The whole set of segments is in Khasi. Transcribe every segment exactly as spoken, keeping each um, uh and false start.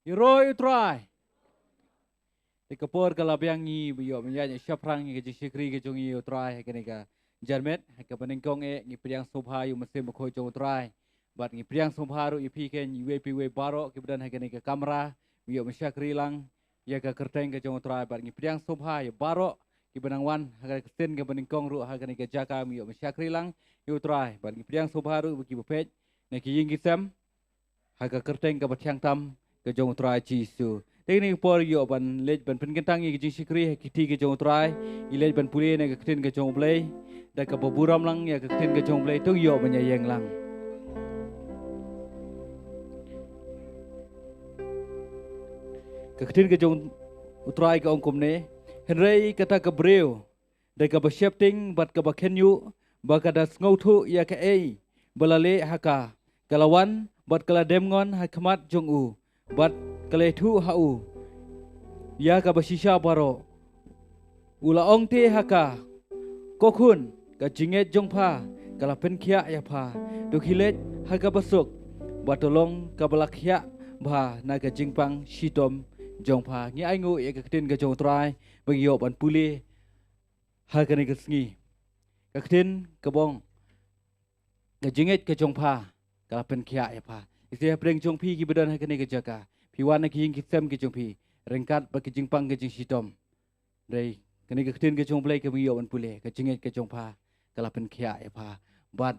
Ïaroh ïa u Trai. Te ka por ka la biang, ngi ba ïoh ban ïaid shaphrang ïa ka jingshakri ka jong ngi ïa u Trai ha kane ka janmiet, ha kaba nyngkong eh ngi pdiang sngewbha ïa u Mynsiem Bakhuid jong u Trai. Bad ngi pdiang sngewbha ruh ïa phi kein iwei pa iwei baroh kiba don ha kane ka kamra, ba ïoh ban shakri lang ïa ka kyrteng ka jong u Trai. Bad ngi pdiang sngewbha ïa baroh kiba nang wan ha ka sien kaba nyngkong ruh ha kane ka jaka, ba ïoh ban shakri lang ïa u Trai. Bad ngi pdiang sngewbha ruh ïa kiba peit na ki ïing ki sem ha ka kyrteng kaba thiang tam ka jong u Trai Jisu. Te kane ka por ïoh ban leit ban pynkyntang ïa ka jingshakri ha ki kti ka jong u Trai. Ngi leit ban pule na ka ktien ka jong u Blei. Da kaba burom lang ïa ka ktien ka jong u Blei, to ïoh ban ïeng lang. Ka ktien ka jong u Trai ka ong kumne: Hynrei kata ka briew da kaba sheptieng bad kaba khynñiuh, ba ka da sngewthuh ïa kaei ba la leh ha ka, ka la wan bad ka la dem ngon ha khmat jong u, bad ka la ïathuh ha u ïa kaba shisha baroh. U la ong te ha ka: Ko khun, ka jingngeit jong pha ka la pynkhiah ïa pha. To khie leit ha kaba suk, bad to long kaba la khiah bha na ka jingpang shitom jong pha. Ngi ainguh ïa ka ktien ka jong u Trai ba ngi ïoh ban pule ha kane ka sngi. Ka ktien kaba ong, ka jingngeit ka jong pha ka la pynkhiah ïa pha. Ïa phi hapdeng jong phi kiba don ha kane ka jaka, phi wan na ki ïing ki sem ki jong phi ryngkat bad ka jingpang ka jingshitom. Hynrei kane ka ktien ka jong u Blei kaba ngi ïoh ban pule, ka jingngeit ka jong pha ka la pynkhiah ïa pha. Bad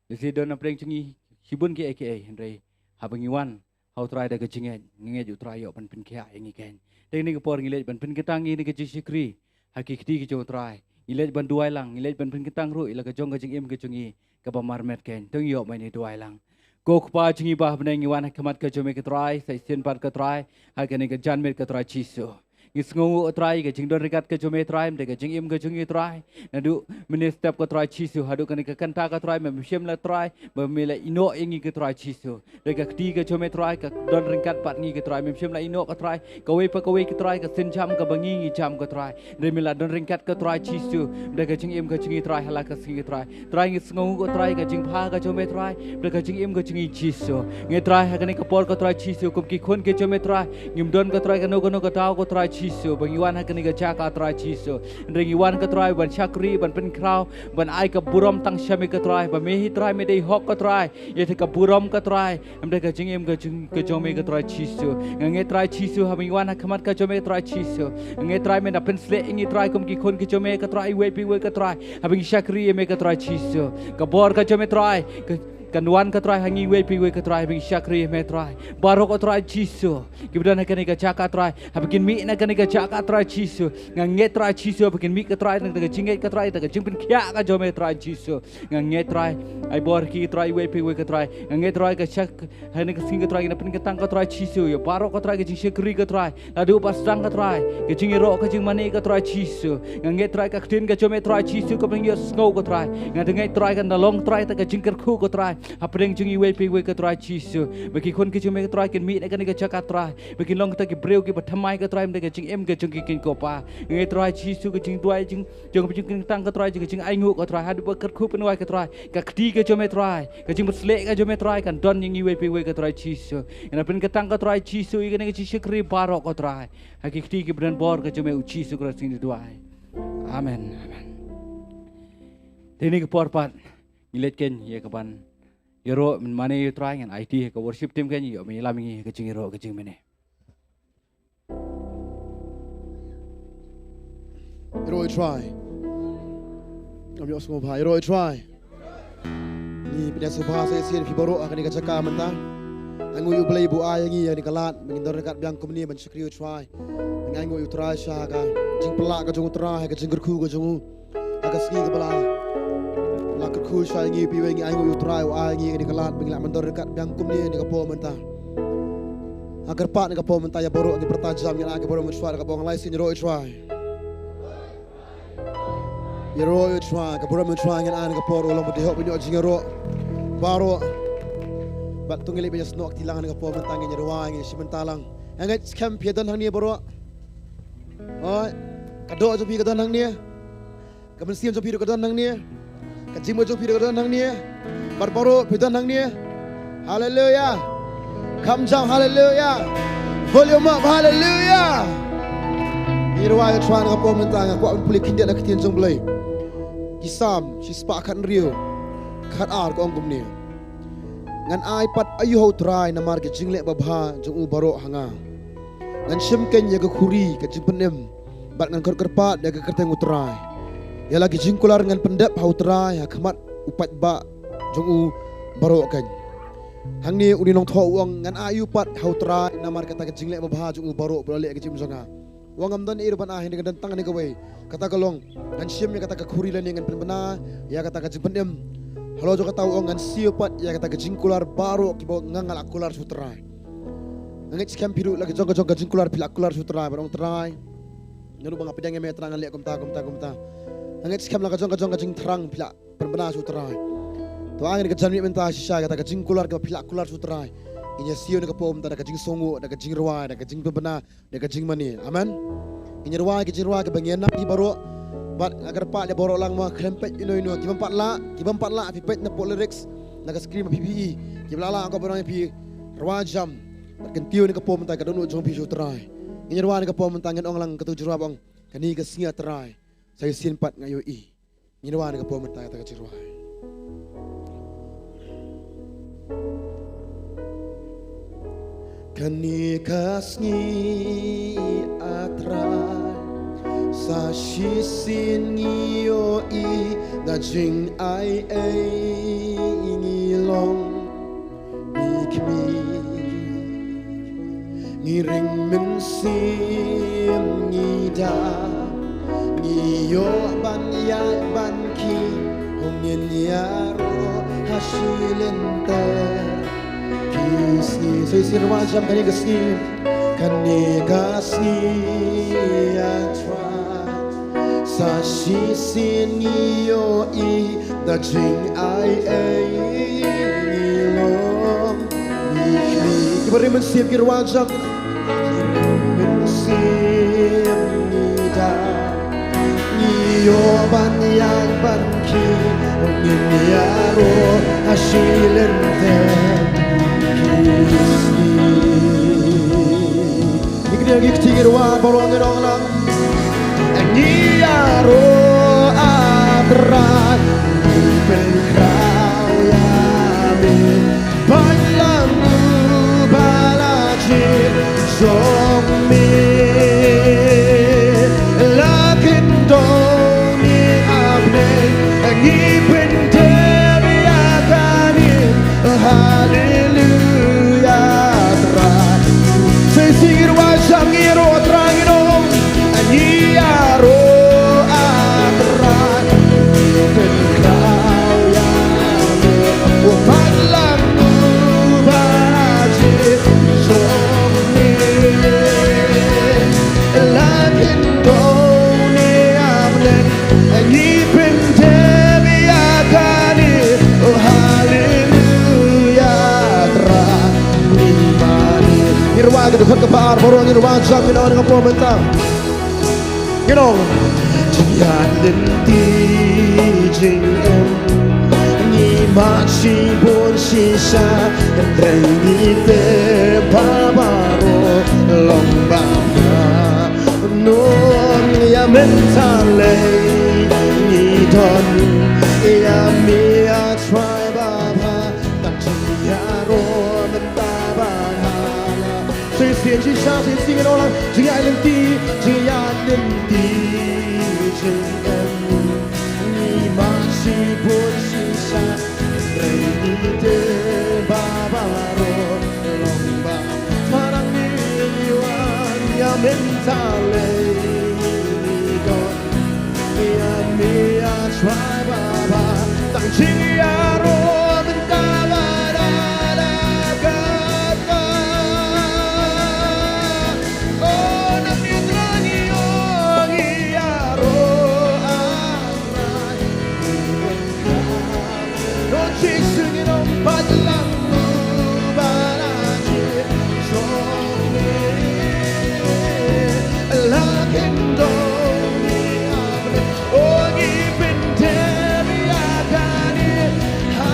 lehse don hapdeng jong ngi shibun kiei kiei, hynrei haba ngi wan ha u Trai da ka jingngeit, ngi ngeit u Trai ïoh ban pynkhiah ïa ngi kein. Te kane ka por ngi leit ban pynkyntang ïa kane ka jingshakri ha ki kti ki jong u Trai. Ngi leit ban duwai lang, ngi leit ban pynkyntang ruh ïa la ka jong ka jingim ka jong ngi kaba marmet kein. To ïoh ban ïa duwai lang. Ko Kpa jong ngi ba ha bneng, ngi wan ha khmat ka jong me ko Trai, sa shisien pat ko Trai, ha kane ka janmiet ko Trai Jisu. Ngi sngewnguh ko Trai ka jingdon ryngkat ka jong me Trai, mynta ka jingim ka jong ngi Trai. Naduh mynne step ko Trai Jisu, haduh kane ka kynta ko Trai, mem shym la Trai ba me la ïehnoh ïa ngi ko Trai Jisu. Hynrei ka kti ka jong me Trai ka don ryngkat bad ngi ko Trai, mem shym la ïehnoh ko Trai. Kawei pa kawei ko Trai, ka sienjam kaba ngi ngi jam ko Trai, hynrei me la don ryngkat ko Trai Jisu. Mynta ka jingim ka jong ngi Trai, ha la ka sngi ko Trai. Trai ngi sngewnguh ko Trai ka jingbha ka jong me Trai, bad ka jingim ka jong ngi Jisu. Ngi Trai ha kane ka por ko Trai Jisu, kum ki khun ki jong me Trai, ngim don ko Trai kano kano ka daw ko Trai Jisu ba ngi wan ha kane ka jaka Trai Jisu. Hynrei ngi wan ko Trai ban shakri, ban pynkhraw, ban ai ka burom tang sha me ko Trai, ba me hi Trai me dei hok ko Trai. Ïa te ka burom ko Trai, em da ka jingim ka jong, ka jong me ko Trai Jisu. Nga ngeit Trai Jisu, haba ngi wan ha khmat ka jong me Trai Jisu, nga ngeit Trai me da pynshlei ïa ngi Trai kum ki khun ki jong me ko Trai, iwei pa iwei ko Trai, haba ngi shakri ïa me ko Trai Jisu. Ka bor ka jong me Trai ka, kan wan ko Trai ha ngi iwei pa iwei ko Trai, haba ngi shakri ïa me Trai. Baroh ko Trai Jisu kiba don ha kane ka jaka Trai, haba kin mih na kane ka jaka Trai Jisu, nga ngeit Trai Jisu, haba kin mih ko Trai na ka jingngeit ko Trai, na ka jingpynkhiah ka jong me Trai Jisu. Nga ngeit Trai, ai bor ki Trai iwei pa iwei ko Trai. Nga ngeit Trai ka shak, ha kane ka sngi ko Trai, ngi na pynkyntang ko Trai Jisu ïa baroh ko Trai ka jingshakri ko Trai, naduh ba sdang ko Trai, ka jingïaroh ka jingmane ko Trai Jisu. Nga ngeit Trai ka ktien ka jong me Trai Jisu kaba ngi ïohsngew ko Trai, nga ngeit Trai kan da long Trai ta ka jingkyrkhu ko Trai hapdeng jong iwei pa iwei ko Trai Jisu. Ba ki khun ki jong me ko Trai kin mih na kane ka jaka Trai, ba kin long kita ki briew kiba thymmai ko Trai, mynta ka jingim ka jong ki kin ko Pa. Nga ngeit Trai Jisu ka jingduwai jing jong ka jingkyntang ko Trai, jong ka jingainguh ko Trai, haduh ba kyrkhu pynwai ko Trai, ka kti ka jong me Trai, ka jingpynshlei ka jong me Trai kan don ïa ngi iwei pa iwei ko Trai Jisu. Nga na pynkyntang ko Trai Jisu ïa kane ka jingshakri baroh ko Trai, ha ki kti kiba don bor ka jong me U Jisu Khrist ngi duwai. Amen. Amen. Te kane ka por pat ngi leit kein ïa kaban ïaroh mynmane ïa U Trai, ngan aiti ha ka worship team kein ïoh ban ïalam ïa ngi ha ka jingïaroh ka jingmane. Ïaroh ïa U Trai. Ngam ïohsngew bha, ïaroh ïa U Trai. Ngi pdiang sngewbha sa shisien ïa phi baroh ha kane ka jaka mynta. Ainguh ïa U Blei ba u ai ïa ngi ïa kane ka lad ba ngin don ryngkat biang kumne ban shakri ïa U Trai. Ngi ainguh ïa U Trai sha ka jingpynlah ka jong U Trai, ka jingkyrkhu ka jong u. Ha ka sngi kaba la, la kyrkhu sha ngi, phi wei, ngi ainguh ïa U Trai u ai ngi kane ka lad ba ngin lah ban don ryngkat biang kumne ha kane ka por mynta. Ha kyrpad kane ka por mynta ïa baroh ngi pyrta jam, ngin ai ka burom ïa U Trai, kaba ngi la shisien, ïaroh ïa U Trai. Ïaroh ïa U Trai, ka burom ïa U Trai ngin ai kane ka por, u long ba dei hok ba ngi ïoh jingïaroh baroh. Bad to ngin leit ban ïasnoh kti lang ha kane ka por mynta, ngin ïa duwai, ngin ïa shim bynta lang. Nga ngeit skhem phi ïa don hangne baroh. Oi, ka doh jong phi ka don hangne. Ka mynsiem jong phi ruh ka don hangne. Ka jingmut jong phi ruh ka don hangne. Bad baroh phi don hangne. Haleluya. Kham jam haleluya. Volume up haleluya. Ngi rwai ïa u Trai na ka por mynta, nga kwah ban pule khyndiat na ka ktien jong U Blei. Ki Salm shispah khathynriew, khatar ka ong kumne: Ngan ai pat aïu ha u Trai namar ki jingleh babha jong u baroh ha nga? Ngan shim keiñ ïa ka khuri ka jingpynim, bad ngan khot kyrpad ïa ka kyrteng u Trai. Ïa la ki jingkular ngan pyndep ha u Trai ha khmat u paidbah jong u baroh keiñ. Hangne une u nongthoh u ong, ngan ai aïu pat ha u Trai namar kata ka jingleh babha jong u baroh ba la leh ha ka jingim jong nga? U ong, ngam don ei ruh ban ai, hynrei nga don tang kane kawei. Kata ka long, ngan shim ïa kata ka khuri lane ngan pynbna ïa kata ka jingpynim. Halor jong kata u ong, ngan siew pat ïa kata ka jingkular baroh kiba nga, nga la kular sha u Trai. Nga ngeit skhem phi ruh la ka jong ka jong ka jingkular phi la kular sha u Trai, bad ong, Trai, nga ruh ba nga pdiang ïa me Trai ngan leh kumta kumta kumta. Nga ngeit skhem la ka jong ka jong ka jingthrang phi la pynbna sha u Trai. To, ha kane ka janmiet mynta shisha kata ka jingkular kaba phi la kular sha u Trai, ngin ïa siew na ka por mynta da ka jingsngewnguh, da ka jingrwai, da ka jingpynbna, da ka jingmane. Amen. Ngin ïa rwai ki jingrwai kiba ngi ïa nam hi baroh. Bad nga kyrpad ïa baroh lang, mo, khlem peit ino ino, ki bym pat lah, ki bym pat lah phi peit na pdeng lyrics na ka screen ba phi phi i. Kiba lah lah, nga kwah ban ong ïa phi, rwai jam. Bad kyntiew na ka por mynta ka dohnud jong phi sha u Trai. Ngin ïa rwai na ka por mynta, ngin ong lang katu ka jingrwai ba ong, kane ka sngi A Trai, sa shisien pat nga ïohi. Ngin rwai na ka por mynta kata ka jingrwai. Kane ka sngi A Trai, sa shisien ngi ïohi na jingai ei ngi long. Ngi khmih, ngi ring mynsiem, ngi da, ngi ïoh ban ïaid ban khie, hynnin ïaroh ha shi lynter ki sngi. Sa shisien rwai jam kane ka sngi, kane ka sngi A Trai. Sa shisien ngi ïohi da jingai ei ngi long. Ngi khmih, kiba ring mynsiem ki rwai jam. Mynsiem ngi da, ngi ïoh ban ïaid ban khie, ngin ïaroh ha shi lynter ki sngi. Ngi kdew ngi kti ngi rwai baroh ngi ong lang. Ngi ïaroh A Trai, ngi pynkhraw ïa me, balang u ba la jied jong me. La khyndew ne ha bneng, ngi pyndep ïa kane. Haleluya, Trai. Sa shisien ngi rwai jam, ngi ïaroh Trai, ngi ong, ngi ïaroh A Trai. Pynkhraw ïa me, u balang u ba jied jong me. La khyndew ne ha bneng, ngi pyndep ïa kane. Oh, haleluya, Trai, ngi mane. Ngi rwai ka dkhot kaba ar baroh, ngi rwai jam, ngi ong na ka por mynta. Ngi ong. Jingïaid lynti jingim, ngi mad shibun shisha, hynrei ngi tip ba baroh long ba Nong ïa mynta lei ngi don ïa me A Trai Baba, tang jingïaroh mynta bad ha la. Sa shisien shisha sa shisien ngi ong lang, jingïaid lynti, jingïaid lynti jingim, ngi mad shibun shisha, hynrei ngi tip ba baroh long ba Marang ngi wan ïa mynta lei ngi don ïa me A Trai Baba, tang jingïaroh mynta bad ha la kata. Oh, na ngi Trai ngi ong ïaroh A Trai. Lord Jisu ngi ong, balang u ba la jied jong me. La khyndew ne ha bneng, oh ngi pyndep ïa kane. Ha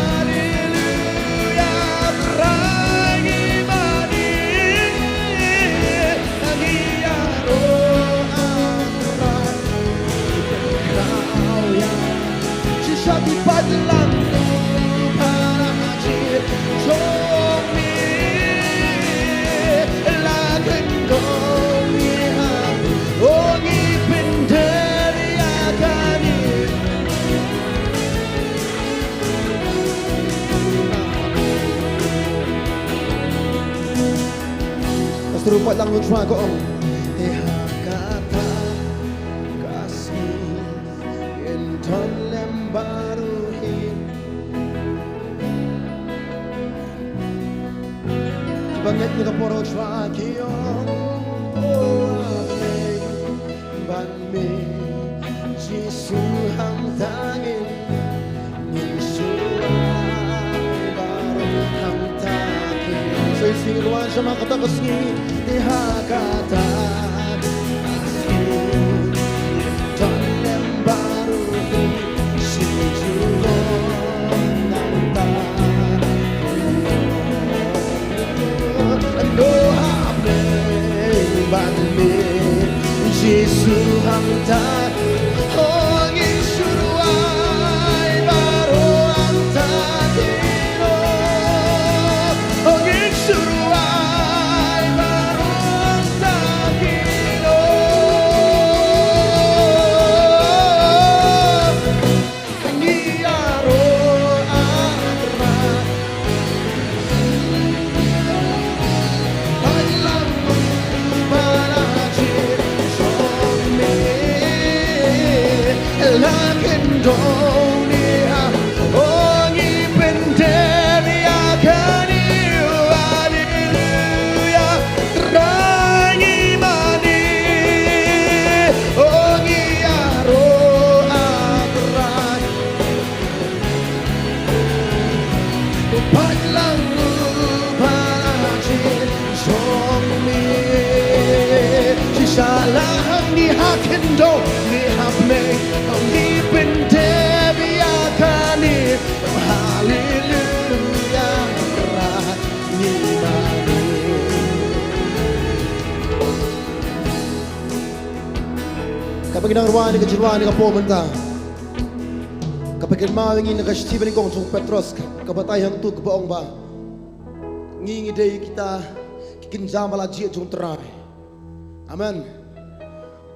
Sngewthuh pat lang u Trai ka ong. Te ha kata ka sngi ngin don lem baroh hi. Ba ngeit ïa ka por u Trai ki ong. Oh, amen. Ban me Jisu hangta ngin, ngin shu rwai baroh hangta ki. Sa shu rwai sha ma kata ka sngi, te ha kata ka sngi, don lem baroh hi, shu ju don nangta. Ndo hapdeng ban me Jisu hangta. Oh, ngin shu rwai baroh hangta kino. Oh, ngin shu rwai baroh hangta kino. Ngi ïaroh ah Trai. Balang u ba la jied jong me. La khyndew ne ah. Oh, ngi pyndep ïa kane. Haleluya. Trai ngi mane. Oh, ngi ïaroh ah Trai. Balang u ba la jied jong me. Shisha la hangne ha khyndew ne ha bneng, ngi pyndep ïa kane. Haleluya, Trai ngi mane. Kaba ngi dang rwai ïa ka jingrwai ïa ka por mynta, kaba kynmaw ïa ngi na ka shithi ba nyngkong jong u Petros, ka, kaba batai hangto kaba ong ba ngi ngi dei kita ki kynja ba la jied jong u Trai. Amen.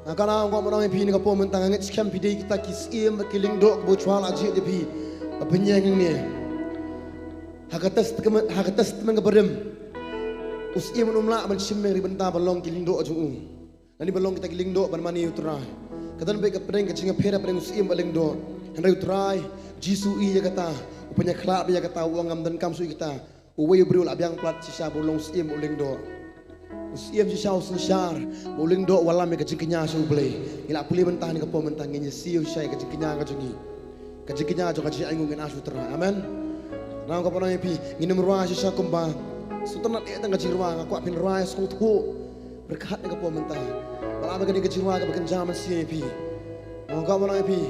Nga kwah ban ong ïa phi na ka por mynta, nga ngeit skhem phi dei kita ki syiem bad ki lyngdoh kaba u Trai la jied ïa phi. Ba pynïeng hangne. Ha ka Testament, ha ka Testament kaba rim, u syiem um lah ban shim ïa ki bynta ba long ki lyngdoh jong u. Lane ba long kita ki lyngdoh ban mane ïa u Trai. Ka don beit ka pdeng ka jingïapher hapdeng u syiem bad lyngdoh. Hynrei u Trai Jisu u ïa kata, u pynïakhlad beit ïa kata, u ong ngam donkam shuh ïa kata. Uwei u briew u la biang palat shisha ba u long u syiem bad u lyngdoh. U syiem shisha u synshar, bad u lyngdoh u wallam ïa ka jingkñia sha U Blei. Ngi la pule mynta ha kane ka por mynta, ngin ïasiew shisha ïa ka jingkñia ka jong ngi. Ka jingkñia jong ka jingainguh ngin ask u Trai. Amen. Nga kwah ban ong ïa phi, ngin ym rwai shisha kumba sngewtynnat eh tang ka jingrwai, nga kwah phin rwai sngewthuh. Pyrkhat na ka por mynta. Ba la ba ka dei ka jingrwai kaba kynja mynsiem ïa phi. Nga kwah ban ong ïa phi,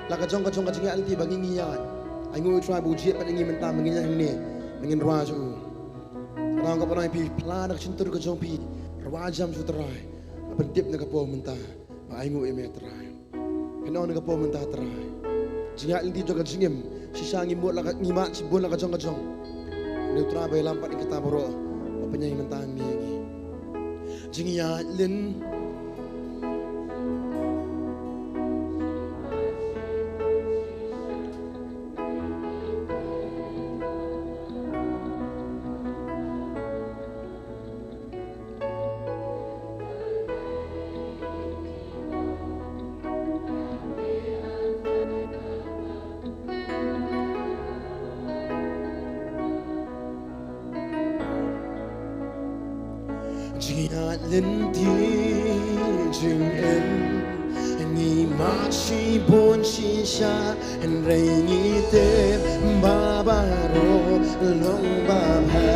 la ka jong ka jong ka jingïaid lynti ba ngi ngi ïaid. Ainguh ïa u Trai ba u jied pat ïa ngi mynta ba ngin ïaid hangne. Ba ngin rwai sha u. Nga kwah ban ong ïa phi, pla na ka shyntur ka jong phi. Rwai jam sha u Trai. Ba pyntip na ka por mynta. Ba ainguh ïa me Trai. Phin ong na ka por mynta Trai. Jingïaid lynti jong ka jingim. Shisha ngi mut la ka, ngi mad shibun la ka jong ka jong. Hynrei u Trai ba ïalam pat ïa kita baroh. Ba pynïaid mynta hangne ïa ngi. Jingïaid lynti. Jingïaid lynti jingim, ngi mad shibun shisha, hynrei ngi tip ba baroh long babha.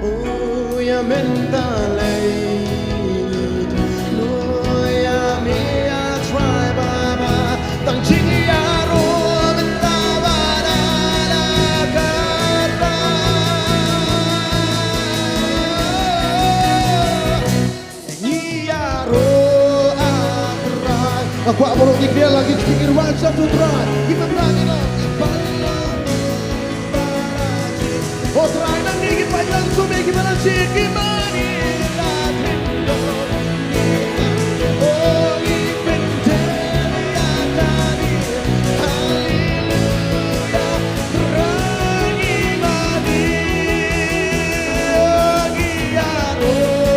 Oh, ïa mynta lei. Oh, ïa me ïa Trai Baba. Tang jingïaroh mynta ba da la ka Trai. Ngi ïaroh ah Trai. Nga kwah baroh ngi kyndiah la ki jingkyrwan sha u Trai. Ngi pynrang ïa u Trai. O Trai, nangne ki paidlang sha me ki ba la jied, ki mane la khyndew. O ngi pyndep ïa kane. Haleluya. Trai ngi mane. O ngi ïaroh.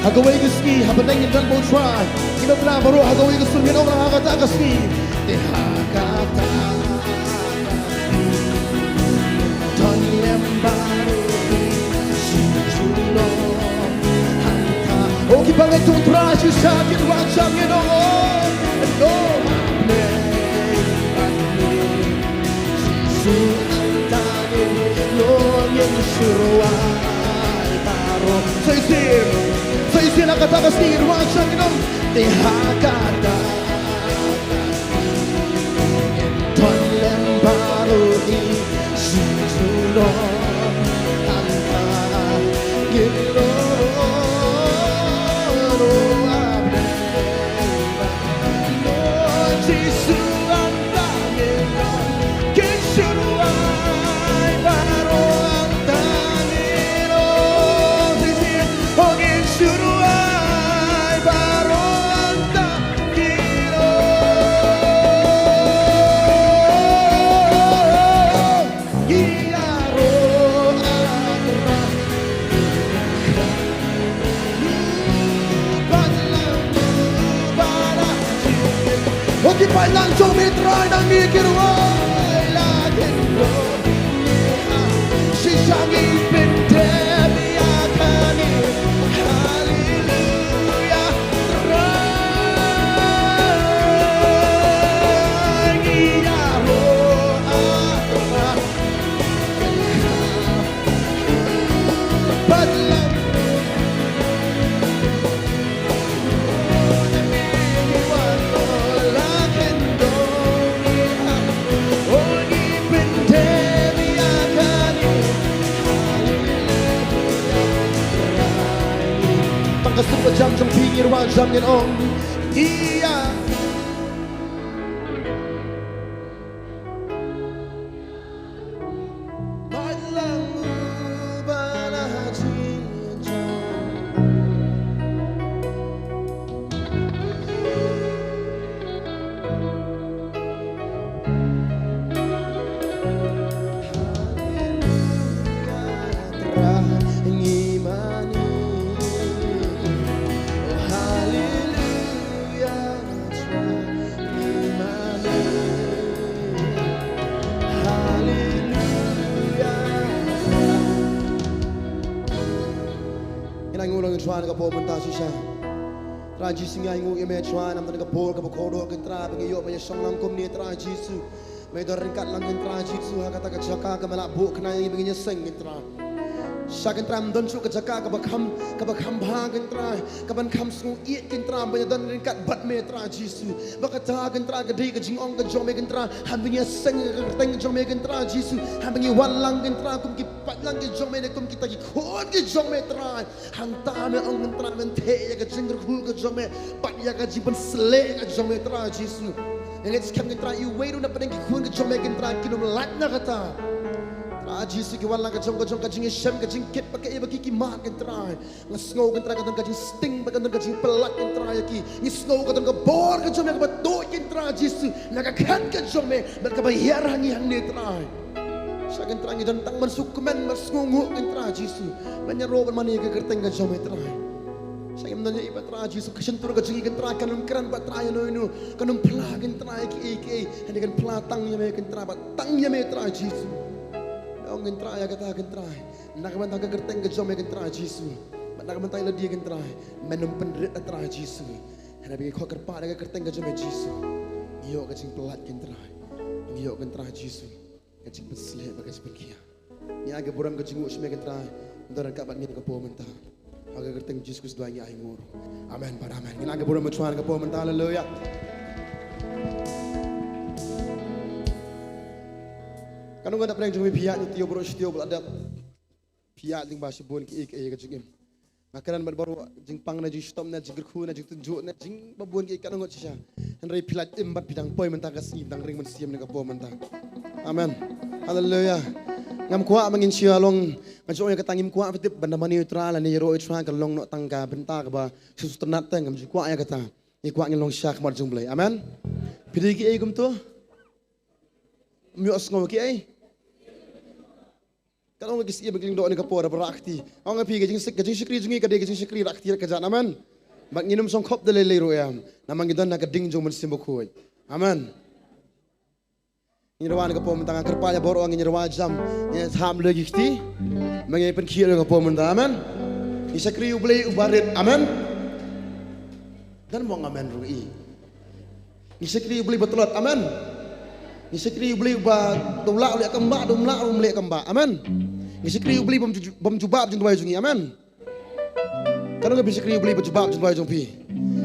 Ha kawei ka sngi, hapdeng ngin don bad U Trai, ngin ong lang baroh ha kawei ka sur, ngin ong lang ha kata ka sngi. Te ha kata ka sngi, don lem baroh ki jingjulor hangta. O ki bangeit jong U Trai shisha, kin wan sha ngin ong, oh, no, hapdeng Jisu hangta ngin long, ngin shu rwai baroh. Sa shisien, sa shisien ha kata ka sngi, ngin wan sha ngin ong, te ha kata ka sngi, ngin don lem baroh ki jingjulor hangta ngin long, oh, hapdeng Ho ki paidlang jong me Trai, nangne ki rwai la khyndew. Shisha ngi pyndem ïa kane. Haleluia. Trai ngi ïaroh. Tang ka sur ba jam jong phi, ngin wan jam, ngin ong, ïa. Ngin ai nguh lang ïa U Trai na ka por mynta shisha. Trai Jisu, ngi ai nguh ïa me Trai namar kane ka por kaba kordor, Kynrad, ba ngi ïoh ban ïashong lang kumne Trai Jisu. Me don ryngkat lang Kynrad Jisu ha kata ka jaka kaba me la buh khnang ïa ngi ba ngin ïaseng Kynrad. Shisha Kynrad, ym don shuh ka jaka kaba kham, kaba kham bha Kynrad, kaban kham sngewieit Kynrad, ban ïadon ryngkat bad me Trai Jisu. Ba kata Kynrad ka dei ka jingong ka jong me Kynrad, haba ngi ïaseng ha ka kyrteng ka jong me Kynrad Jisu, haba ngi wan lang Kynrad kum ki paidlang ki jong me ne kum kita ki khun ki jong me Trai. Hangta me ong Kynrad men theh ïa ka jingkyrkhu ka jong me bad ïa ka jingpynshlur ka jong me Trai Jisu. Nga ngeit skhem Kynrad iwei ruh na pdeng ki khun ki jong me Kynrad kin ym lait na kata. Trai Jisu ki wan lang ka jong ka jong ka jingïashem ka jingkit ba kaei ba ki ki mad Kynrad. Nga sngew Kynrad ka don ka jingsting bad ka don ka jingpyllait Kynrad ïa ki. Ngi sngew ka don ka bor ka jong me kaba tuid Kynrad Jisu na ka khein ka jong me bad kaba hiar ha ngi hangne Trai. Shisha Kynrad ngi don tang ban sngewkmen bad sngewnguh Kynrad Jisu ban ïaroh ban mane ïa ka kyrteng ka jong me Trai. Shisha ngim don ïa i ba Trai Jisu, ka shyntur ka jong ngi Kynrad kan ym kren bad Trai ïano ïano, kan ym phla Kynrad ïa kiei kiei, hynrei kan phla tang ïa me Kynrad bad tang ïa me Trai Jisu. Nga ong Kynrad ïa kata Kynrad, na ka bynta ka kyrteng ka jong me Kynrad Jisu bad na ka bynta i lade Kynrad, men ym pynrit Trai Jisu. Hynrei ba ngi khot kyrpad ïa ka kyrteng ka jong me Jisu, ngi ïoh ka jingpyllait Kynrad, ngi ïoh Kynrad Jisu ka jingpynshlur bad ka jingpynkhiah. Ngi ai ka burom ka jingnguh sha me Kynrad, don ryngkat bad ngi ha ka por mynta. Ha ka kyrteng Jisu Khrist ngi ai nguh. Amen bad amen. Ngin ai ka burom ha U Trai ha ka por mynta. Haleluia. Katno ngan da pyrshang jong me phi ïaid, ngi tiew baroh shi tiew ba la dep. Phi ïaid lyngba shibun kiei kiei ka jingim. Nga kren bad baroh jingpang ne jingshitom ne jingkyrkhu ne jingtynjuh ne jingbabun kiei katno ngut shisha. Hynrei phi la im bad phi dang poi mynta ka sngi, dang ring mynsiem ne ka por mynta. Amen. Haleluia. Ngam kwah ba ngin shu ïa long, nga ju ong ïa kata, ngim kwah phi tip ban da mane ïa U Trai lane ïaroh ïa U Trai ka long noh tang ka bynta kaba sngewtynnat te, ngam ju kwah ïa kata. Ngi kwah ngin long sha khmat jong U Blei. Amen. Phi dei kiei kumto? Ym ïohsngew kiei? Ka long ki siem ki lyngdoh ïa kane ka por ba rah kti. Ong ïa phi ka jing, ka jingshakri jong ngi ka dei ka jingshakri rah kti rah kjat. Amen. Bad ngin ym shongkop da lei lei ruh ïa. Namar ngi don ha ka ding jong u Mynsiem Bakhuid. Amen. Ngin ïa rwai ha kane ka por mynta, nga kyrpad ïa baroh ngin ïa rwai jam. Ngin ïa thap lei ki kti. Ba ngin ïa pynkhih ha kane ka por mynta. Amen. Ngi shakri U Blei uba rit. Amen. Don mo amen ruh i. Ngi shakri U Blei ba tlot. Amen. Ngi shakri U Blei ba, da u lah u leh kam bah, da um lah um leh kam bah. Amen. Ngi shakri U Blei bym ju-, bym jubab jingduwai jong ngi. Amen. Katno ngi shakri U Blei ba jubab jingduwai jong phi?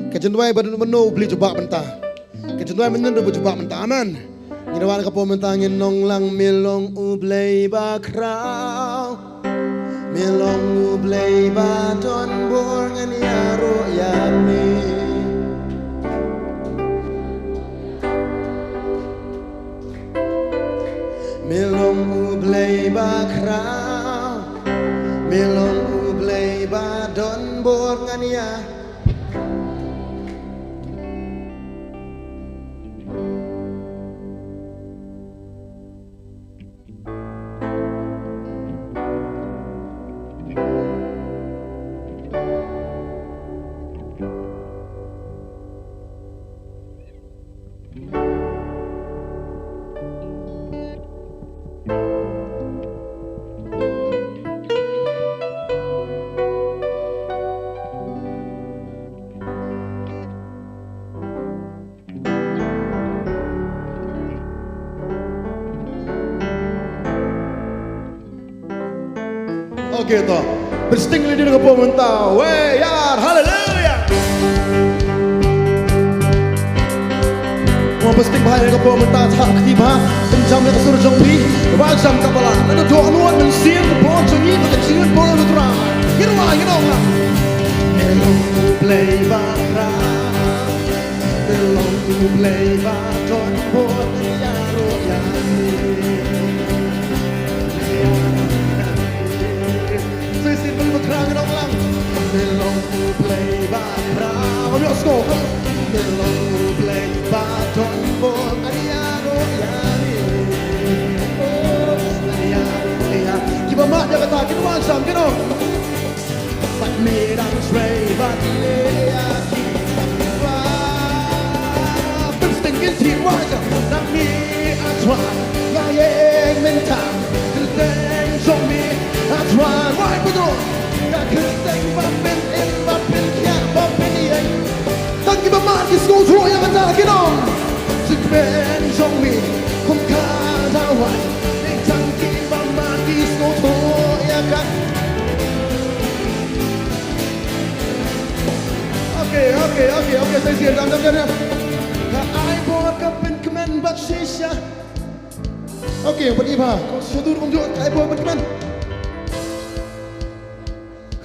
Ka jingduwai ba don mynno U Blei jubab mynta. Ka jingduwai mynno ba jubab mynta. Amen. Ngi rwai ha kane ka por mynta ngin ong lang, me long U Blei ba khraw. Me long U Blei ba don bor, ngan ïaroh ïa me. Me long U Blei ba khraw. Me long U Blei ba don bor, ngan ïa Okay, to. Pynsting lynti na ka por mynta. Wei, ïar, haleluya. Mo pynsting bha ïa ka por mynta, thap kti bha. Pynjam ïa ka sur jong phi. Ba jam ka balang. Na doh nuan mynsiem ka por jong ngi, ba ka jingïeit bor u Trai. Ngin rwai, ngin ong lang. Me long U Blei ba khraw. Me long U Blei ba don bor, ngan ïaroh ïa me. Sa shisien, U Blei ba khraw, ngan ong lang. Me long U Blei ba khraw. Ïohsngew. Me long U Blei ba don bor, ngan ïaroh ïa me. Oh, ngan ïaroh ïa. Kiba mad ïa kata, kin wan sam, kin ong. Bad me dang trei bad leh ïa ki ba. Pynsteng kin thied wai ka na me, A Trai, nga ïeng mynta. Kyrteng jong me, A Trai, wai ba dei. Ka kyrteng ba pynïeng, ba pynkhiah, ba pynïeng. Tang kiba mad ki sngewthuh ïa kata, kin ong. Jingkmen jong me kum ka dawai. Tang kiba mad ki sngewthuh ïa ka. Okay, okay, okay, okay, sa shisien, dam, dam, dam, dam. Ka ai bor, ka pynkmen bad shisha. Okay, bad iba, shisha dur kumjuh, ka ai bor, pynkmen.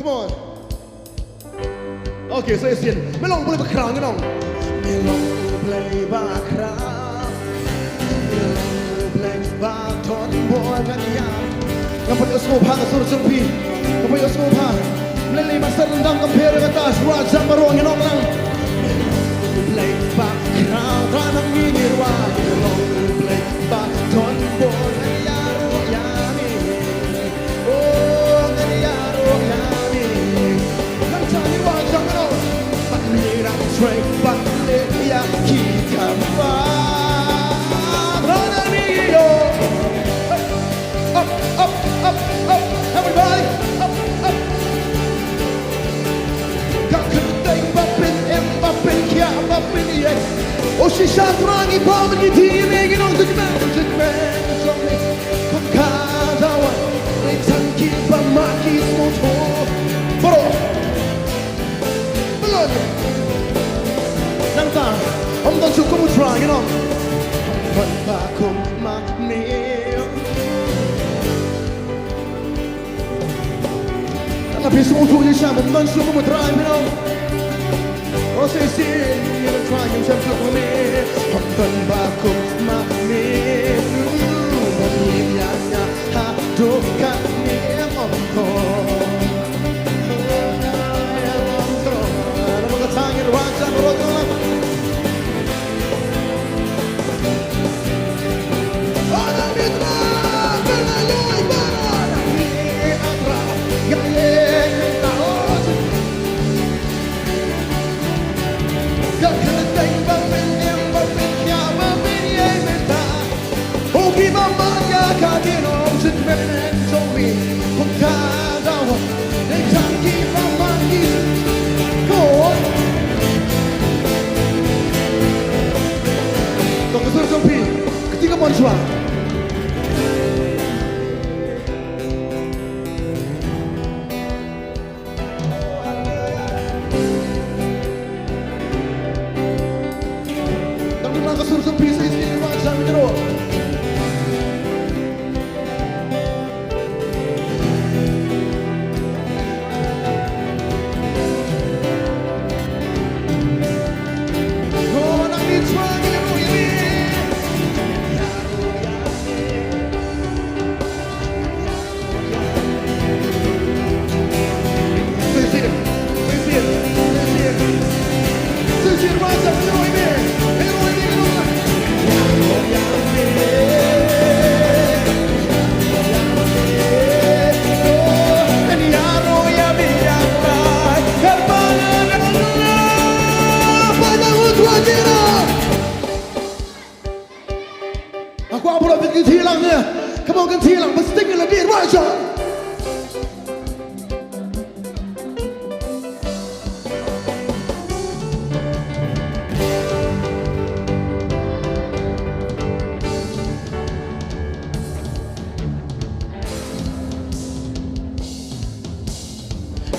Come on. Okay, sa shisien. Me long U Blei ba khraw, ngin ong. Me long U Blei ba khraw. Me long U Blei ba don bor, ngan ïa. Ngam pat ïohsngew bha ka sur jong phi. Ngam pat ïohsngew bha. Lei lei, master, dang compare kata, shuwa jam baroh, ngin ong lang. Me long U Blei ba khraw, ba nang ngi nirwa. Me long U Blei ba don bor, ngan ïaroh ïa me. Oh, ngan ïaroh ïa me. Nangta ngi wan jam noh. Bad me dang trei bad leh ïa ki kam ba. Ra na ni yo. Up, up, up, up. Everybody, up, up. Ka kyrteng ba pynïeng, ba pynkhiah, ba pynïeng. O shisha Trai, ngi bam ngi dih ne ngi nong jingkmen, jingkmen jong me. Kum ka dawai, lei tang kiba mad ki sngewthuh. Baroh. Balon. Nangta, ym don shuh kum u Trai, ngi nong. Ym don ba kum ma me. Tang la phi sngewthuh ïa sha, ym don shuh kum u Trai, ngi nong. O sa shisien, ïa u Trai, ngim shem shuh kum me. Ym don ba kum ma me. Ym don ïa nga. Haduh katne ngam ong ko. Ngam ong ko. Namar kata ngin wan jam baroh lang. Ong na me Trai, me la ïoh i baroh. Jua. Dang dang ka sur sa phi sa isi ma jam jero. Nga kwah baroh phin kynthih lang ne. Come on, kynthih lang, ba sting la dih ruh sha.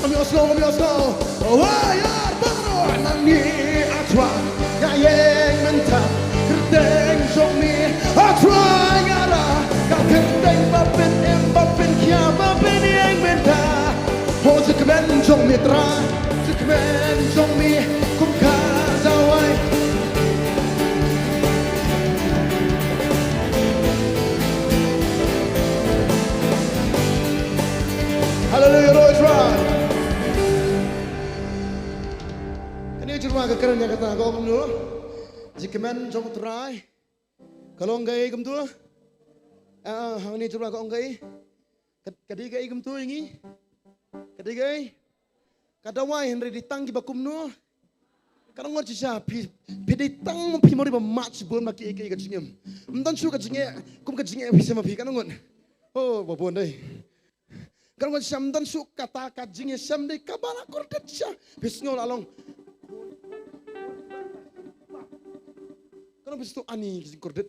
Kami oslo, kami oslo. Wai ar baroh nangne, A Trai, nga ïeng mynta. Kyrteng jong me, A Trai, nga rah. Ka kyrteng ba pynim, ba pynkhiah, ba pynïeng mynta. Ho jingkmen jong me Trai, jingkmen jong me kum ka dawai. Haleluia, roi Trai. Kane jingkmen ka kren ïa kata ka ong kumno? Jingkmen jong Trai. Ka long kaei kumto? Ah, hangne jingkmen ka ong kaei? Ka, ka dei kaei kumto ïa ngi? Ka dei kaei? Ka dawai, hynrei dei tang kiba kumno? Ka nang ngut shisha phi, phi dei tang ma phi, ma phi ba mad shibun ma kiei kiei ka jingim. Ym don shuh ka jingeh kum ka jingeh phi shem ma phi, ka nang ngut. Oh, ba bun dei. Ka nang ngut shisha, ym don shuh kata ka jingeh shem dei kaba la kordit shisha. Phi sngew la long. Ka nang phi sngew ani ki jingkordit.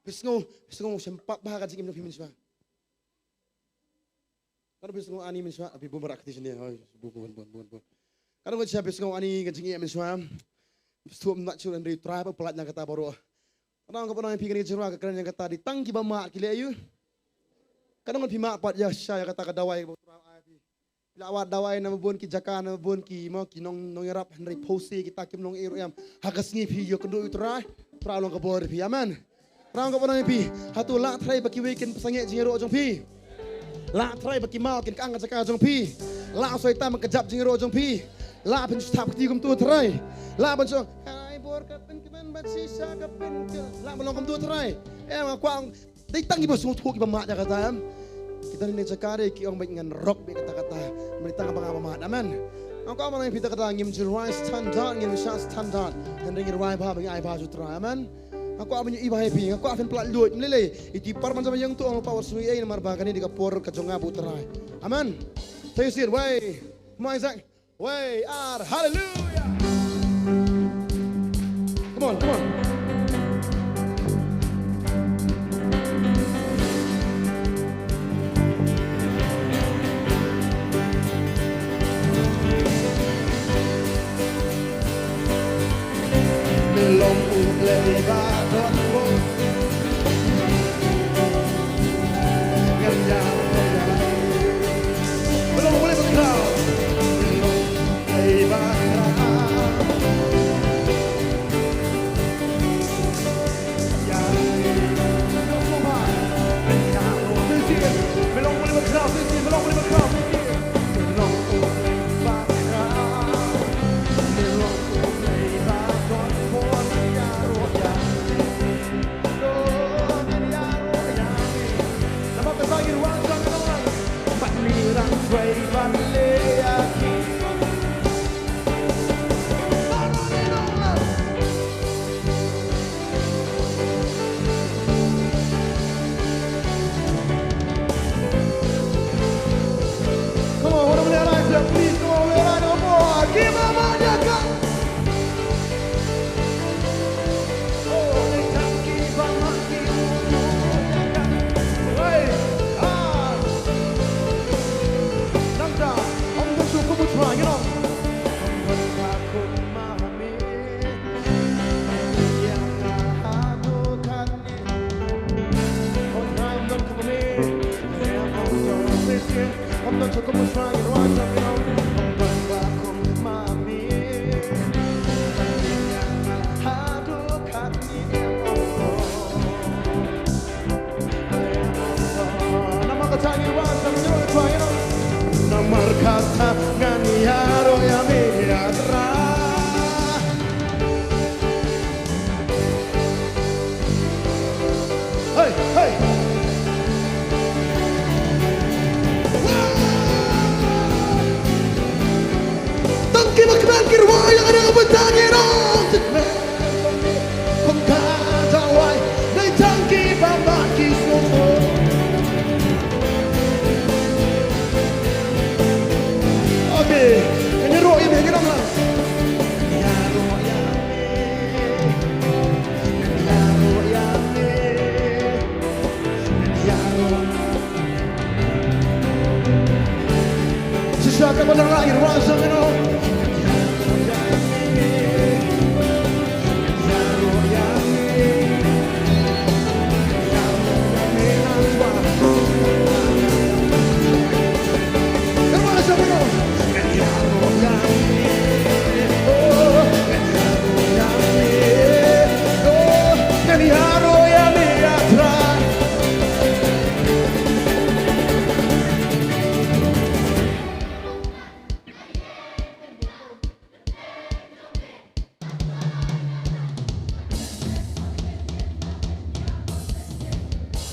Phi sngew, phi sngew shem pat bha ka jingim jong phi mynshuwa. Ka nang phi sngew ani mynshuwa, phi bun baroh kti shane, hoi, bun, bun, bun, bun, bun. Ka nang ngut shisha phi sngew ani ka jingeh mynshuwa. Phi sngew ym nang shuh, hynrei Trai ba pyllait na kata baroh. Ka nang ka ba nang phi kane ka jingkyrmen ka kren ïa kata dei tang kiba mad ki leh aïu. Ka nang ngut phi mad pat ïa shisha ïa kata ka dawai ba Trai ai phi. Phi la wad dawai na bun ki jaka, na bun ki, mo, ki nong, nongïarap, hynrei phewse kita kim long ei ruh em. Ha ka sngi phi ïakynduh ïa u Trai, Trai long ka bor ïa phi. Amen. Trai ka bor ïa phi. Hato lah Trai ba kiwei kin pynsangeh jingïaroh jong phi? Lah Trai ba ki maw kin kyang ka jaka jong phi? Lah u Soitan ban kjap jingïaroh jong phi? Lah ban shu thap kti kumto Trai? Lah ban shu, ai bor ka pynkmen bad shisha ka pynkyl. Lah ban long kumto Trai? Em, nga kwah Dei tang kiba sngewthuh kiba mad ïa kata em. Kita ne jaka dei ki ong ba ngan rok bad kata kata. Mynta tang ba nga ba mad. Amen. Nga kwah ban ong ïa phi kata kata, ngim ju rwai standard, ngim shah standard. Hynrei ngi rwai bha ba ngi ai bha sha u Trai. Amen. Nga kwah ban ïa i bha ïa phi, nga kwah phin pynlut lut. Ym lei lei. Iti par ban jam ïa u to ong pa wat sngew ei namar ba kane dei ka por ka jong nga bad u Trai. Amen. Thank you, Sid. Wei. Come on, Isaac. Wei, ar, haleluya. Come on, come on.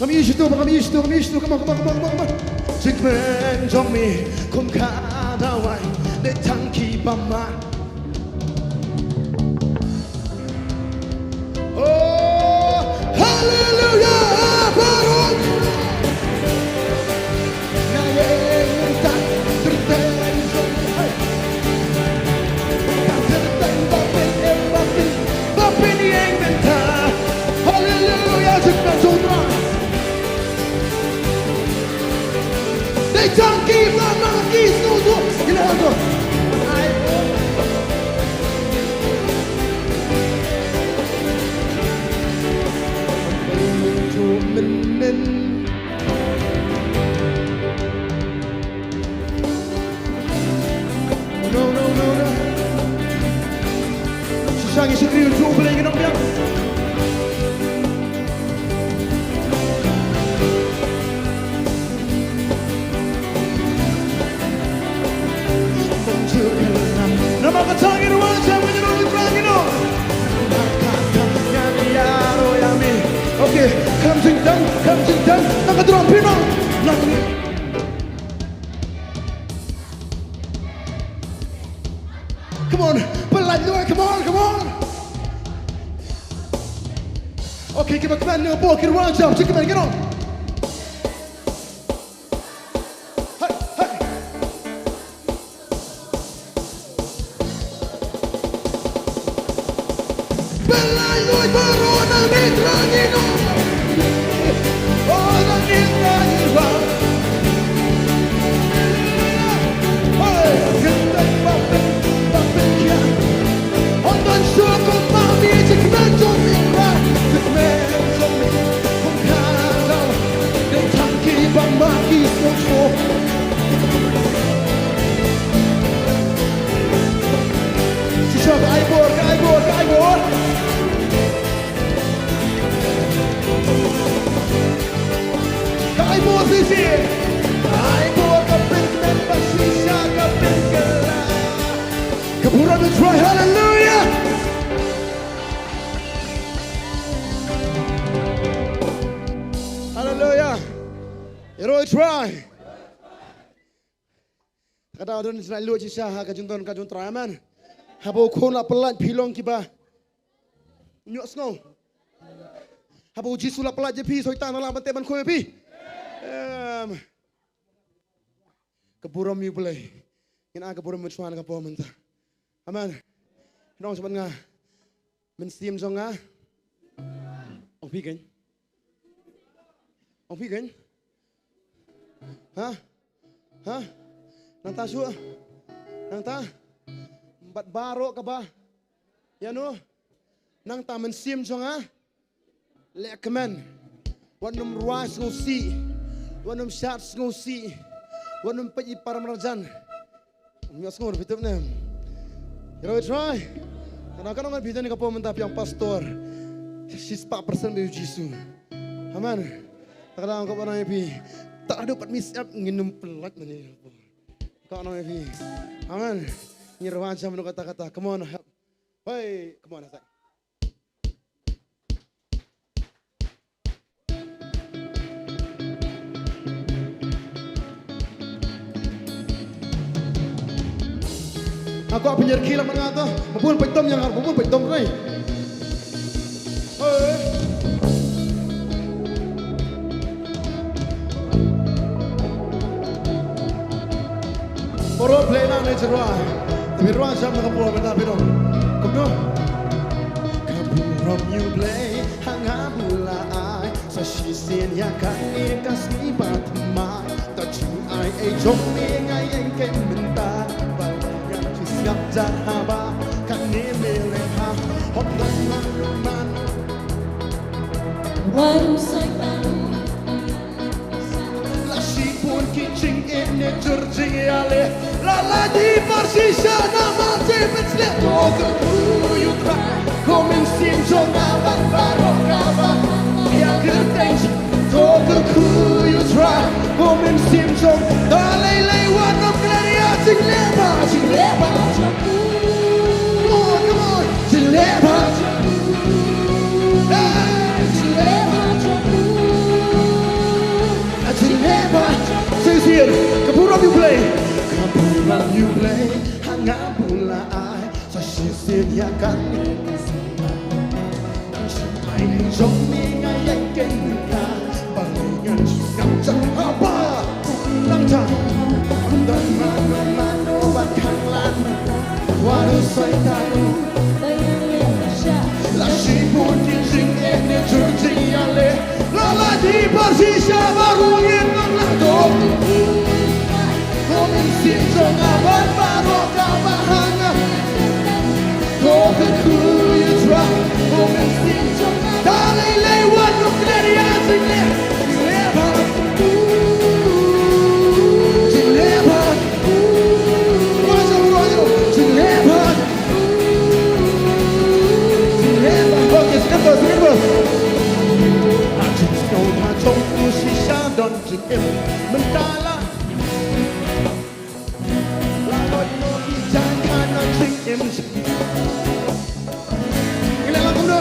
Ngam ïohi shuh, ngam ïohi shuh, ngam ïohi shuh. Come on, come on, come on, come on, come on. Jingkmen jong me kum ka dawai, dei tang kiba ma. Oh, hallelujah, baroh. Nga ïeng mynta, kyrteng jong me, hey. Kyrteng ba pynïeng, ba pynïeng, ba pynïeng mynta. Haleluya, jingkmen jong U Trai. Dei tang kiba ma ki sngewthuh. Ki la to. Ai. Mynnin. No, no, no, no. Shisha ngi shakri U Blei, ngi nongbiang. Namar kata ngin wan jam, ngin wan jam, ngin wan. Okay, khlem jingdang, khlem jingdang, na ka drum phi nong. Na ka Come on, pynlait lwai, come on, come on. Okay, kiba kmen ne bok, ki wan jam, ki kmen, ki wan. Hey, hey. Shisha, ka ai bor, ka ai bor, ka ai bor. Ka ai bor, shisha. Ka ai bor, ka pynkmen ba shisha, ka pynkylla. Ka burom ïa U Trai, haleluya. Haleluya. Ïaroh ïa U Trai. Ka daw don jingïaid lut shisha ha ka jingdon ka jong U Trai, amen. Haba U Khun la pynlait phi long kiba ïohsngew. Haba U Jisu la pynlait ïa phi, Soitan la ban teh ban khuid ïa phi. Em. Ka burom ïa U Blei. Ngin ai ka burom mynshwa na ka por mynta. Amen. Nong shaban nga. Mynsiem jong nga. Ong phi kein? Ong phi kein? Ha? Ha? Nangta shuh? Nangta? Bad baroh kaba ïano? Nangta mynsiem jong nga. Leh kmen. Wat nym rwai sngewsih. Wat nym shad sngewsih. Wat nym peit ïa i para marjan. Ym ïohsngew phi tip ne. Ïaroh ïa U Trai. Kane kane ngan phi jan ka por mynta phi ong pastor. Shispah percent ba ïoh Jisu. Amen. Ta ka daw ka ba nang ïa phi. Ta ka daw pat miss up ngin nym pynlait na ne. Ka nang ïa phi. Amen. Ngi rwai jam na kata kata. Come on. Hey, come on, Isaac. Nga kwah pynïar ki lam nga to. Mabun pyntom ïa nga, mabun pyntom rei. Hey. Baroh Blei na ne jrua. Te phi rwai jam na ka por mynta phi dong. Kumno? Ka burom ïa U Blei ha nga ba u la ai sa shisien ïa kane ka sngi ba thymmai. Ta jingaiei jong me nga ïeng kein mynta ba la ïa shisha jar haba kane me leh ha hok nang ma lu man. Waru Soitan. La shibun ki jingeh ne jur jingïaleh. La la di par shisha na ma te pynsleh to kyrkhu ïa U Trai. Ko mynsiem jong nga bad baroh kaba ïa kyrteng to kyrkhu ïa U Trai. Ko mynsiem jong nga lei lei wat nym klet ïa jingleh ba jingleh ba. Come on, come on. Jingleh ba. Hey, jingleh ba. Sien ïa kane. Ai jong me nga ïa ken ka. Ba me ngan sngap jong haba. Nang jong. Don mano mano ba khang lan. Wa ru sai ta ru. La shibun ki jingeh ne jur jingïaleh. La la di ba shisha ba ruh ïa nang la dok. Ko mynsiem jong nga bad baroh kaba ha nga. Ko kyrkhu ïa u Trai. Ko mynsiem jong nga. Da lei lei wat nukleria jingleh. Jingleh bad. Jingleh bad. Roger, Roger. Jingleh bad. Jingleh bad. Okay, second verse, second verse. Ha jingstad ha jong u shisha don jingim. Mynta la. La ïoh ïoh ki jaiñ kane jingim. Ngi la kumno?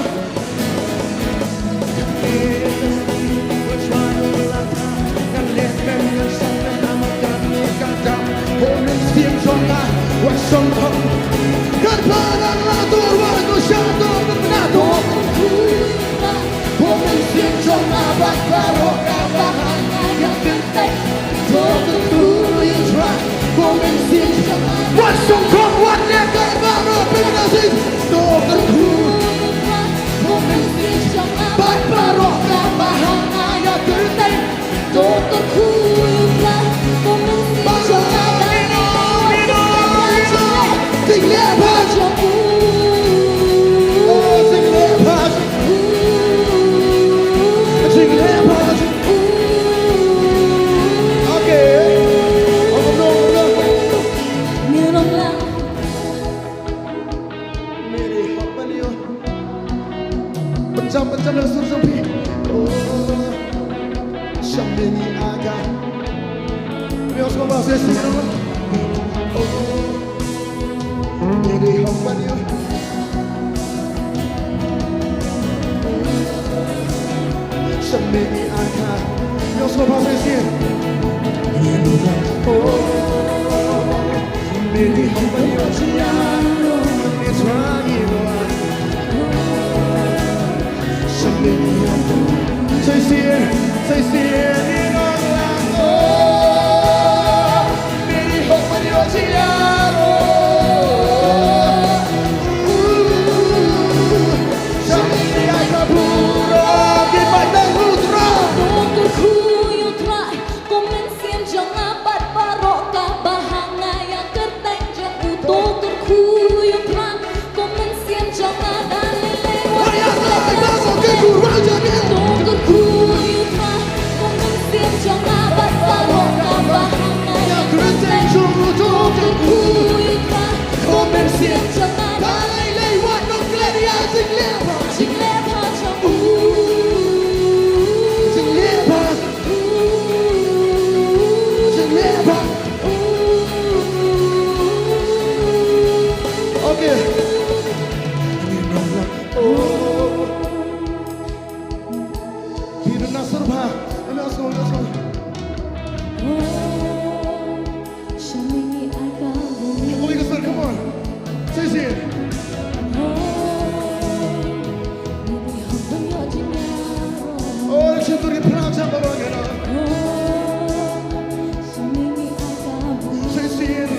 Wat song kong wat leh kai baroh pynbna sing. To kyrkhu. Bad baroh kaba ha nga ïa kyrteng. To kyrkhu ïa u Trai. Jingleh bha. Oh, jingleh bha. Jingleh bha. Okay. Ong kumno, ong kumno. Meri hok ban ïoh. Pynjam, pynjam da ka sur jong phi. Oh, sha meri aga. Meri hok ban ïoh. Oh, meri hok ban ïoh. Sha meri aga. Meri hok ban ïoh. Oh. Ko mynsiem jong nga bad baroh kaba ha nga ïa kyrteng jong u. To kyrkhu ïa u Trai. Ko mynsiem jong nga da lei lei wat. To kyrkhu ïa u Trai. Ko mynsiem jong nga bad baroh kaba ha nga ïa kyrteng jong u. To kyrkhu ïa u Trai. Ko mynsiem jong nga da lei lei wat. Nongklet ïa jingleh bha. Jingleh bha jong u. Jingleh bha. Okay. Phi duna sur bha. Let's go, let's go. Come on, come on. Say it. Oh, let's do the proud jump around, you know. Say it.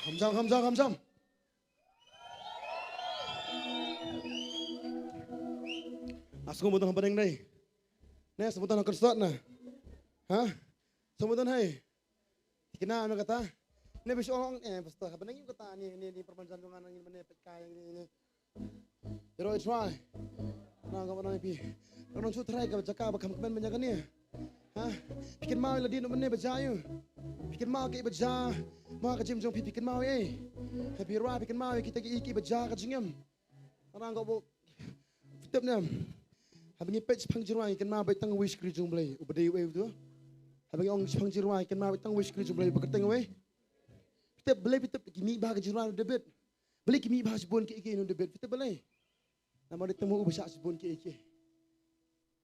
Kham jam, kham jam, kham jam. Asngew mutong ha bneng nei. Ne, sngewmutong ha konsert na. Ha? Sngewmutong hai. Kina me kata. Ne, bish ong, eh, pastor, ha bneng ïu kata ni, ni, ni, permanjan jong nga nang ïa mane pet kai ïa ni, ni. Ïa roi trai. Nang ka bneng phi. Nang shu trai ka jaka ba kham kmen manya kane. Ha? Phi kynmaw ïa lade namar ne ba jia ïa u. Phi kynmaw kaei ba jia. Ma ka jingim jong phi, phi kynmaw ïa ei. Ha phi rwai phi kynmaw ïa kita kiei kiei ba jia ka jingim. Nang ka bok. Phi tip ne em. Haba ngi peit shaphang jingrwai ngi kynmaw beit tang uwei shakri jong U Blei. U ba dei uei uto. Haba ngi ong shaphang jingrwai ngi kynmaw beit tang uwei shakri jong U Blei, ba kyrteng uei. Phi tip Blei, phi tip ki mih bha ka jingrwai u David. Balei ki mih bha shibun kiei kiei na u David? Phi tip balei? Namar dei tang ma u ba shah shibun kiei kiei.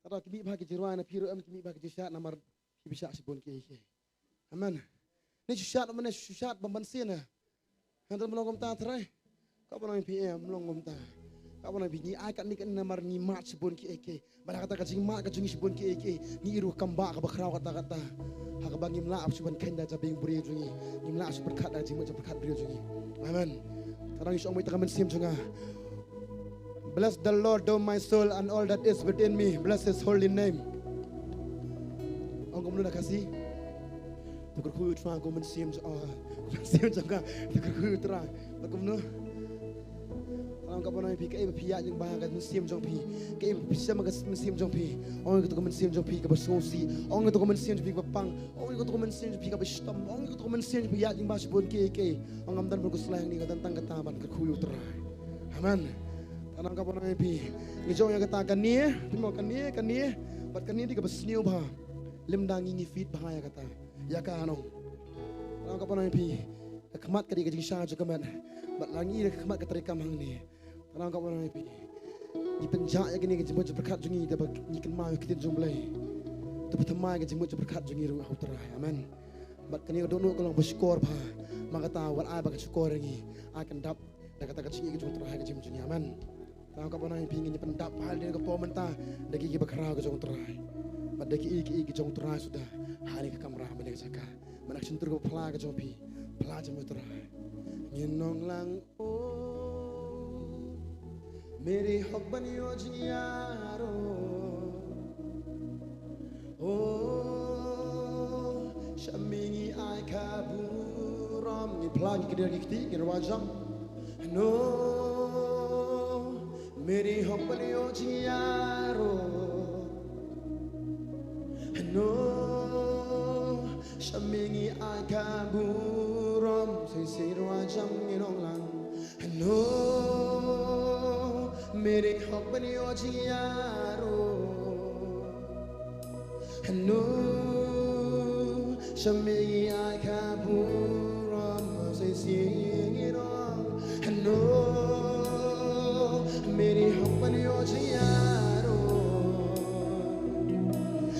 Kata ki mih bha ki jingrwai na phi ruh em ki mih bha ki jingshad namar phi ba shah shibun kiei kiei. Amen. Ni shu shad, mane shu shad ban ban sien na. Hynrei ym long kumta trai. Ka ban ong phi em, ym long kumta. Ka ban ong phi ngi ai katne katne namar ngi mad shibun kiei kiei. Bad ha kata ka jingmad ka jong ngi shibun kiei kiei, ngi ïoh ruh kam ba kaba khraw katta katta. Ha kaba ngim lah shuh ban kheiñ da jabieng briew jong ngi. Ngim lah shuh pyrkhat da jingmut jingpyrkhat briew jong ngi. Amen. Ka dang ngi shu ong beit ïa ka mynsiem jong nga. Bless the Lord, O my soul, and all that is within me. Bless his holy name. Ong kumno na Khasi? To kyrkhu ïa u Trai ko mynsiem jong, oh, mynsiem jong nga. To kyrkhu ïa u Trai. Bad kumno? Ong ka ban ong phi kaei ba phi ïaid lyngba ka mynsiem jong phi. Kaei ba phi shem ka mynsiem jong phi. Ong ïa kato ka mynsiem jong phi kaba sngewsih. Ong ïa kato ka mynsiem jong phi kaba pang. Ong ïa kato ka mynsiem jong phi kaba shitom. Ong ïa kato ka mynsiem jong phi ïaid lyngba shibun kiei kiei. Ong ngam don ban khuslai hangne, nga don tang kata ban kyrkhu ïa u Trai. Amen. Tang ka ban ong ïa phi. Ngi jong ïa kata kane, phi mo kane, kane. Bad kane dei kaba sniew bha. Lymda ngi ngi fit bha ïa kata. Ïa ka nong. Tang ka ban ong ïa phi. Ka khmat ka dei ka jingshai jong ka met. Bad la ngi ïa ka khmat ka treikam hangne. Tang ka ban ong ïa phi. Ngi pynjah ïa kane ka jingmut jingpyrkhat jong ngi da ba ngi kynmaw ïa ka ktien jong U Blei. To ba thymmai ka jingmut jingpyrkhat jong ngi ruh ha u Trai. Amen. Bad kane ka dohnud ka long ba shukor bha. Ma kata wat ai ba ka shukor ïa ngi. Ai kan dap da kata ka jingïeit ka jong u Trai ha ka jingim jong ngi. Amen. Tang ka ban ong ïa phi ngin ïa pyndap ha kane ka por mynta da ki kiba khraw ka jong u Trai. Bad da ki kiei kiei ka jong u Trai suda ha kane ka kamra, ha kane ka jaka. Mynta ka shyntur kaba phla ka jong phi. Phla jong u Trai. Ngin ong lang, oh, me dei hok ban ïoh jingïaroh. Oh, sha me ngi ai ka burom. Ngin phla, ngi kyndiah ki kti, ngin rwai jam. Hano, me dei hok ban ïoh jingïaroh. Hano, sha me ngi ai ka burom. Sa shisien rwai jam, ngin ong lang. Hano, me dei hok ban ïoh jingïaroh. Hano, sha me ngi ai ka burom, sa shisien ngin ong. Hano, me dei hok ban ïoh jingïaroh.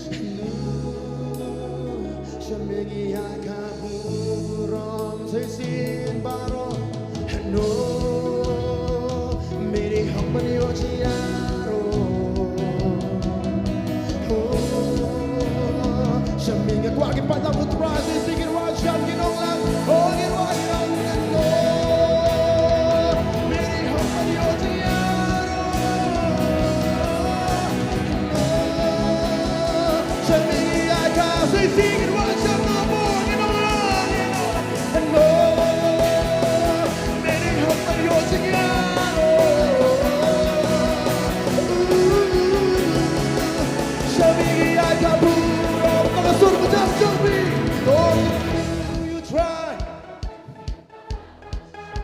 Hano, sha me ngi ai ka burom, sa shisien baroh. Hano, me dei hok ban ïoh jingïaroh. Oh, sha me ngi kwah ki paidlang u Trai, sa shisien ngin rwai jam, ngin ong lang. Oh, ngin rwai jam, ngin ong. Me dei hok ban ïoh jingïaroh. Hano, sha me ngi ai ka, sa shisien ngin rwai jam, ngin ong lang, ngin ong lang. Hano, me dei hok ban ïoh jingïaroh. Sha me ngi ai ka burom. Tang ka sur ba jam jong phi. Oh, you try.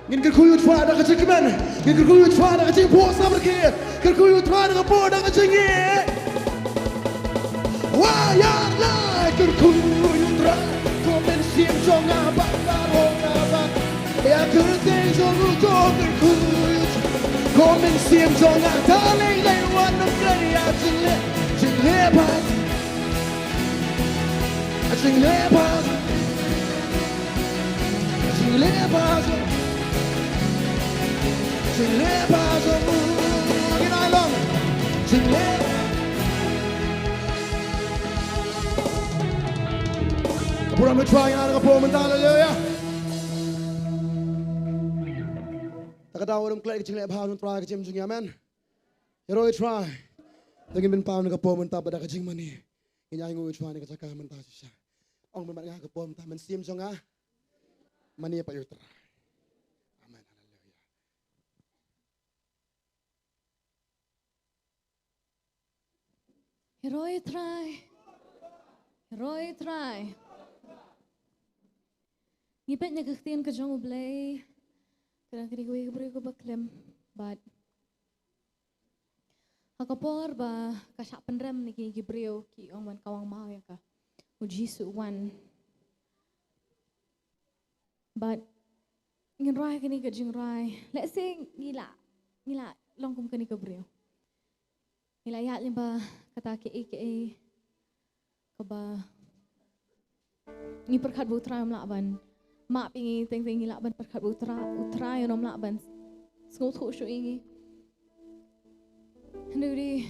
Ngin kyrkhu ïa u Trai da ka jingkmen. Ngin kyrkhu ïa u Trai da ka jingphohsnam ryngkat. Kyrkhu ïa u Trai da ka por da ka jingngeit. Wa ïa la kyrkhu ïa u Trai. Ko mynsiem jong nga bad baroh nga bad. Ïa kyrteng jong u to kyrkhu ïa u Trai. Ko mynsiem jong nga, darling, dei wan nym kren ïa jingleh, jingleh bha. Jingleh bha. Jingleh bha. Jingleh bha jong u. Ngin ai long. Jingleh. Ka burom u Trai, ngin ai ka burom mynta, haleluya. Ta ka daw ruh klet ka jingleh bha jong u Trai ha ka jingim jong ngi, amen. Ïaroh ïa u Trai. Te ngin pynpaw na ka por mynta bad da ka jingmane. Ngin ïa ainguh ïa u Trai na ka jaka mynta shisha. Ong bad nga, ka por mynta, Mynsiem jong nga, mane pat ïa u Trai. Amen. Haleluya. Ïaroh ïa u Trai. Ïaroh ïa u Trai. Ngi peit na ka ktien ka jong U Blei. Ka dang kane kawei ka briew kaba khlem. Bad ha ka por ba ka shah pynrem na ki, ki briew ki ong ban kawang maw ïa ka. U Jisu u wan. Bad ngin rai kane ka jingrai. Let's say ngi la, ngi la long kum kane ka briew. Ngi la ïaid lyngba kata kaei kaei kaba ngi pyrkhat ba u Trai um lah ban map ïa ngi, teng teng ngi lah ban pyrkhat ba u Trai, u Trai un ym lah ban sngewthuh shuh ïa ngi. Hynrei,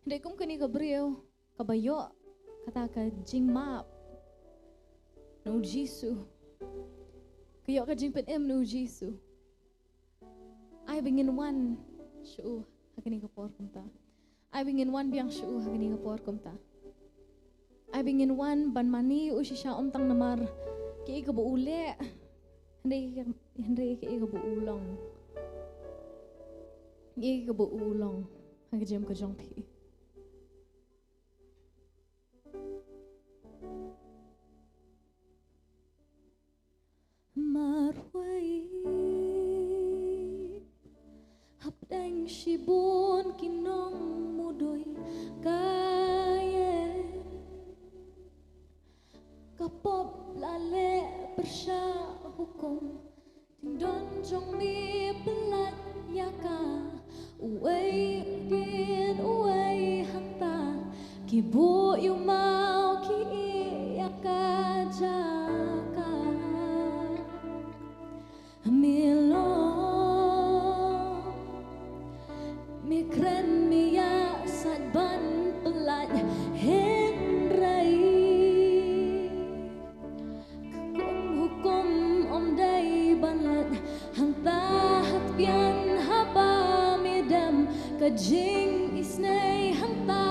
hynrei kum kane ka briew kaba ïoh kata ka jingmap na u Jisu, ka ïoh ka jingpynim na u Jisu. Ai ba ngin wan sha u ha kane ka por kumta. Ai ba ngin wan biang sha u ha kane ka por kumta. Ai ba ngin wan ban mane ïa u shisha, ym tang namar kaei kaba u leh, hynrei, hynrei kaei kaba u long. Kaei kaba u long ha ka jingim ka jong phi. Marwei hapdeng shibun ki nongmudui ka ïeng, ka pop la leh pyrshah hukum. Jingdon jong me pyllait ïa ka, uwei hadien uwei hangta, ki buh ïa u maw ki ïeh ïa ka jaka. Me long, me kren, me ïasaid ban pyllait, hynrei ka kum hukum ym dei ban lait. Hangta ha tbian haba me dem, ka jingisynei hangta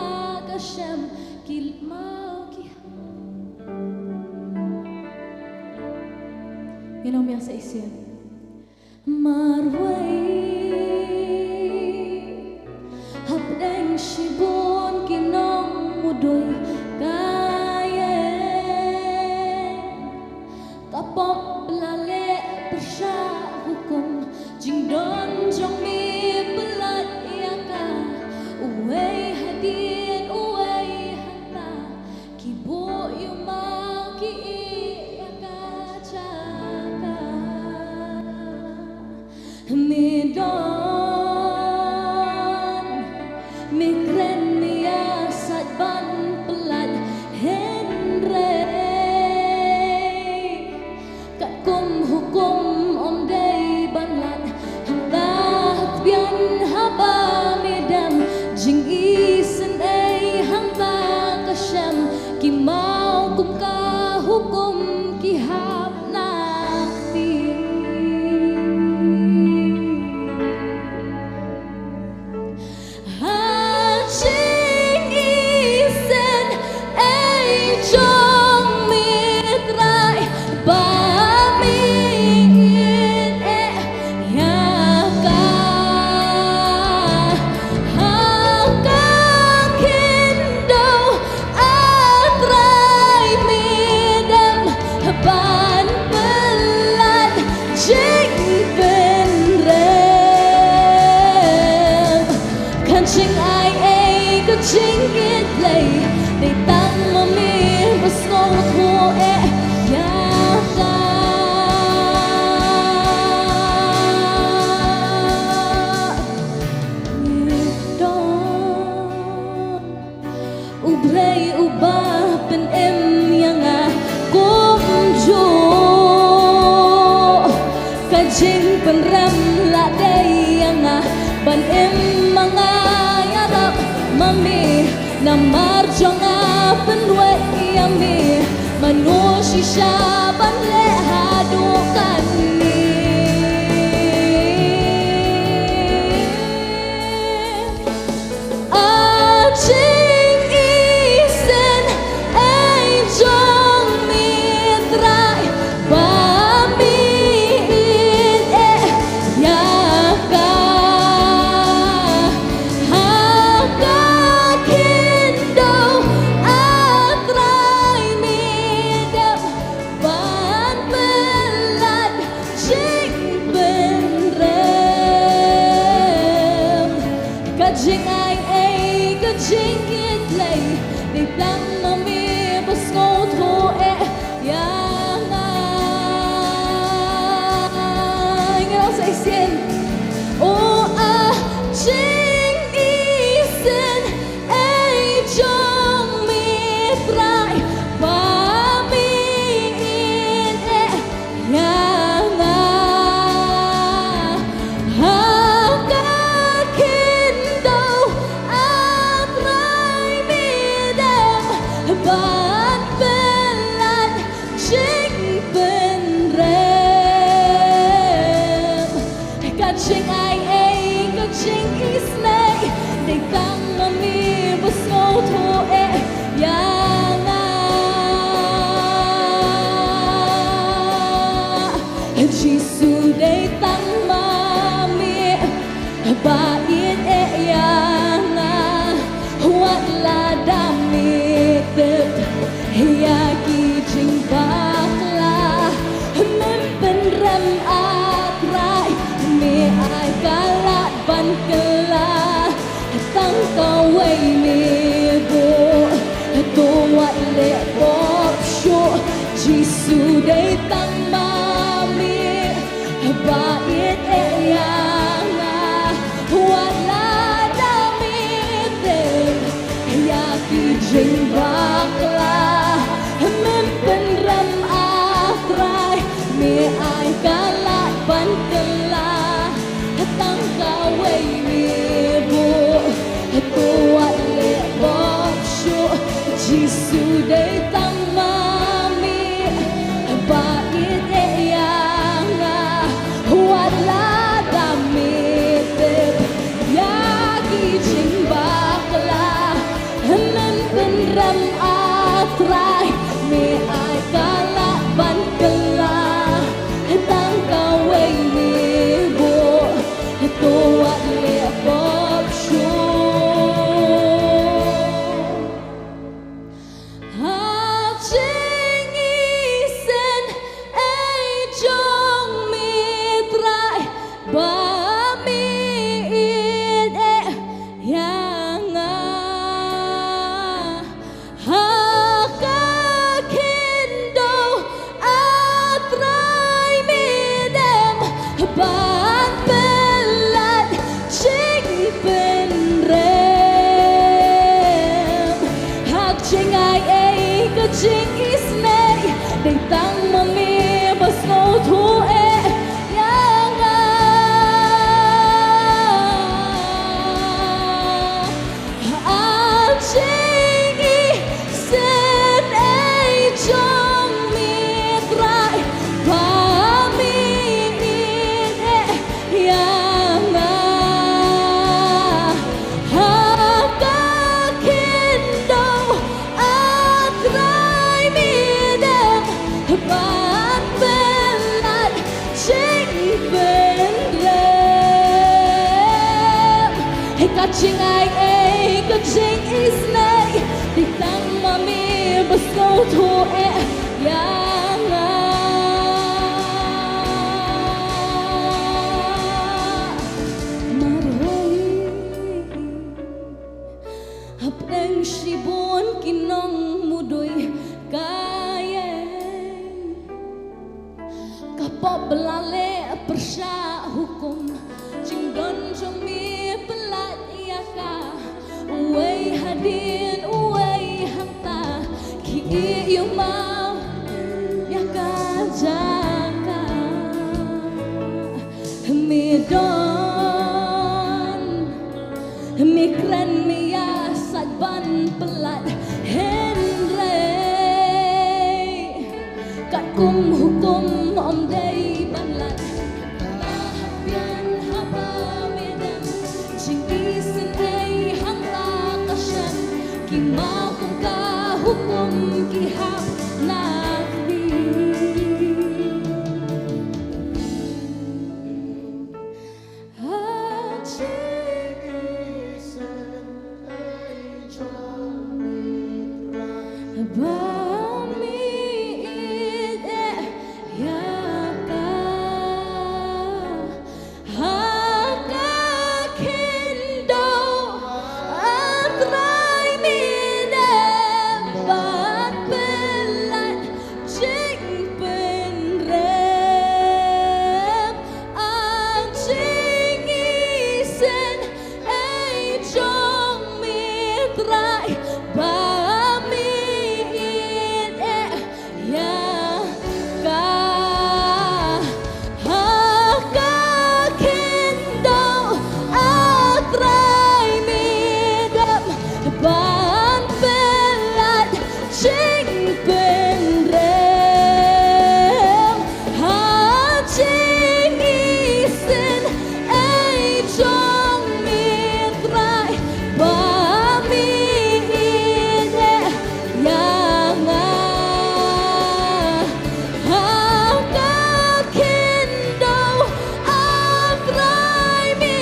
ka shem, ki maw ki. Ngin ong biang sa shisien. Marwei hapdeng shibun ki nongmudui ka ïeng, ka pop la leh pyrshah hukum. Jingdon jong me pyllait ïa ka, uwei hadien uwei hangta, ki buh ïa u maw ki ïeh ïa ka jaka. Me don, me kren, me ïasaid ban pyllait, hynrei katkum hukum ym dei ban lait. Hangta ha tbian haba me dem, jingisynei hangta ka shem, ki maw kum ka hukum ki hap na kti. Ha jingisynei jong me Trai ba me ïeh ïa ka, ha ka khyndew, A Trai, me dem ban pyllait jingpynrem. Kan jingai ei ka jingïeit Blei, dei tang ma me ba sngewthuh eh ïa ka. Me don U Blei uba pynim ïa nga kumjuh. Ka jingpynrem la dei Namar jong nga pynwei ïa me, mano shisha ban leh haduh katne. A jingïaseng ei jong me Trai, ba me ïeit eh ïa ka. Ha ka khyndew A Trai me dep ban pyllait jingpynrem. Ka jingai ei ka jingkit lei, dei tang ma me ba sngewthuh eh ïa nga. Ngi ong sa shisien. O a jingïaseng ei jong me Trai, ba me ïeit eh ïa nga. Ha ka khyndew A Trai me dep ban pyllait jingpynrem. Ka jingai ei ka jingisynei, dei tang ma me ba sngewthuh eh ïa nga. Jisu, dei tang ma me ba ïeit eh ïa nga. Wat la da me tep ïa ki jingbakla, mem pynrem A Trai, me ai ka lad ban kylla. Tang kawei me buh, to wat leh pop shuh. Jisu, dei tang ma me ba ïeit eh ïa nga. Wat la da me tep ïa ki jingbakla, mem pynrem A Trai, me ai ka lad ban kylla. Tang kawei me buh, to wat leh pop shuh. Jisu, dei tang ma me ba ïeit eh ïa nga. Wat la da me tep ïa ki jingbakla, mem pynrem A Trai, me ai ka lad ban kylla. Tang kawei me buh, to wat leh pop shuh. Ha jingïaseng ei jong me Trai, ba me ïeit eh ïa nga. Ha ka khyndew A Trai me dep ban pyllait jingpynrem. Ha ka jingai ei ka jingisynei, dei tang ma me ba sngewthuh eh ïa nga. A jingïaseng ei jong me Trai, ba me ïeit eh ïa nga. Ha ka khyndew A Trai me dep ban pyllait jingpynrem. Hei ka jingai ei ka jingisynei, dei tang ma me ba sngewthuh eh ïa nga. Marhoi hapdeng shibun ki nongmudui ka ïeng. Ka pop ba la leh pyrshah hukum, jingdon jong me pyllait ïa ka. Uwei hadien uwei hangta, ki ïeh ïa u maw ïa ka jaka. Me don, me kren, me ïasaid ban lad hynrei katkum hukum ym dei ban lad. Haba hap biang haba me dem, jingisynei hangta ka shen, ki mawhum ka hukum ki hap na kti. Ba mi ïeit ïa ka ha ka khyndew, A Trai, me dem ban pynlait jingpynrem. A jingisynei jong me Trai, ba mi ïeit ïa ka ha ka khyndew, A Trai, me dem ban pynlait jingpynrem. Ha jingisynei jong me Trai, ba mi ïeit ïa nga ha ka khyndew, A Trai, me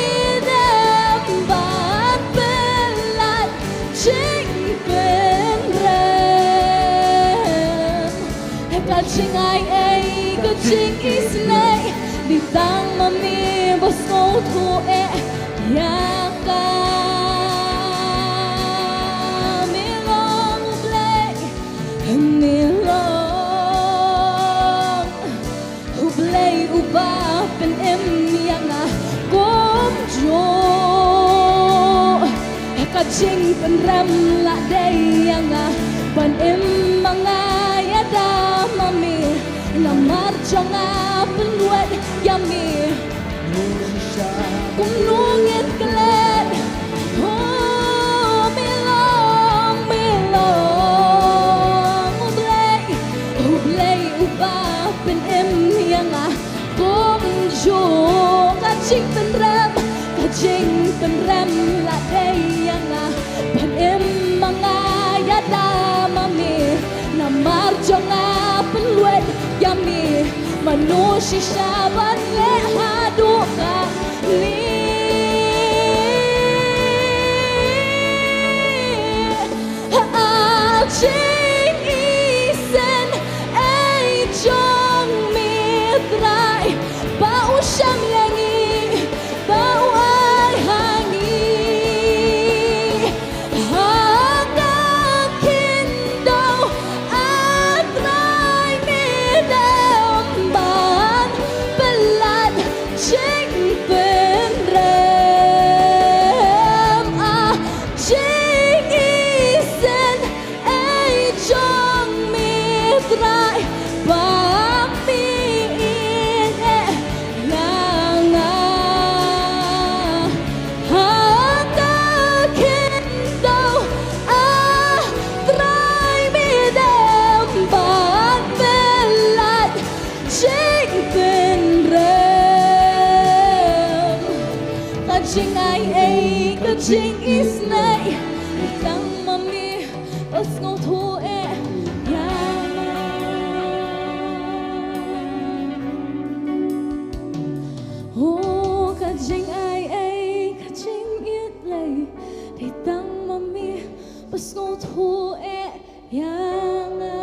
dem ban pynlait jingpynrem. Ka jingai ei, ka jingisynei, dei tang ma me ba sngewthuh eh ïa ka. Me long U Blei, me long U Blei uba pynim ïa nga kumjuh. Ka jingpynrem la dei ïa nga, ban im ma nga ïada ma me, namar jong nga pynwait ïa me. Kumno ngin klet, oh, me long, me long U Blei, U Blei uba pynim ïa nga kumjuh. Ka jingpynrem, ka jingpynrem la dei ïa nga, ban im ma nga ïada ma me, namar jong nga pynwait ïa me. Mano shisha ban leh haduh kane? Ha jingisynei jong me Trai, ba u shem ïa ngi, ba u ai ha ngi ha ka khyndew, A Trai, me dem ban pynlait jingpynrem. A jingisynei jong me Trai, ba mi ïeit ïa nga ha ka khyndew, A Trai, me dem ban pynlait jingpynrem. Ka jingai ei, ka jingisynei, dei tang ma me ba sngewthuh eh ïa nga. Oh, ka jingai ei, ka jingïeit Blei, dei tang ma me ba sngewthuh eh ïa nga.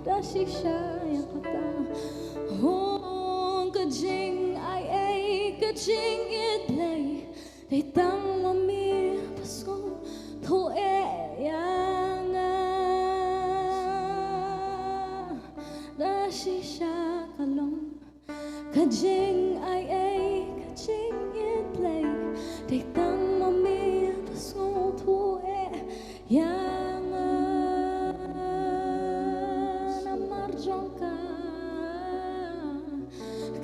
Da shisha ïa kata. Oh, ka jingai ei, ka jingïeit Blei, dei tang ma me ba sngewthuh eh ïa nga. Da shisha ka long. Ka jingai ei, ka jingïeit Blei, dei tang ma me ba sngewthuh eh ïa nga. Namar jong ka,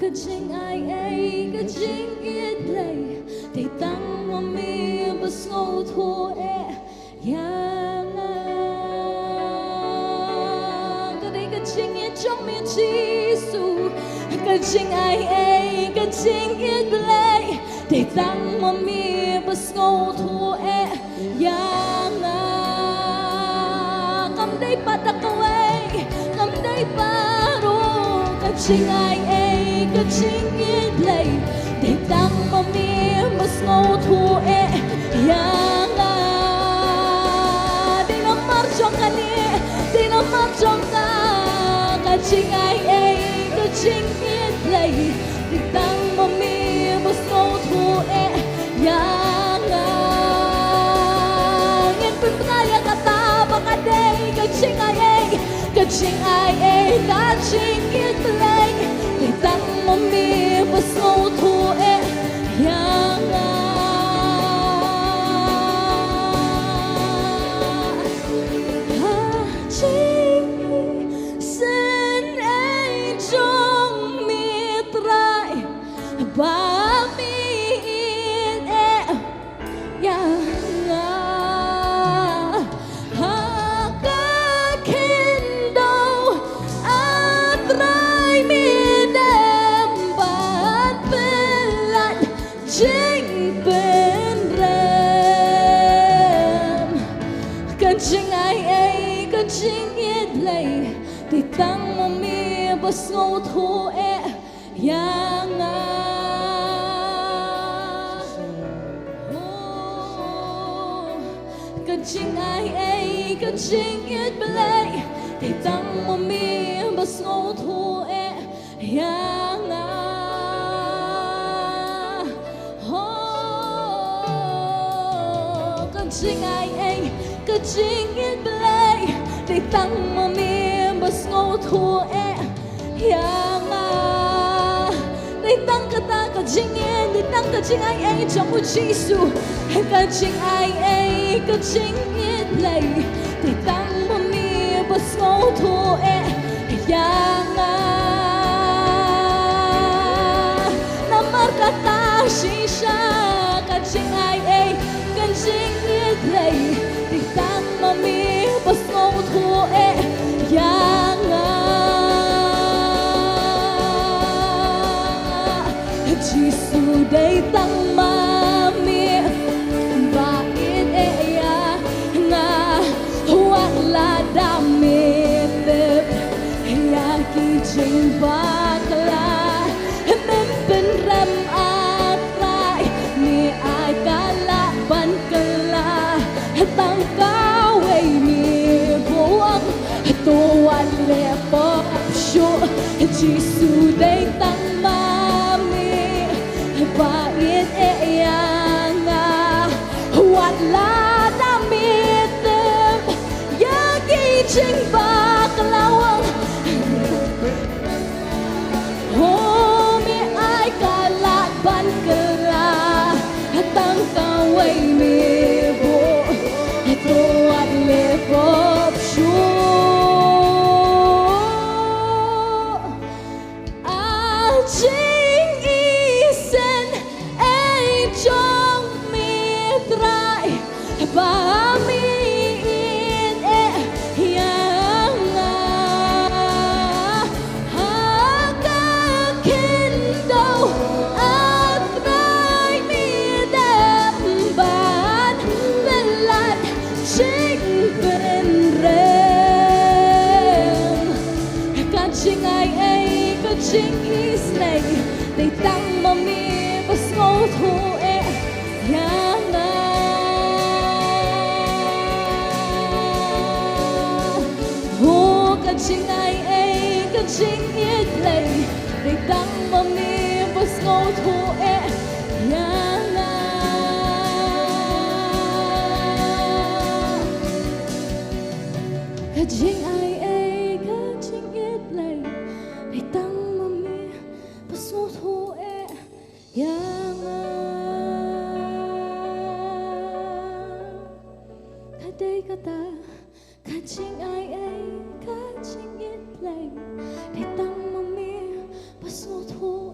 Ka jingaiei, ka jingïeit Blei, dei tang ma me ba sngewthuh eh ïa nga. Ka dei ka jingïeit jong me Jisu. Ka jingaiei, ka jingïeit Blei, dei tang ma me ba sngewthuh eh ïa nga. Kam dei pat da kawei, kam dei pat ruh. Ka jingaiei, ka jingïeit Blei, dei tang ma me ba sngewthuh eh ïa nga. Dei namar jong kane, dei namar jong ka. Ka jingaiei, ka jingïeit Blei, dei tang ma me ba sngewthuh eh ïa nga. Ngin pynbna ïa kata ba ka dei ka jingaiei, ka jingaiei, ka jingïeit Blei, dei tang ma me ba sngewthuh eh ïa nga. Ha jingïaseng jong me Trai, ba me ïeit eh ïa nga. Ha ka khyndew, ah Trai, me dem ban pynlait jingpynrem. Ka jingaiei, ka jingïeit Blei, dei tang ma me ba sngewthuh eh ïa nga. Oh, ka jingaiei, ka jingïeit Blei, dei tang ma me ba sngewthuh eh ïa nga. Oh, ka jingaiei, ka jingïeit Blei, dei tang ma me ba sngewthuh eh ïa nga. Dei tang kata ka jingïeit, dei tang ka jingaiei jong u Jisu. Ka jingaiei, ka jingïeit Blei, dei tang ma me ba sngewthuh eh ïa nga. Namar kata shisha ka jingaiei, ka jingïeit Blei, dei tang ma me ba sngewthuh eh ïa nga. Jisu, dei tang ma me ba ïeit eh ïa nga. Wat la da me tep ïa ki jingbakla, mem pynrem, ah Trai, me ai ka lad ban kylla tang kawei me bok. To wat leh pop shuh, Jisu, dei tang ma me ba ïeit eh ïa nga. Wat la da me tep ïa ki jingbakla, oh, me ai ka lad ban kylla tang kawei me bok. To wat leh pop shuh. Ah, jingïaseng jong me Trai, ba me ïeit eh ïa nga. Ha ka khyndew, ah Trai, me dem ban pynlait jingpynrem. Ka jingaiei, ka jingïaseng, dei tang ma me ba sngewthuh eh ïa nga. Oh, ka jingaiei, ka jingïeit Blei, dei tang ma me ba sngewthuh eh ïa nga. Ka jingaiei, ka jingïeit Blei, dei tang ma me ba sngewthuh eh ïa nga. Ka dei kata ka jingaiei, ka jingïeit Blei, dei tang ma me ba sngewthuh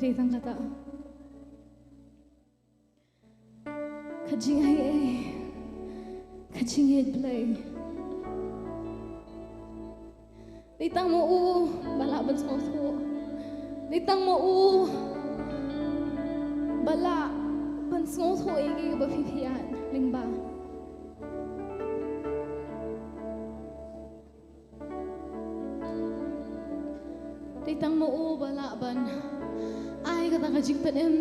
Te tang kata. Ka jingaiei, ka jingïeit Blei. Dei tang ma u ba lah ban sngewthuh. Dei tang ma u ba lah ban sngewthuh ïa kiei kiba phi phi ïaid lyngba. Dei tang ma u ba lah ban ai kata ka jingpynim.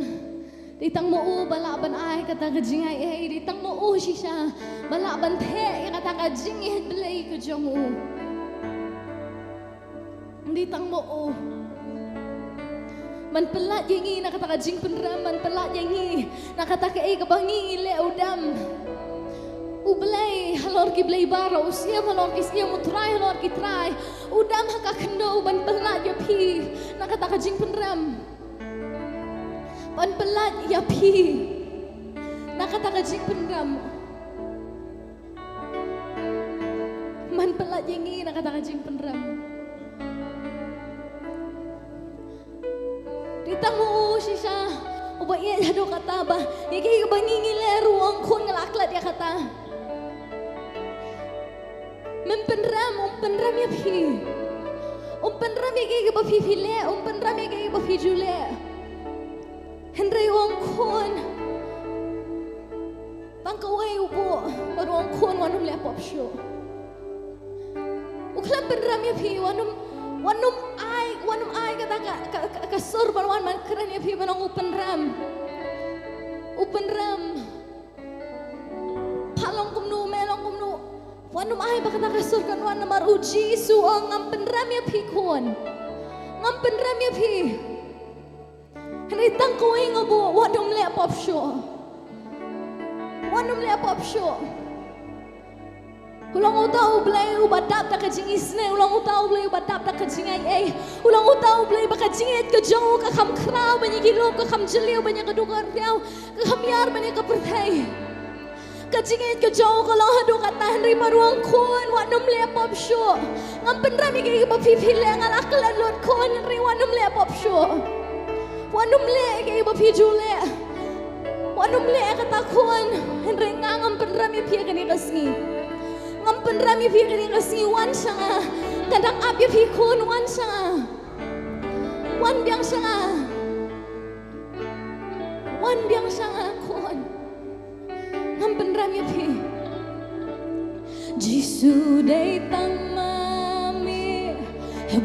Dei tang ma u ba lah ban ai kata ka jingaiei. Dei tang ma u shisha ba lah ban theh ïa kata ka jingïeit Blei ka jong u. Dei tang ma u ban pyllait ïa ngi na kata ka jingpynrem, ban pyllait ïa ngi na kata kaei kaba ngi ngi leh u dam. U Blei halor ki Blei baroh, u Siem halor ki Siem, u Trai halor ki Trai. U dam ha ka khyndew ban pyllait ïa phi na kata ka jingpynrem. Ban pyllait ïa phi na kata ka jingpynrem. Ban pyllait ïa ngi na kata ka jingpynrem. Dei tang ma u shisha uba ïeit haduh katta ba ïa kiei kiba ngi ngi leh ruh, u ong khun, nga la klet ïa kata. Mem pynrem, um pynrem ïa phi. Um pynrem ïa kiei kiba phi phi leh, um pynrem ïa kiei kiba phi ju leh. Hynrei u ong khun, tang kawei u buh bad u ong khun, wat nym leh pop shuh. U khlem pynrem ïa phi, wat nym, wat nym ai, wat nym ai kata ka, ka, ka, ka sur ban wan ban kren ïa phi, ban ong u pynrem. U pynrem. Pha long kumno, me long kumno. Wat nym ai ba kata ka sur kan wan, namar u Jisu u ong, ngam pynrem ïa phi khun. Ngam pynrem ïa phi. Hynrei tang kawei nga buh, wat nym leh pop shuh. Wat nym leh pop shuh. U long uta u Blei uba dap da ka jingisynei, u long uta u Blei uba dap da ka jingaiei. U long uta u Blei ba ka jingïeit ka jong u ka kham khraw ban ïa ki lum, ka kham jylliew ban ïa ka duk ka riaw, ka kham ïar ban ïa ka pyrthei. Ka jingïeit ka jong u ka long haduh katta, hynrei ma u ong khun, wat nym leh pop shuh. Ngam pynrem ïa kiei kiba phi phi leh, nga la klet lut khun, hynrei wat nym leh pop shuh. Wat nym leh ïa kiei kiba phi ju leh. Wat nym leh ïa kata khun, hynrei nga ngam pynrem ïa phi ïa kane ka sngi. Ngam pynrem ïa phi ïa kane ka sngi, wan sha nga. Nga dang ap ïa phi khun, wan sha nga. Wan biang sha nga. Wan biang sha nga khun. Ngam pynrem ïa phi. Jisu, dei tang ma me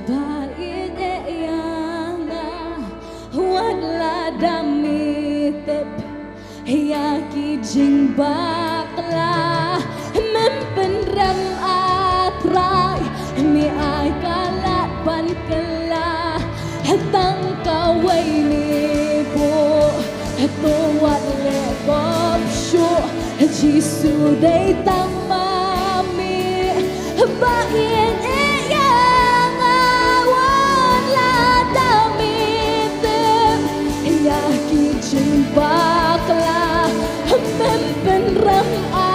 ba ïeit ïa nga. Wat lada me tip ïa ki jingbakla, mem pynrem, A Trai, me ai ka lad ban kylla. Tang kawei me buh, to wat leh pop shuh. Jisu, dei tang ma me ba ïeit ïa nga. Wat lada me tip ïa ki jingbakla, mem pynrem, A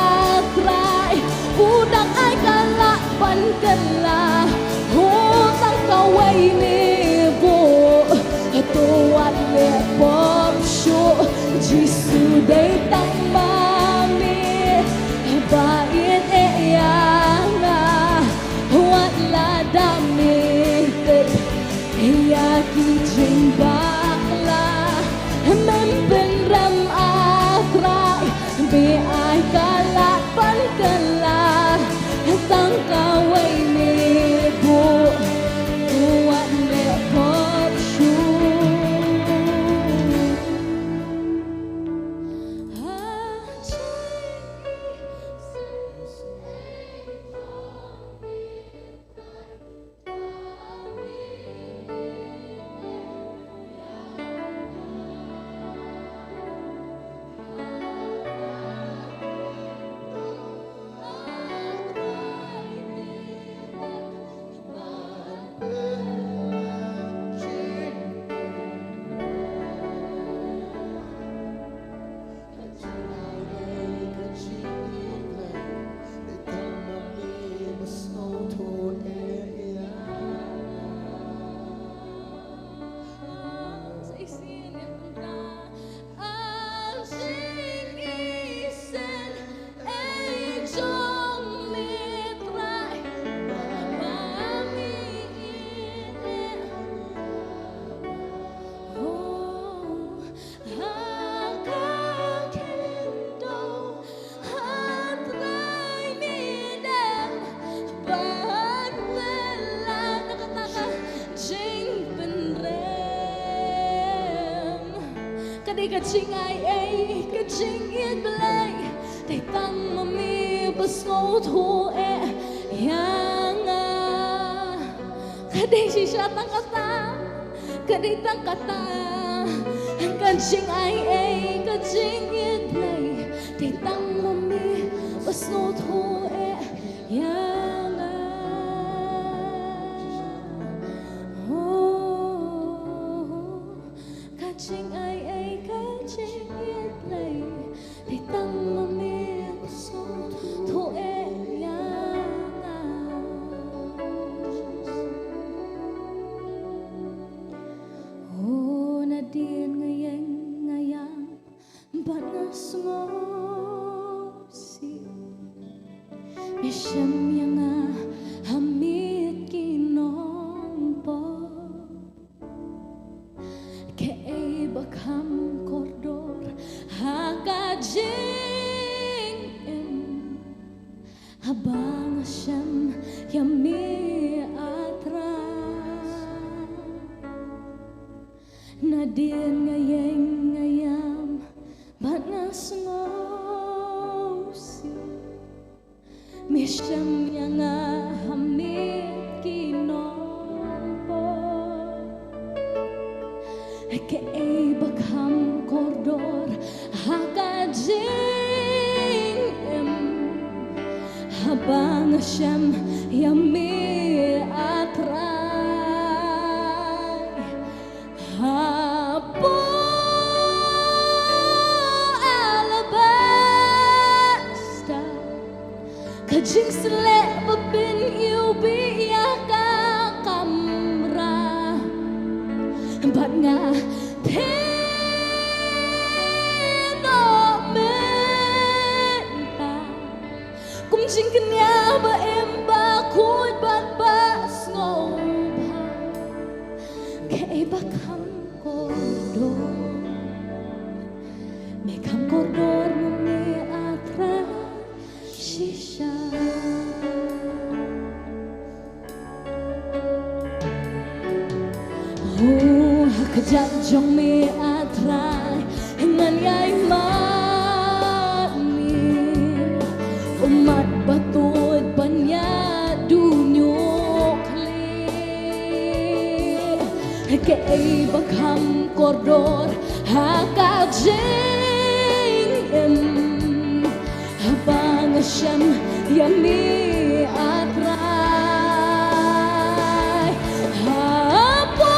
Trai, u dang ai ka lad ban kylla. Tang kawei me buh, to wat leh pop shuh. Jisu, dei tang ma me ba ïeit ïa nga. Wat lada me tip ïa ki jingbakla, mem pynrem, A Trai, me ai ka lad ban kylla. Tang kawei me buh, wat me Ka jingaiei, ka jingïeit Blei, dei tang ma me ba sngewthuh eh ïa nga. Ka dei shisha tang kata, ka dei tang kata. Ka jingaiei, ka jingïeit Blei, dei tang ma me ba sngewthuh eh ïa nga. Oh. Ka jingaiei, ka jingïeit Blei, dei tang ma me ba sngewthuh eh ïa nga. Oh, nadien nga ïeng nga ïam bad nga sngewsih. Me shem ïa nga ha miet ki nongpop. Kaei ba kham kordor ha ka jingim, haba nga shem ïa me, A Trai. Nadien nga ïeng nga ïam bad nga sngewsih. Me shem ïa nga ha miet ki nongpop. Kaei ba kham kordor ha ka jingim, haba nga shem ïa me, A Trai. Hapoh alabaster, ka jingsleh ba pyniwbih ïa ka kamra, bad nga pynnoh mynta kum jingkñia ba im, ba khuid bad ba sngewbha. Kaei ba kham kordor, me kham kordor ma me, A Trai, shisha. Oh, ha kjat jong me, A Trai, ngan ïai mad mih, u mat ba tuid ban ïaid duñuh khlieh. Kaei ba kham kordor ha ka jingim, haba nga shem ïa me, A Trai. Hapoh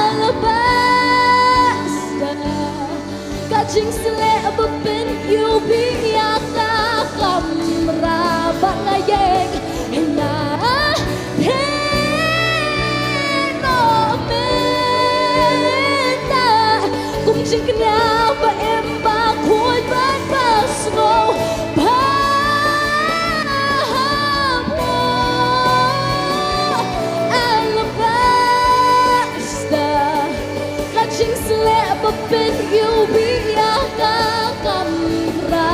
alabaster, ka jingsleh ba pyniwbih ïa ka kamra, bad nga ïeng nga pynnoh mynta kum jingkñia ba im, ba khuid bad ba sngewbha. Hapoh alabaster, ka jingsleh ba pyniwbih ïa ka kamra,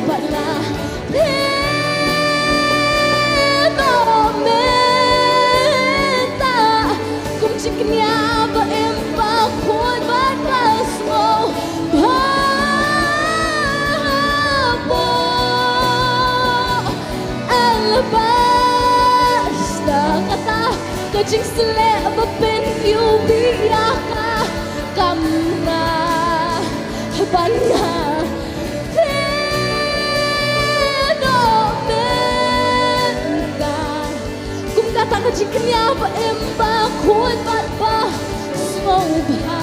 bad nga pynnoh mynta kum jingkñia ba im, ba khuid bad ba sngewbha. Hapoh alabaster, kata ka jingsleh ba pyniwbih ïa ka kamra, bad nga pynnoh mynta kum kata ka jingkñia ba im, ba khuid bad ba sngewbha.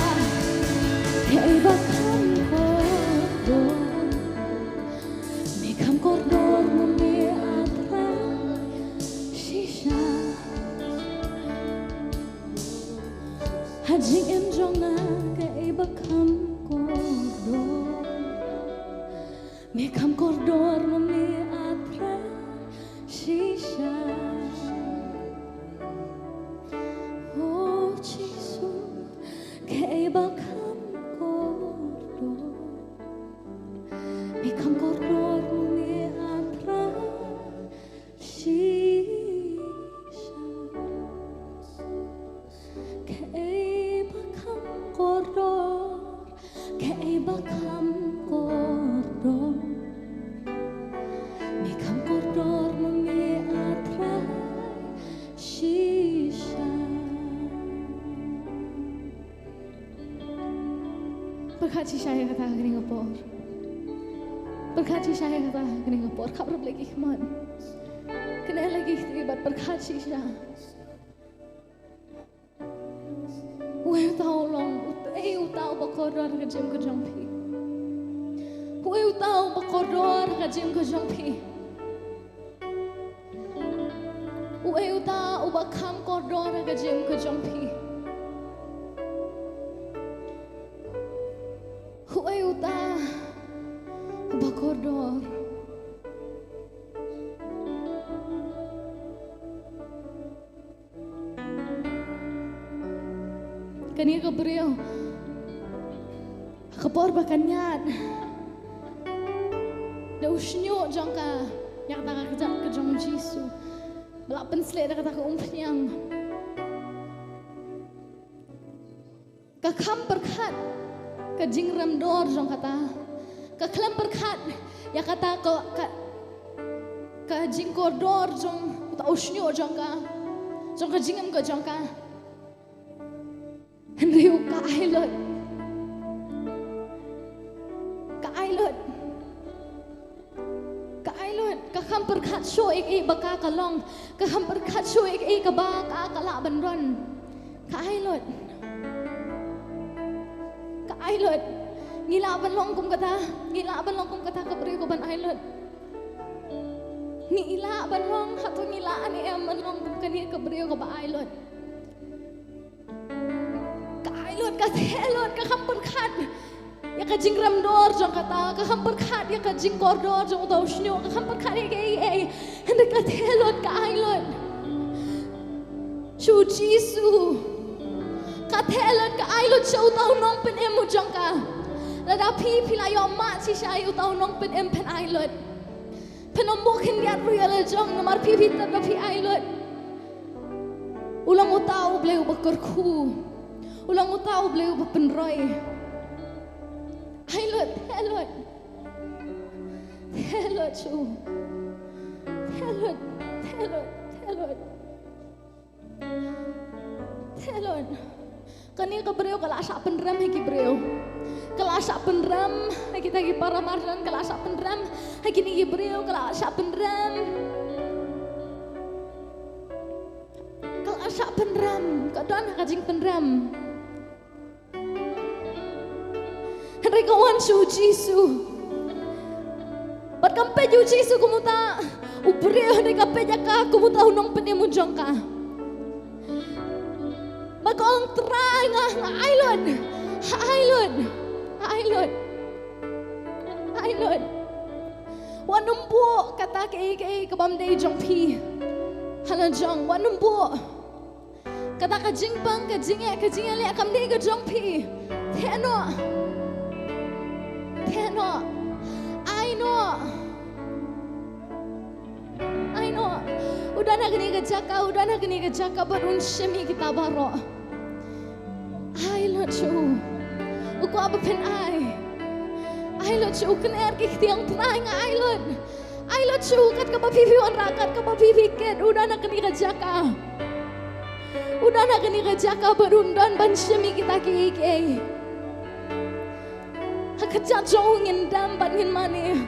Kaei ba kham kordor, me kham kordor ma me, A Trai, shisha. Ha jingim jong nga, kaei ba kham kordor, me kham kordor ma me, A Trai, shisha. Oh Jisu, kaei ba kham kordor, me kham kordor ma me, A Trai, shisha. Kaei ba Pyrkhat shisha ïa kata ha kane ka por. Pyrkhat shisha ïa kata ha kane ka por. Khap rep lagi khmat. Kane lagi kti bad pyrkhat shisha. Uei uta u long, uei uta uba kordor ha ka jingim ka jong phi? Uei uta uba kordor ha ka jingim ka jong phi? Uei uta uba kham kordor ha ka jingim ka jong phi? Uei uta uba kordor? Kane ka briew, ha ka por ba kan ïaid da u shñiuh jong ka, ïa kata ka kjat ka jong u Jisu, ba la pynshlei da kata ka umphniang. Ka kham pyrkhat ka jingrem dor jong kata. Ka khlem pyrkhat ïa kata ka, ka, ka jingkordor jong uta u shñiuh jong ka, jong ka jingim ka jong ka. Hynrei u ka ai lut. Ka ai lut. Ka ai lut, ka kham pyrkhat shuh ïa kaei ba ka ka long, ka kham pyrkhat shuh ïa kaei kaba ka ka lah ban don. Ka ai lut. Ka ai lut. Ngi lah ban long kum kata, ngi lah ban long kum kata ka briew kaban ai lut. Ngi lah ban long, hato ngi lah ne em ban long kum kane ka briew kaba ai lut. Ka ai lut, ka theh lut, ka kham pyrkhat ïa ka jingrem dor jong kata, ka kham pyrkhat ïa ka jingkordor jong uta u shñiuh, ka kham pyrkhat ïa kaei kaei. Hynrei ka theh lut, ka ai lut sha u Jisu. Ka theh lut, ka ai lut sha uta u nongpynim u jong ka. Lada phi, phi la ïoh mad shisha ïa uta u nongpynim, phin ai lut. Phin ym buh khyndiat ruh ïa la jong namar phi, phi tip ba phi ai lut. U long uta U Blei uba kyrkhu. U long uta U Blei uba pynroi. Ai lut, theh lut. Theh lut sha u. Theh lut, theh lut, theh lut. Theh lut. Kane ka briew ka la shah pynrem ha ki briew. Ka la shah pynrem ha kita ki para marjan, ka la shah pynrem ha kine ki briew, ka la shah pynrem. Ka la shah pynrem, ka don ha ka jingpynrem. Hynrei ka wan sha u Jisu. Bad kam peit ïa u Jisu kum uta u briew, hynrei ka peit ïa ka kum uta u nongpynim u jong ka. Bad ka ong, Trai, nga, nga ai lut. Nga ai lut. Nga ai lut. Nga ai lut. Wat nym buh kata kaei kaei ka bym dei jong phi ha la jong. Wat nym buh. Kata ka jingpang, ka jingeh, ka jingeh leh kam dei ka jong phi. Theh noh. Theh noh. Ai noh. Ai noh. U don ha kane ka jaka, u don ha kane ka jaka bad un shim ïa kita baroh. Ai lut sha u. U kwah ba phin ai. Ai lut sha u, kner ki kti, ong, Trai, nga ai lut. Ai lut sha u, kat kaba phi phi wanrah, kat kaba phi phi kit, u don ha kane ka jaka. U don ha kane ka jaka bad un don ban shim ïa kita kiei kiei. Ha ka kjat jong u ngin dam bad ngin mane.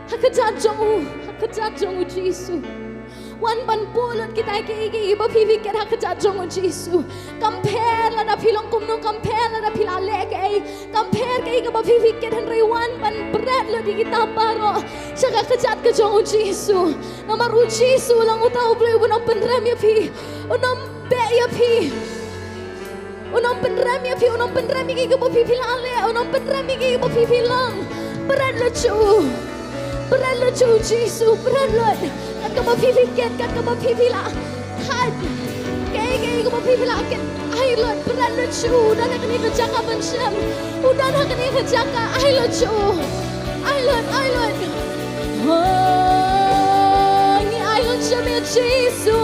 Ha ka kjat jong u, ha ka kjat jong u Jisu. Wan ban buh lut kita kiei kiei ba phi phi kit ha ka kjat jong u Jisu. Kam pher lada phi long kumno, kam pher lada phi la leh kaei, kam pher kaei kaba phi phi kit, hynrei wan ban bret lut ïa kita baroh sha ka kjat ka jong u Jisu. Namar u Jisu u long uta U Blei uba nang pynrem ïa phi. U nang beh ïa phi. U nang pynrem ïa phi, u nang pynrem ïa kiei kiei ba phi phi la leh, u nang pynrem ïa kiei kiei ba phi phi long. Bret lut sha u. Bret lut sha u Jisu, bret lut. Kat kaba phi phi kit, kat kaba phi phi la thait. Kaei kaei kaba phi phi la kit. Ai lut, bret lut sha u. U don ha kane ka jaka ban shim. U don ha kane ka jaka. Ai lut sha u. Ai lut, ai lut. Oh, ngi ai lut sha me Jisu.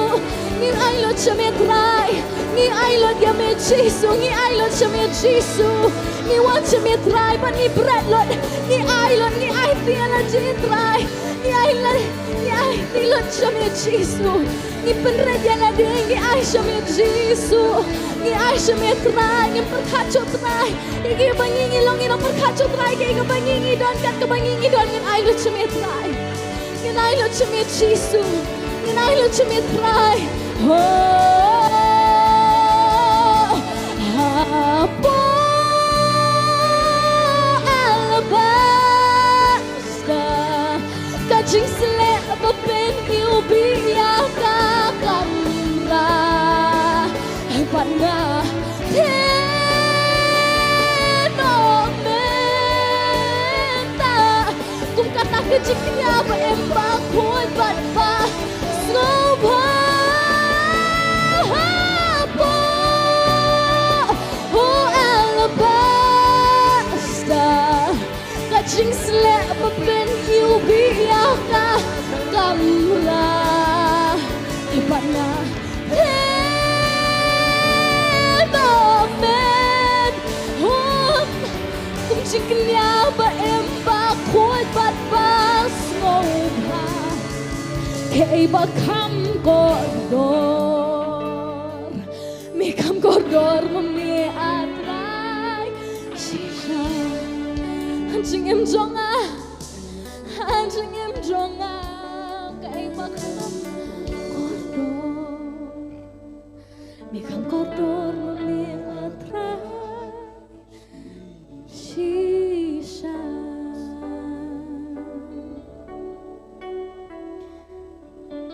Ngi ai lut Sha me Trai, ngi ai lut ïa me Jisu, ngi ai lut sha me Jisu. Ngi wan sha me Trai, bad ngi bret lut, ngi ai lut, ngi ai theology Trai. Ngi ai lut, ngi ai theology sha me Jisu. Ngi pynrit ïa lade, ngi ai sha me Jisu. Ngi ai sha me Trai, ngi pyrkhat sha Trai. Ïa kiba ngi ngi long ngi nang pyrkhat sha Trai, ïa kiba ngi ngi don kat kaba ngi ngi don ngin ai lut sha me Trai. Ngin ai lut sha me Jisu. Ngin ai lut sha me Trai. Oh, hapoh alabaster, ka jingsleh ba pyniwbih ïa ka kamra. Bad nga theh noh mynta kum kata ka jingkñia ba em bakhuid bad ba sngewbha. Hapoh alabaster, ka jingsleh ba pyniwbih ïa ka kamra. Bad nga theh noh mynta kum jingkñia ba em bakhuid bad ba sngewbha. Kaei ba kham kordor, me kham kordor ma me, ah Trai. Shisha. Ha jingim jong nga, ha jingim jong nga, kaei ba kham kordor, me kham kordor ma me, ah Trai. Shisha.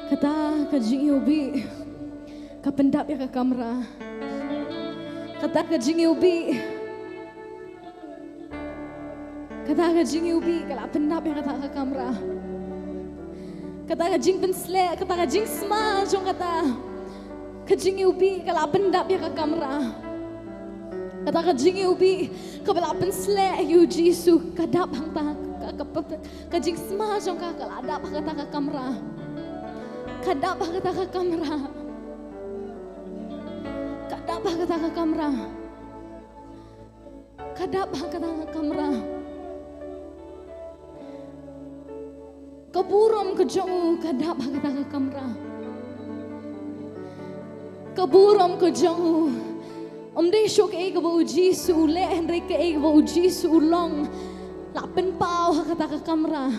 Kata ka jingiwbih ka pyndap ïa ka kamra. Kata ka jingiwbih, kata ka jingiwbih ka la pyndap ïa kata ka kamra. Kata ka jingpynsleh, kata ka jingsma jong kata ka jingiwbih ka la pyndap ïa ka kamra. Kata ka jingiwbih kaba la pynsleh ïa u Jisu ka dap hangta, ka, ka, ka, ka jingsma jong ka ka la dap ha kata ka kamra. Ka dap ha kata ka kamra. Ka dap ha kata ka kamra. Ka dap ha kata ka kamra. Ka burom ka jong u ka dap ha kata ka kamra. Ka burom ka jong u. Ym dei shuh kaei kaba u Jisu u leh, hynrei kaei kaba u Jisu u long la pynpaw ha kata ka kamra.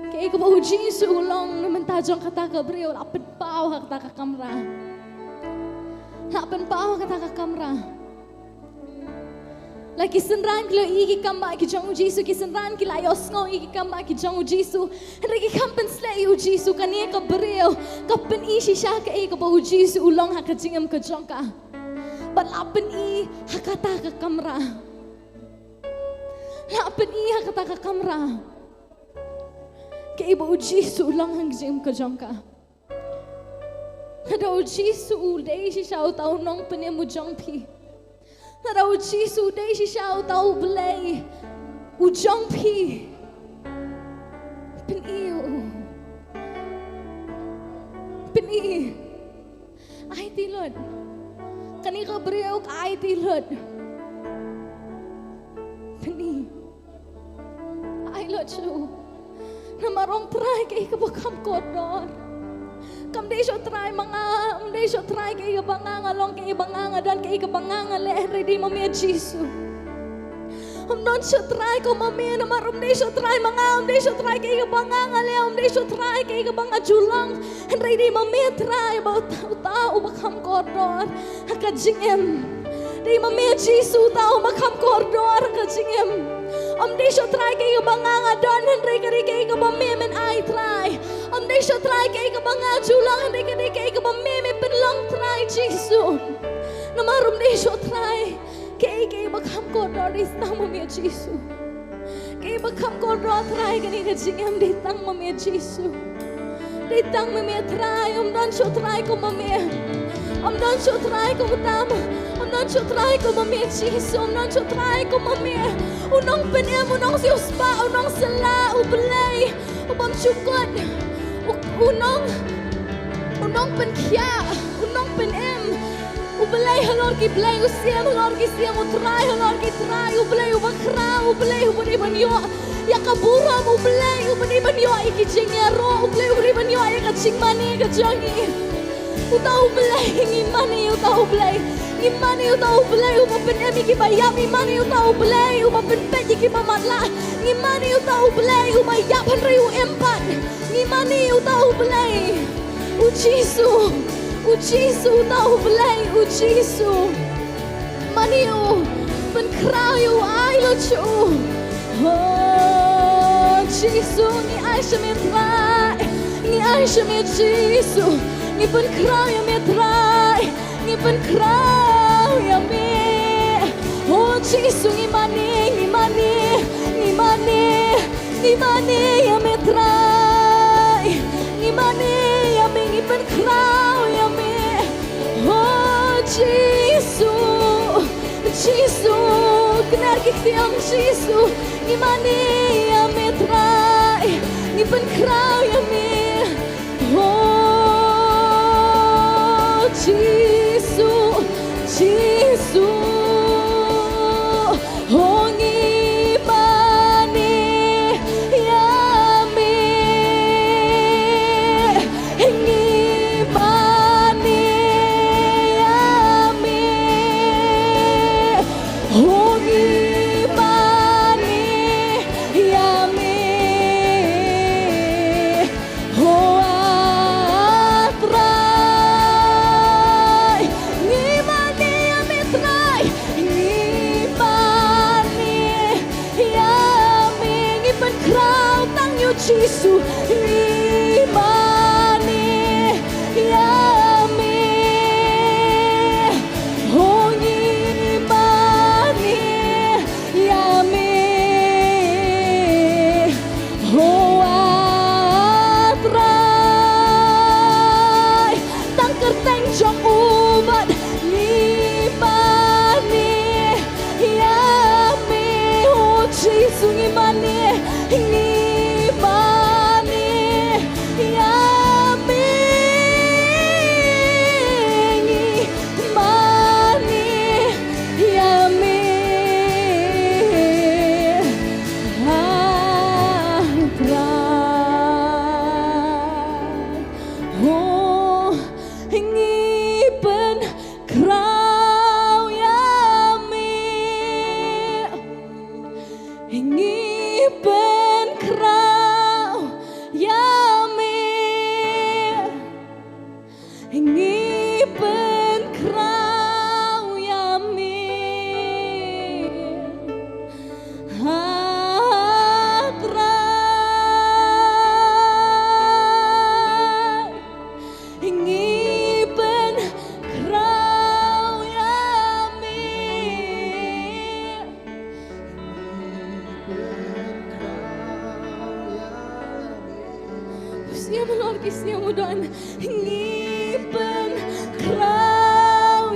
Kaei kaba u Jisu u long na bynta jong kata ka briew la pynpaw ha kata ka kamra. La pynpaw ha kata ka kamra. La ki synran ki la ïohi ki kam ba ki jong u Jisu, ki synran ki la ïohsngew ïa ki kam ba ki jong u Jisu. Hynrei ki kham pynsleh ïa u Jisu, kane ka briew ka pyni shisha kaei kaba u Jisu u long ha ka jingim ka jong ka. Bad la pyni ha kata ka kamra. La pyni ha kata ka kamra kaei ba u Jisu u long ha ka jingim ka jong ka. Lada u Jisu u dei shisha uta u nongpynim u jong phi, lada u Jisu u dei shisha uta u Blei u jong phi, pyni u. Pyni. Aiti lut. Kane ka briew ka aiti lut. Pyni. Ai lut shuh. Namar ong Trai kaei kaba kham kordor. Kam dei shuh Trai ma nga, ym dei shuh Trai kaei kaba nga nga long, kaei ba nga nga don, kaei kaba nga nga leh, hynrei dei ma me Jisu. Ym don shuh Trai kum ma me, namar ym dei shuh Trai ma nga, ym dei shuh Trai kaei kaba nga nga leh, ym dei shuh Trai kaei kaba nga ju long. Hynrei dei ma me Trai ba uta, uta uba kham kordor ha ka jingim. Dei ma me Jisu uta uba kham kordor ha ka jingim. Ym dei shuh Trai kaei kaba nga nga don, hynrei ka dei kaei kaba me men ai Trai. Ym dei shuh Trai kaei kaba nga ju long, hynrei ka dei kaei kaba me me pynlong Trai Jisu. Namar ym dei shuh Trai kaei kaei ba kham kordor, dei tang ma me Jisu. Kaei ba kham kordor Trai kane ka jingim, dei tang ma me Jisu. Dei tang ma me Trai, ym don shuh Trai kum ma me. Ym don shuh Trai kum tam. Ym don shuh Trai kum ma me Jisu, ym don shuh Trai kum ma me. U nongpynim, u nongsiewspah, u nongsylla, u Blei u bymjukut. U, u nong, u U nongpynkhiah, u nongpynim, u Blei halor ki blei, u Siem halor ki siem, u Trai halor ki trai, u Blei uba khraw, u Blei uba dei ban ïoh ïa ka burom, u Blei uba dei ban ïoh ïa ki jingïaroh, u Blei uba dei ban ïoh ïa ka jingmane ka jong ngi. Uta u Blei, ngi mane uta u Blei. Ngi mane uta u Blei uba pynim ïa kiba ïap, ngi mane uta u Blei uba pynpeit ïa kiba matlah. Ngi mane uta u Blei uba ïap hynrei u im pat. Ngi mane uta u Blei. U Jisu, u Jisu, uta u Blei, u Jisu. Mane u, pynkhraw ïa u, ai lut sha u. Oh Jisu, ngi ai sha me Trai. Ngi ai sha me Jisu. Ngi pynkhraw ïa me Trai. Ngi pynkhraw ïa me. Oh Jisu, ngi mane, ngi mane, ngi mane. Ngi mane ïa me Trai. Ngi mane ïa me, ngi pynkhraw ïa me. Oh Jisu, Jisu, kner ki ktien Jisu. Ngi mane ïa me Trai. Ngi pynkhraw ïa me. Oh Jisu, Jisu. Oh ngi mane ïa me, ngi mane ïa me. Oh ngi mane ïa me. Oh ah Trai, ngi mane ïa me Trai, ngi mane ïa me, ngi pynkhraw tang ïa u Jisu, ngi mane ïa me. Oh ngi mane ïa me. Oh ah Trai, tang kyrteng jong u bad ngi mane ïa me. Oh Jisu, ngi mane, ngi mane ïa me. Ngi mane ïa me, ah Trai. Oh ngi pynkhraw ïa me. Ngi pynkhraw ïa me. Ngi pynkhraw ïa me, ah Trai. Ngi pynkhraw ïa me. Siem halor ki siem u don. Ngi pynkhraw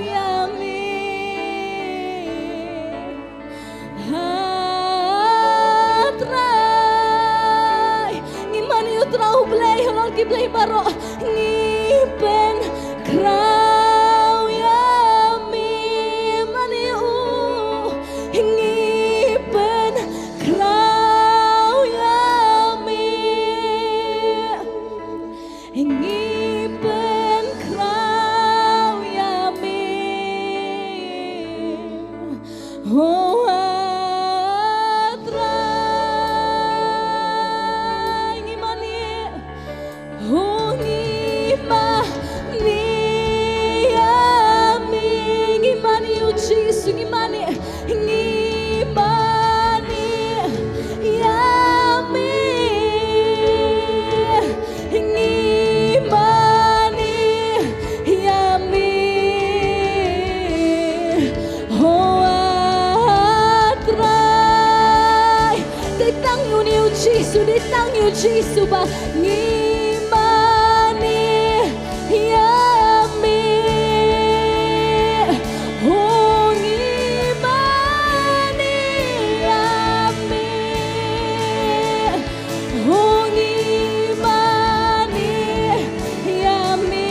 ïa me, ah Trai. Ngi mane ïa u Trai u Blei halor ki blei baroh. Ngi pynkhraw ïa me, mane ïa u. Ngi pynkhraw ïa me. Ngi pynkhraw ïa me, oh ah Trai. Ngi mane, oh ngi mane ïa me. Ngi mane ïa u Jisu, ngi mane. Ngi mane ïa me, ngi mane ïa me, oh ah Trai. Dei tang ïa une u Jisu, dei tang ïa u Jisu ba ngi mane ïa me. Oh ngi mane ïa me. Oh ngi mane ïa me.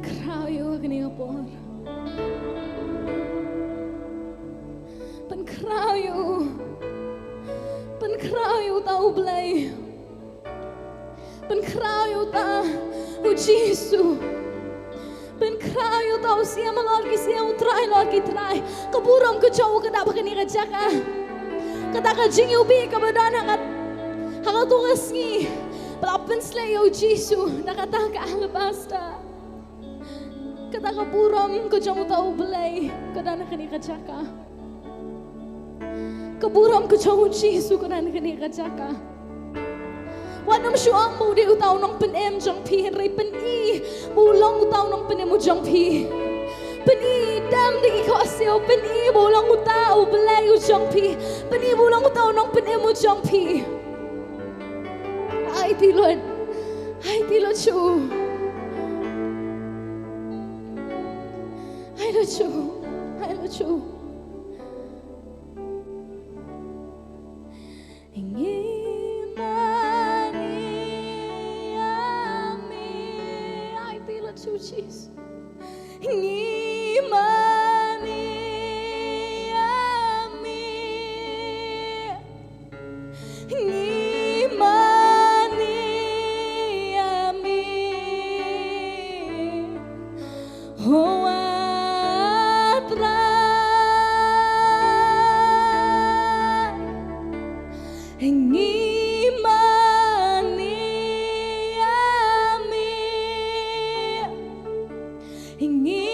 Khraw ïa u ha kane ka por. Pynkhraw ïa u. Pynkhraw ïa uta u Blei. Pynkhraw ïa uta u Jisu. Pynkhraw ïa uta u Siem halor ki siem, u Trai halor ki trai. Ka burom ka jong u ka dap ha kane ka jaka. Kata ka jingïohi kaba don ha ka, ha kato ka sngi ba la pynsleh ïa u Jisu da kata ka alabaster. Kata ka burom ka jong uta u Blei ka don ha kane ka jaka. Ka burom ka jong u Jisu ka don ha kane ka jaka. Wat nym shu ong ba u dei uta u nongpynim jong phi, hynrei pyni ba u long uta u nongpynim u jong phi. Pyni, dem da ki khohsiew, pyni ba u long uta u Blei u jong phi. Pyni ba u long uta u nongpynim u jong phi. Aiti Lord. Aiti Lord shuh. Ai Lord shuh. Ai Lord shuh. Ngi mane ïa me. Aiti Lord shuh, Jesus. Ngi mane ïa me. Ngi mane ïa me. Ho a Trai. Ngi mane ïa me. Ngi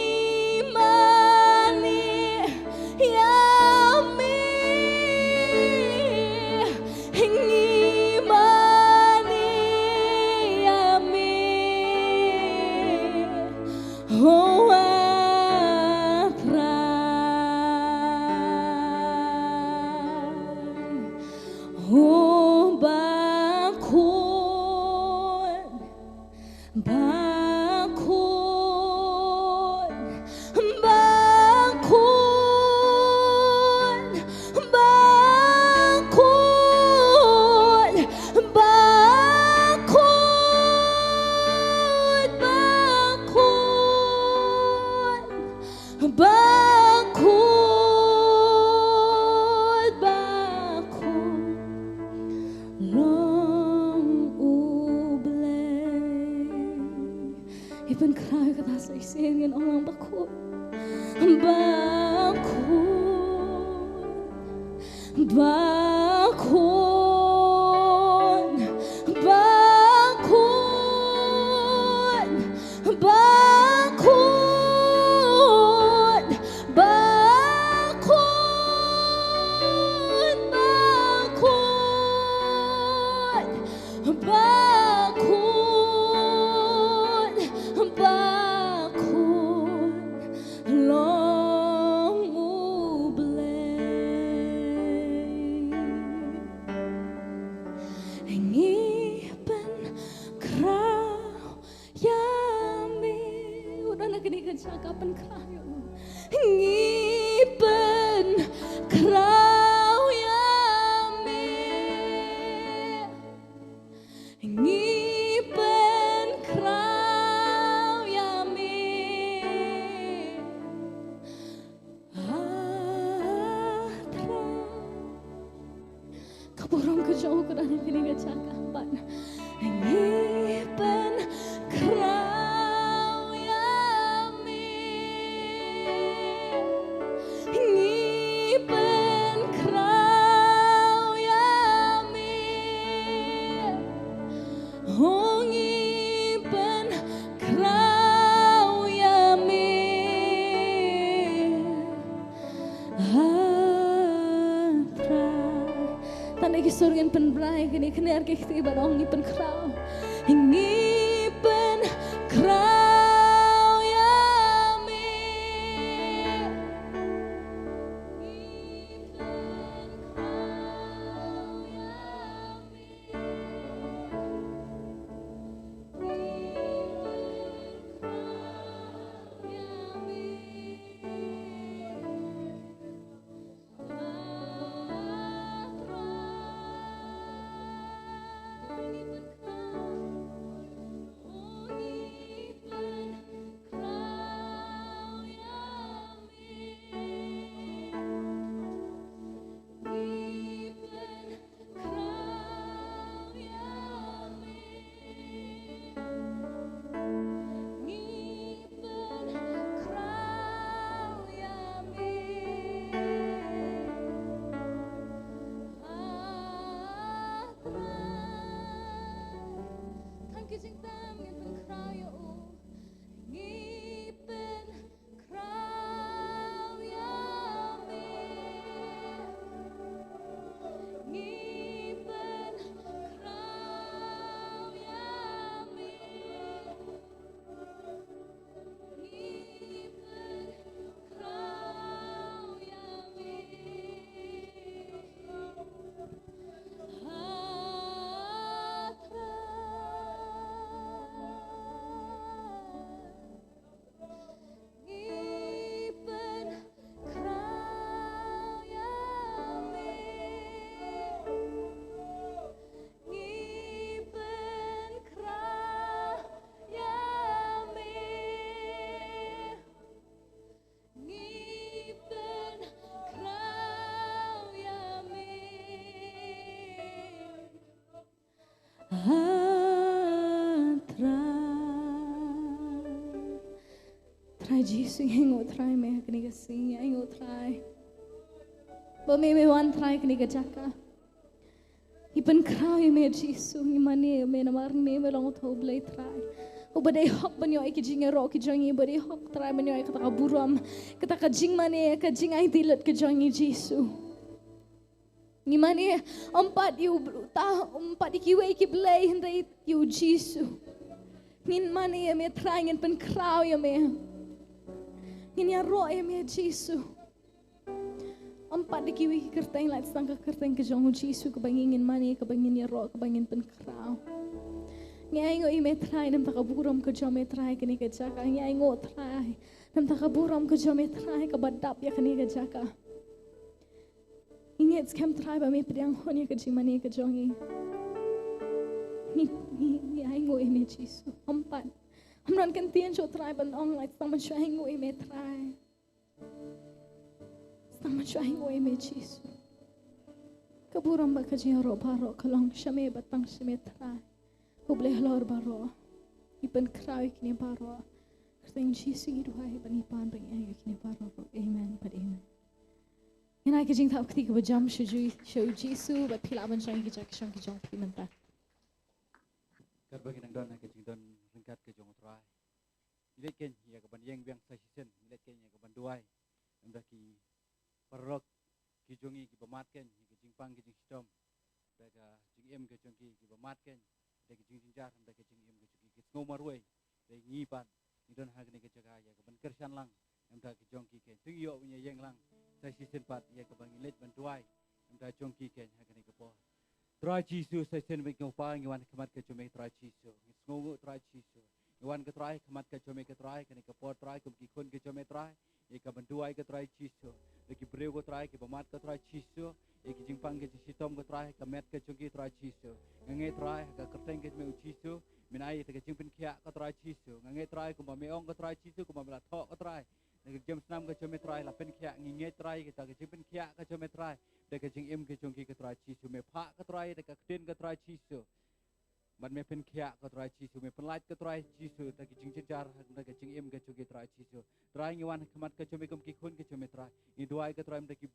mane ïa me. Ngi mane ïa me. Ho a Trai. Ho Bakhuid. Bakhuid, Bakhuid, Bakhuid, Bakhuid. Bakhuid, Bakhuid, long U Blei. Ngi pynkhraw ïa kata sa shisien, ngin ong lang Bakhuid. Bakhuid, Bakhuid, Bakhuid, Bakhuid, Bakhuid, Bakhuid, Bakhuid, Bakhuid, long U Blei. Ngi pynkhraw ïa me. U don ha kane ka jaka, pynkhraw ïa u. Ngi pynkhraw ïa me. Ngi pynkhraw ïa me. Ka burom ka jong u ka don ha kane ka jaka pat. Ngi pynkhraw ïa me. Ngi pynkhraw ïa me. Ho ngi pynkhraw ïa me. Ah, Trai. Tang da ki sur ngin pynbna ïa kine, kine ar ki kti ba ong ngi pynkhraw. Ngi pynkhraw ïa me. Ngi pynkhraw ïa me. Ah, Trai. Trai Jisu, ngi ainguh Trai me ha kane ka sngi, ngi ainguh Trai. Ba me me wan Trai kane ka jaka. Ngi pynkhraw ïa me Jisu, ngi mane ïa me namar me me long uto u Blei Trai. Uba dei hok ban ïoh ïa ki jingïaroh ki jong ngi, uba dei hok Trai ban ïoh ïa kata ka burom, kata ka jingmane, ka jingaiti lut ka jong ngi Jisu. Ngi mane, ym pat ïa u br-, ta, ym pat ïa kiwei ki blei hynrei ïa u Jisu. Ngin mane ïa me Trai, ngin pynkhraw ïa me. Ngin ïaroh ïa me Jisu. Ym pat da kiwei ki kyrteng, lait tang ka kyrteng ka jong u Jisu kaba ngi ngin mane, kaba ngin ïaroh, kaba ngin pynkhraw. Ngi ainguh ïa me Trai, namar ka burom ka jong me Trai kane ka jaka. Ngi ainguh Trai, namar ka burom ka jong me Trai kaba dap ïa kane ka jaka. Ngi ngeit skhem Trai ba me pdiang hun ïa ka jingmane ka jong ngi. Ngi, ngi, ngi ainguh ïa me Jisu. Ym pat, ym don kyntien shuh Trai ban ong, lait tang ban shu ainguh ïa me Trai. Tang ban shu ainguh ïa me Jisu. Ka burom bad ka jingïaroh baroh ka long sha me bad tang sha me Trai, U Blei halor baroh. Ngi pynkhraw ïa kine baroh. Kyrteng Jisu ngi duwai bad ngi pan bad ngi ainguh ïa kine baroh. Amen bad amen. Ngin ai ka jingthap kti kaba jam sha u Ji-, sha u Jisu bad phi lah ban shong ïa ki jaka shong ki jong phi mynta. Katba ngi nang don ha ka jingdon ryngkat ka jong u Trai, ngi leit kein ïa ka ban ïeng biang sa shisien, ngi leit kein ïa ka ban duwai. Ynda ki paralok ki jong ngi kiba mad kein ïa ka jingpang ka jingshitom, da ka jingim ka jong ki kiba mad kein, da ka jingjynjar, da ka jingim ka jong ki, ki sngew marwei, da ngi pat ngi don ha kane ka jaka ïa ka ban kyrshan lang, ynda ki jong ki kein, to ïoh ban ïeng lang sa shisien pat ïa kaba ngi leit ban duwai, ynda jong ki kein ha kane ka por. Trai Jisu, sa shisien bad ngi, Kpa, ngi wan ha khmat ka jong me Trai Jisu. Ngi sngewnguh Trai Jisu. Ngi wan ko Trai ha khmat ka jong me ko Trai, kane ka por Trai, kum ki khun ka jong me Trai, ïa ka ban duwai ko Trai Jisu. Da ki briew ko Trai kiba mad ko Trai Jisu, ïa ki jingpang ki jingshitom ko Trai, ka met ka jong ki Trai Jisu. Nga ngeit Trai ha ka kyrteng ka jong me u Jisu, men ai ïa ka jingpynkhiah ko Trai Jisu. Nga ngeit Trai kumba me ong ko Trai Jisu, kumba me la thoh ko Trai, da ka jingïasam ka jong me Trai la pynkhiah, ngi ngeit Trai ïa kata ka jingpynkhiah ka jong me Trai, da ka jingim ka jong ki ko Trai Jisu. Me phah ko Trai da ka ktien ko Trai Jisu. Bad me pynkhiah ko Trai Jisu, me pynlait ko Trai Jisu, da ki jingjynjar, da ka jingim ka jong ki Trai Jisu. Trai ngi wan ha khmat ka jong me kum ki khun ka jong me Trai. Ngi duwai ko Trai ynda ki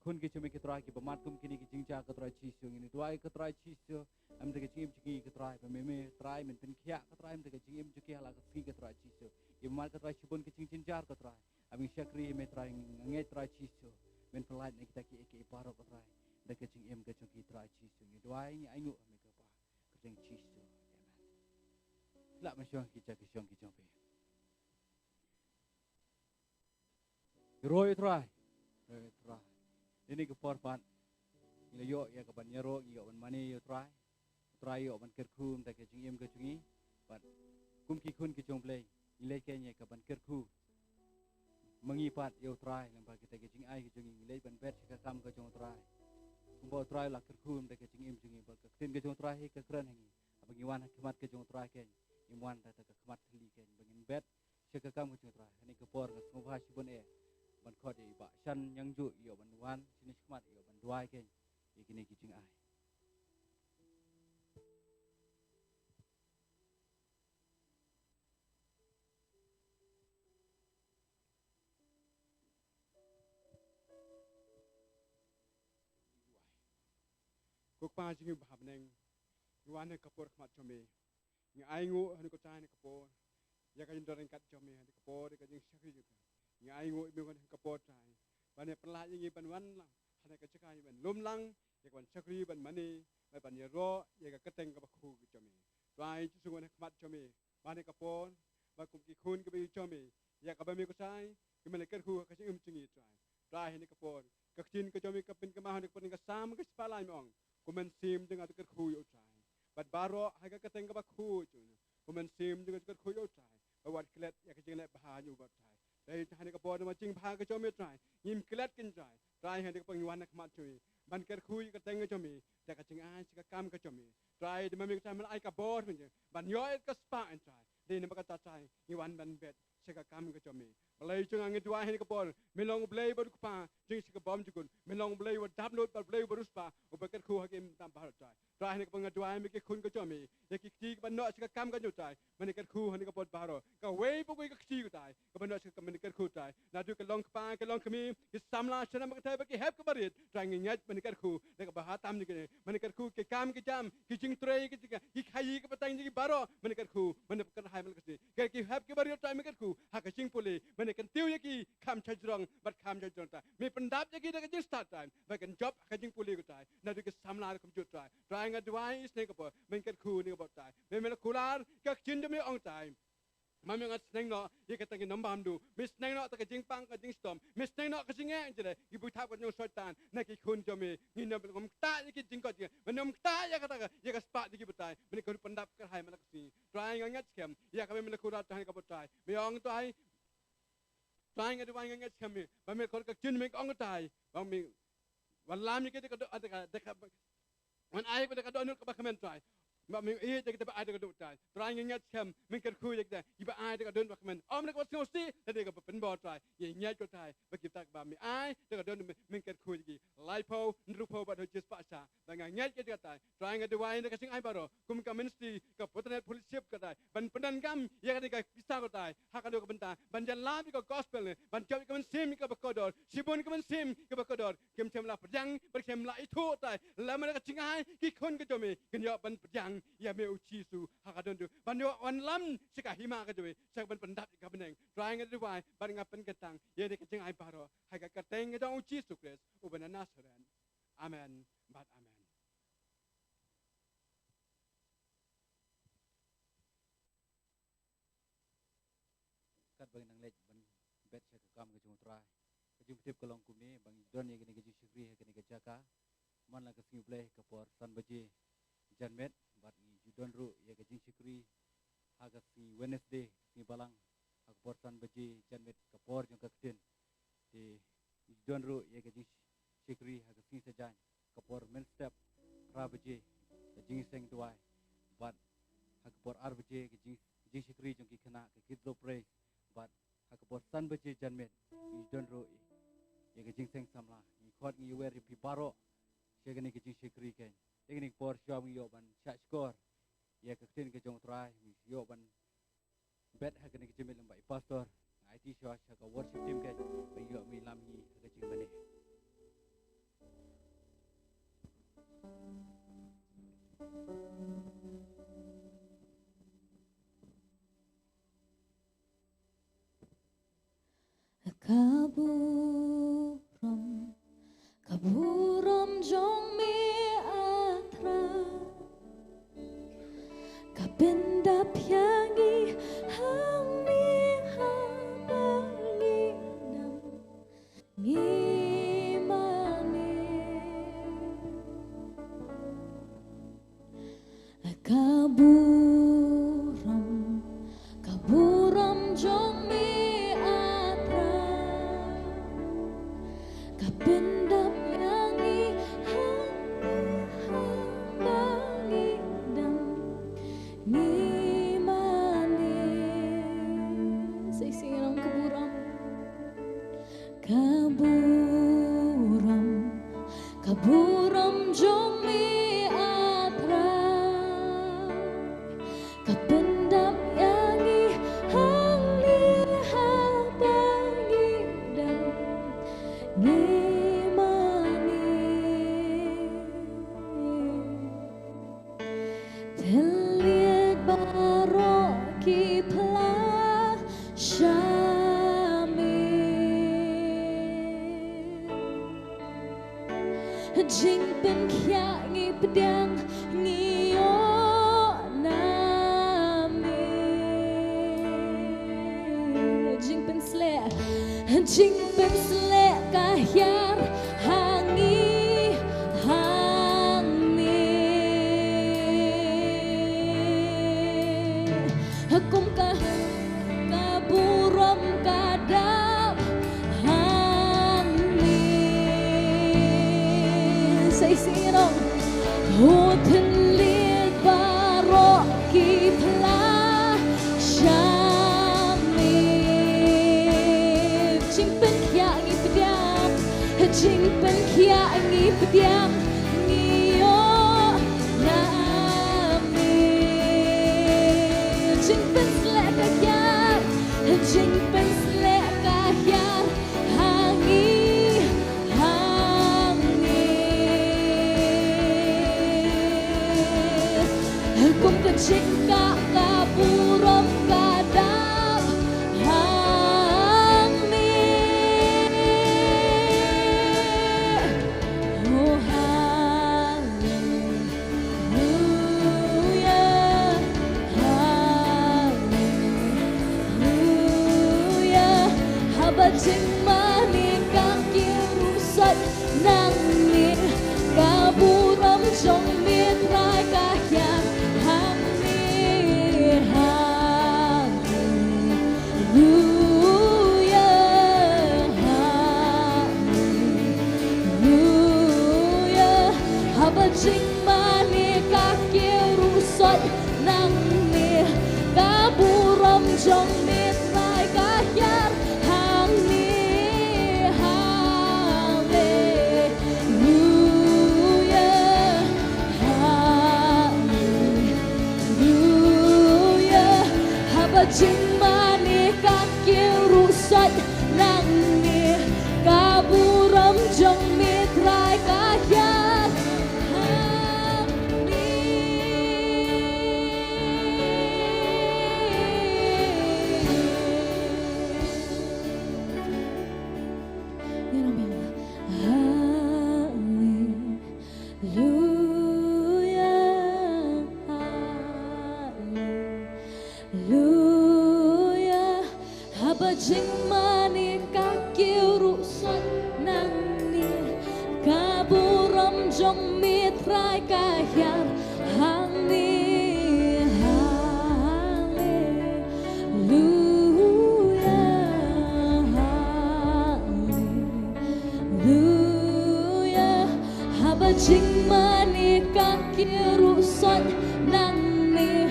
khun ki jong me ki Trai kiba mad kum kine ki jingjia ko Trai Jisu. Ngi duwai ko Trai Jisu, ynda ka jingim jong ki ko Trai, ba me, me Trai men pynkhiah ko Trai, ynda ka jingim jong ki ha la ka sngi ko Trai Jisu. Kiba mad ko Trai shibun ki jingjynjar ko Trai. Ynda ngi shakri me Trai, nga ngeit Trai Jisu, men pynlait na kita kiei kiei baroh ko Trai, da ka jingim ka jong ki Trai Jisu. Ngi duwai ngi ainguh ha me ko Kpa. Kyrteng Jisu. Amen. Lah ban shong ki jaka shong ki jong phi. Ïaroh ïa u Trai. Ïaroh ïa u Trai. Ïa kane ka por pat, ngi la ïoh ïa ka ban ïaroh, ngi ïoh ban mane ïa u Trai. U Trai ïoh ban kyrkhu ïa ka jingim ka jong ngi. Bad kum ki khun ki jong u Blei, ngi leit kein ïa ka ban kyrkhu ma ngi pat ïa u Trai, lyngba kita ki jingai ki jong ngi, ngi leit ban bet sha ka kam ka jong u Trai. Kumba u Trai u la kyrkhu ïa ka jingim jong ngi, bad ka ktien ka jong u Trai hi ka kren ha ngi, haba ngi wan ha khmat ka jong u Trai kein, ngim wan da ka khmat thylli kein, ba ngin bet sha ka kam ka jong u Trai. Ha kane ka por nga sngewbha shibun eh ban khot ïa i Bah Shan Ñiangjuh, ïoh ban wan shane shakhmat, ïoh ban duwai kein ïa kine ki jingai. Ko Kpa jong ngi ba ha bneng, ngi wan ha ka por khmat jong me. Ngi ainguh ha kane ko Trai ha kane ka por ïa ka jingdon ryngkat jong me ha kane ka por, ïa ka jingshakri jong me. Ngi ainguh ïa me ha kane ka por Trai, ba me pynlait ïa ngi ban wan lang ha kane ka jaka, ïa ban lum lang, ïa ka ban shakri, ban mane, ban, ban ïaroh ïa ka kyrteng kaba khuid jong me. Trai Jisu, ngi wan ha khmat jong me ba ha kane ka por, ba kum ki khun kiba ïeit jong me, ïa kaba me ko Trai, ki me la kyrkhu ha ka jingim jong ngi Trai. Trai ha kane ka por, ka ktien ka jong me ka pynkynmaw ha kane ka por, ha ka Salm ka shispah lai me ong, ko mynsiem jong nga to kyrkhu ïa u Trai. Bad baroh ha ka kyrteng kaba khuid jong me, ko mynsiem jong nga to kyrkhu ïa u Trai, bad wat klet ïa ka jingleh bha jong u Trai. Trai ha kane ka por namar jingbha ka jong me Trai, ngim klet kein Trai. Trai ha kane ka por ngi wan ha khmat jong me ban kyrkhu ïa ka kyrteng ka jong me da ka jingai sha ka kam ka jong me. Trai da ma me ko Trai me la ai ka bor kein ban ïoh ïa ka spah Trai. Dei namar kata Trai ngi wan ban bet sha ka kam ka jong me. Blei jong nga, nga duwai ha kane ka por, me long Blei ba duk pa jong shi ka bym jukut, me long Blei uba dap nud bad Blei uba riewspah, uba kyrkhu ha ki kam baroh Trai. Trai ha kane ka por nga duwai me ki khun ki jong me, ïa ki kti kiba noh sha ka kam ka jong u Trai, me kyrkhu ha kane ka por baroh. Kawei pa kawei ka kti ko Trai, kaba noh sha ka kam me kyrkhu Trai. Naduh ki long kpa, ki long kmie, ki samla, shnong bad ki hep ki barit, Trai nga ngeit me kyrkhu, da kaba ha tam ne kine, me kyrkhu ki kam ki jam, ki jingtrei, ki jing, ki khaïi ki pateng jong ki baroh, me kyrkhu, me kyrkhu ha ka sngi. Ki, ki hep ki barit Trai me kyrkhu, ha ka jingpule, me kyntiew ïa ki, kham shajrong, bad kham shajrong Trai. Me pyndap ïa ki da ka jingstad Trai, bad kan jop ha ka jingpule ko Trai. Naduh ki samla ruh kumjuh Trai. Trai nga duwai ha kane ka por, me kyrkhu ha kane ka por Trai. Me, me la kular, ka ktien jong me ong Trai. Ma me nga sneng noh, ïa kata ki nongbamduk. Me sneng noh, kata ka jingpang, ka jingshitom. Me sneng noh, ka jingeh, jingeh. Ki bun thap ka jong u Soitan, na ki khun jong me. Ngi nym ktah ïa ki jingkoit jingkhiah. Me nym ktah ïa kata ka, ïa ka spah jong ki batai. Me kyrkhu pyndap kyrhai man la ka sngi. Trai nga ngeit skhem. Ïa kaba me la kular Trai ha kane ka por Trai. Me ong Trai. Trai nga duwai nga ngeit skhem me. Ba me kyrkhu ka ktien me ong Trai. Ba me wan lam ïa ki da ka doh, da ka, da ka, wan ai ba da ka dohnud kaba kmen Trai. Ba me ïeit ïa kita ba ai da ka dohnud Trai. Trai nga ngeit skhem, me kyrkhu ïa kita, kiba ai da ka dohnud ba kmen. Ym da kaba sngewsih, da kaba pynbor Trai. Nga ngeit ko Trai, ba kita ba me ai da ka dohnud me, me kyrkhu ïa ki. Laiphew, hynriewphew bad hynñiewphew spah sha. Ba nga ngeit ïa kita Trai. Trai nga duwai da ka jingai baroh. Kum ka ministry, ka Fortnite Fellowship ko Trai. Ban pyndonkam ïa kane ka pisa ko Trai. Ha kano ka bynta. Ban ïalap ïa ka gospel ne. Ban jop ïa ka mynsiem kaba kordor. Shibun ka mynsiem kaba kordor. Kim shym la pdiang, bad kim shym la ithuh Trai. Lada ka jingai, ki khun ki jong me. Kin ïoh ban pdiang ïa me u Jisu. Ha ka don tu. Ban ïoh wan lam sha ka hima ka jong me. Sha ban pyndap ïa ka bneng. Trai nga duwai, bad nga pynkyntang. Ïa kane ka jingai baroh. Ha ka kyrteng ka jong u Jisu Khrist. Uba na Nasaret. Amen. Bad amen. Katba ngi nang leit ban bet sha ka kam ka jong u Trai, ka jingpyntip ka long kumne, ba ngi don ïa kane ka jingshakri ha kane ka jaka man la ka sngi Blei ka por san baje janmiet, bad ngi ju don ruh ïa ka jingshakri ha ka sngi Wednesday, sngi Balang, ha ka por san baje janmiet ka por jong ka ktien. Te ngi ju don ruh ïa ka jingshakri ha ka sngi Saitjaiñ, ka por mynstep phra baje, ka jingïaseng duwai, bad ha ka por ar baje ka jing, jingshakri jong ki khynnah, ka Kids Love Praise, bad ha ka por san baje janmiet ngi ju don ruh ïa ka jingseng samla. Ngi khot, ngi wer ïa phi baroh sha kane ka jingshakri keiñ. Te kane ka por shuwa ngi ïoh ban shah shkor ïa ka ktien ka jong u Trai, ngi ïoh ban bet ha kane ka jingmut lem bad i pastor. Nga aiti shuwa sha ka worship team keiñ ba ïoh ban lam ngi ha ka jingmane. Ka burom, ka burom jong me, ah Trai, ka pyndap ïa ngi hangne haba ngi dang ngi mane. Ka burom, ka burom jong me, ah Trai, ka pyndap ïa ngi hangne haba ngi dang ngi mane. Sa shisien ngi ong ka burom. Ka burom, ka burom jong me, ah Trai, ka pyndap ïa ngi hangne haba ngi dang ngi mane. Thylliej baroh ki phla sha me. Jingpynkhiah ngi pdiang ngi ïoh na me. Jingpynsleh, jingpynsleh ka hiar ha ngi hangne. Kum ka, ka burom ka dap hangne. Sa shisien ngi ong, oh, thylliej baroh ki phla sha me. Jingpynkhiah ngi pdiang ngi ïoh na me. Jingpynsleh ka hiar, jingpynsleh ka hiar ha ngi, ha ngi. Kum ka jingkah ka burom ka dap hangne. Oh, hallelujah, hallelujah. Haba jingmane ka kiew ruh sot nangne, ka burom jong me Trai ka hiar hangne, hallelujah, hallelujah. Haba jingmane ka kiew ruh sot nangne, ka burom jong me Trai ka hiar hangne, hallelujah, hallelujah. Haba jingmane ka kiew ruh sot nangne, ka burom jong me Trai ka hiar hangne. Hallelujah, hallelujah. Haba jingmane ka kiew ruh sot nangne, ka burom jong me Trai ka hiar hangne, hallelujah, hallelujah. Haba jingmane ka kiew ruh sot nangne,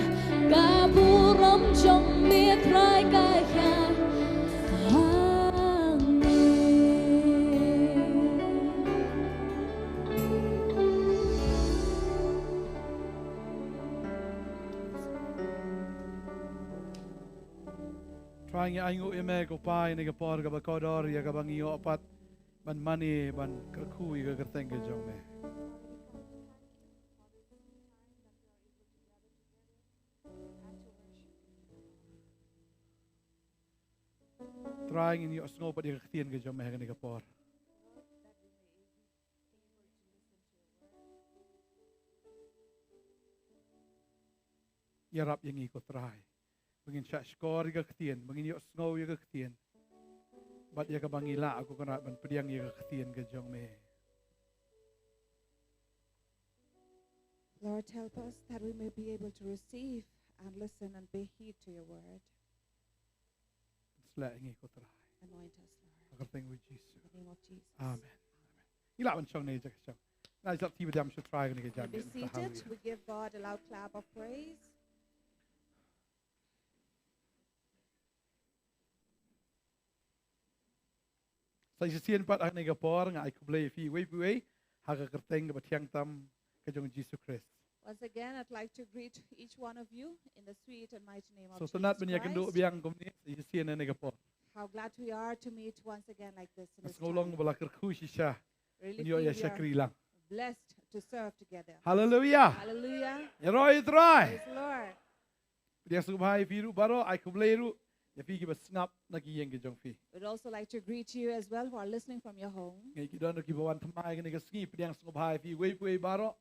ka burom jong me Trai ka hiar hangne. Trai, ngi ainguh ïa me ko Pa ïa kane ka por kaba kordor ïa kaba ngi ïoh pat ban mane ban kyrkhu ïa ka kyrteng ka jong me. Trai, ngin ïohsngew pat ïa ka ktien ka jong me ha kane ka por. Ïarap ïa ngi ko Trai, ba ngin shah shkor ïa ka ktien, ba ngin ïohsngew ïa ka ktien, bad ïa kaba ngi lah ko Kynrad ban pdiang ïa ka ktien ka jong me. Lord, help us that we may be able to receive and listen and pay heed to your word. Sleh ïa ngi ko Trai. Anoint us, Lord. Ha ka kyrteng u Jisu. In the name of Jesus. Amen. Amen. Ngi lah ban shong ne jaka shong. Ngi la ïasnoh ïa ka ktien jong u Trai kane ka janmiet. Be seated. Hallelujah. We give God a loud clap of praise. Sa shisien pat ha kane ka por nga ai khublei ïa phi uwei pa uwei ha ka kyrteng kaba thiang tam ka jong u Jisu Khrist. Once again, I'd like to greet each one of you in the sweet and mighty name of Jesus Christ. Sngewtynnat ban ïakynduh biang kumne sa shisien ha kane ka por. How glad we are to meet once again like this in this time. Nga sngew long ba la kyrkhu shisha. Really feel we are blessed to serve together. Hallelujah. Hallelujah. Ïaroh ïa u Trai. Praise the Lord. Pdiang sngewbha ïa phi ruh baroh, ai khublei ruh ïa phi kiba sngap na ki ïing ki jong phi. We'd also like to greet you as well who are listening from your home. Ngi ki don ruh kiba wan thymmai kane ka sngi, pdiang sngewbha ïa phi uwei pa uwei baroh.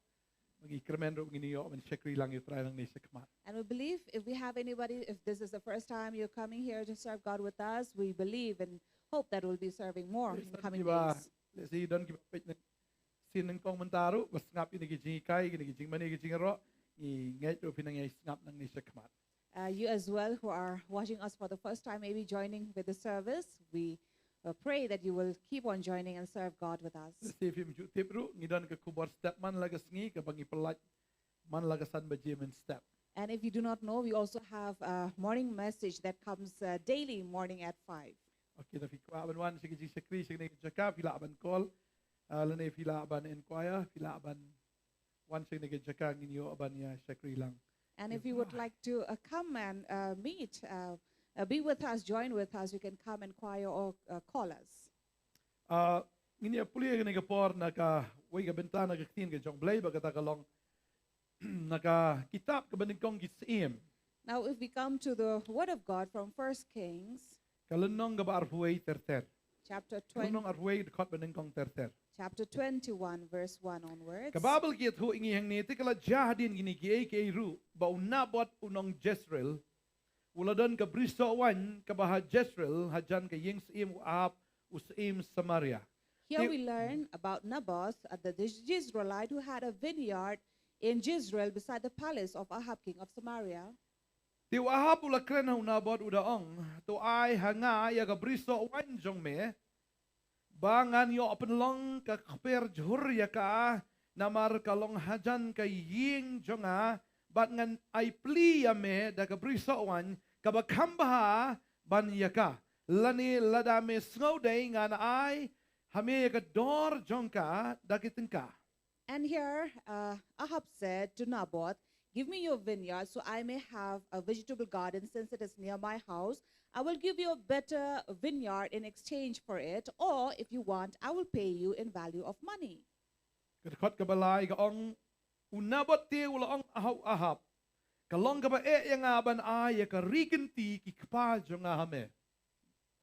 Ba ngi kyrmen ruh ngin ïoh ban shakri lang ïa u Trai nangne shakhmat. And we believe if we have anybody, if this is the first time you're coming here to serve God with us, we believe and hope that we'll be serving more in coming days. Lehse don kiba peit na sien nyngkong mynta ruh ba sngap ïa kine ki jinghikai, kine ki jingmane, ki jingïaroh, ngi ngeit ruh phin nang ïai sngap nangne shakhmat. Uh, you as well who are watching us for the first time, maybe joining with the service, we, uh, pray that you will keep on joining and serve God with us. Lehse phim ju tip ruh, ngi don ka khubor step man la ka sngi kaba ngi pynlait man la ka san baje mynstep. And if you do not know, we also have a morning message that comes, uh, daily morning at five. Okay, lada phi kwah ban wan sha ka jingshakri sha kane ka jaka, phi lah ban call Uh, lane phi lah ban inquire, phi lah ban wan sha kane ka jaka ngin ïoh ban ïa shakri lang. And if you would like to uh, come and uh, meet, uh, uh, be with us, join with us, you can come, inquire, or uh, call us. Uh, ngin ïa pule kane ka por na kawei ka bynta na ka ktien ka jong U Blei, bad kata ka long na ka kitab kaba nyngkong ki Syiem. Now, if we come to the Word of God from First Kings, ka lynnong kaba arphew wei ter ter. Chapter twenty. Lynnong arphew wei, dkhot ba nyngkong ter ter. Chapter twenty-one, verse one onwards. Ka Baibl ka ïathuh ïa ngi hangne, te ka la jia hadien kine kiei kiei ruh ba u Naboth u nong Jezreel u la don ka brisoh waiñ kaba ha Jezreel, hajan ka ïing syiem u Ahab, u syiem Samaria. Here we learn about Naboth, uh, the Jezreelite who had a vineyard in Jezreel beside the palace of Ahab, king of Samaria. Te u Ahab u la kren ha u Naboth, u da ong, to ai ha nga ïa ka brisoh waiñ jong me, ba ngan ïoh pynlong ka kper jhur ïa ka, namar ka long hajan ka ïing jong nga, bad ngan ai plie ïa me da ka brisoh waiñ kaba kham bha ban ïa ka. Lane lada me sngewdei ngan ai ha me ïa ka dor jong ka da ki tyngka. And here uh, Ahab said to Naboth, give me your vineyard so I may have a vegetable garden since it is near my house. I will give you a better vineyard in exchange for it, or if you want, I will pay you in value of money. Ka dkhot kaba lai ka ong, u Naboth te u la ong ha u Ahab, ka long kaba eh ïa nga ban ai ïa ka ri kynti ki kpa jong nga ha me.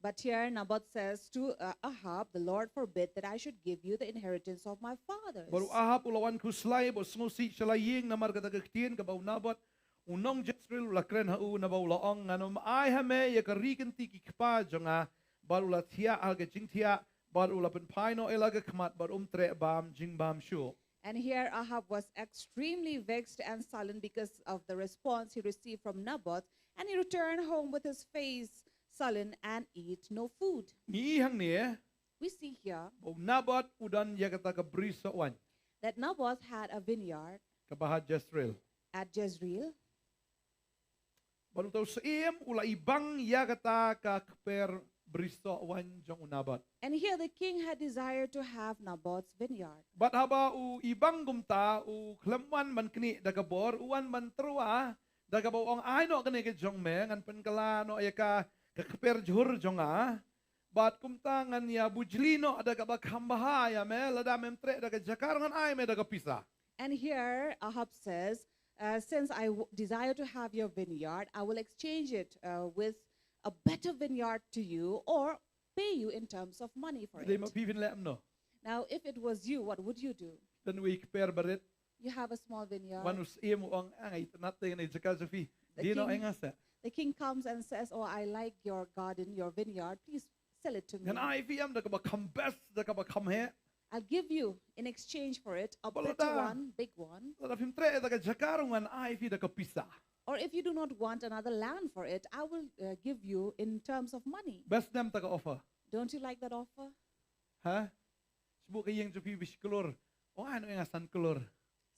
But here Naboth says to uh, Ahab, the Lord forbid that I should give you the inheritance of my fathers. Bad u Ahab u la wan khuslai, bad u sngewsih sha la ïing namar kata ka ktien kaba u Naboth u nong Jezreel u la kren ha u, naba u la ong, ngan ym ai ha me ïa ka ri kynti ki kpa jong nga. Bad u la thiah ha ka jingthiah, bad u la pynphai noh ïa la ka khmat, bad um treh bam jingbam shuh. And here Ahab was extremely vexed and sullen because of the response he received from Naboth, and he returned home with his face sullen and eat no food. Ngi i hangne, we see here, ba u Naboth u don ïa kata ka brisoh waiñ, that Naboth had a vineyard, kaba ha Jezreel, at Jezreel. Bad uta u syiem u la ibang ïa kata ka kper brisoh waiñ jong u Naboth. And here the king had desired to have Naboth's vineyard. Bad haba u ibang kumta, u khlem wan ban knieh da ka bor, u wan ban tyrwa da kaba u ong, ai noh kane ka jong me, ngan pynkylla noh ïa ka, ka kper jhur jong nga. Bad kumta ngan ïa bujli noh da kaba kham bha ïa me, lada mem treh da ka jaka ruh ngan ai me da ka pisa. And here Ahab says, uh, since I w- desire to have your vineyard, I will exchange it uh, with a better vineyard to you or pay you in terms of money for it. Dei ma phi, phin leh kumno? Now, if it was you, what would you do? Don uwei u kper barit. You have a small vineyard. Wan u syiem u ong, ah, nga itynnad te ïa kane ka jaka jong phi. Dei noh ïa nga seh. The king comes and says, oh, I like your garden, your vineyard. Please sell it to me. Ngan ai ïa phi em da kaba kham best, da kaba kham heh. I'll give you in exchange for it a better one, big one. Lada phim treh da ka jaka ruh ngan ai ïa phi da ka pisa. Or if you do not want another land for it, I will uh, give you in terms of money. Best ne em kata ka offer? Don't you like that offer? Ha? Shu buh ka ïing jong phi ba shi klur, u ong, ai noh ïa nga san klur.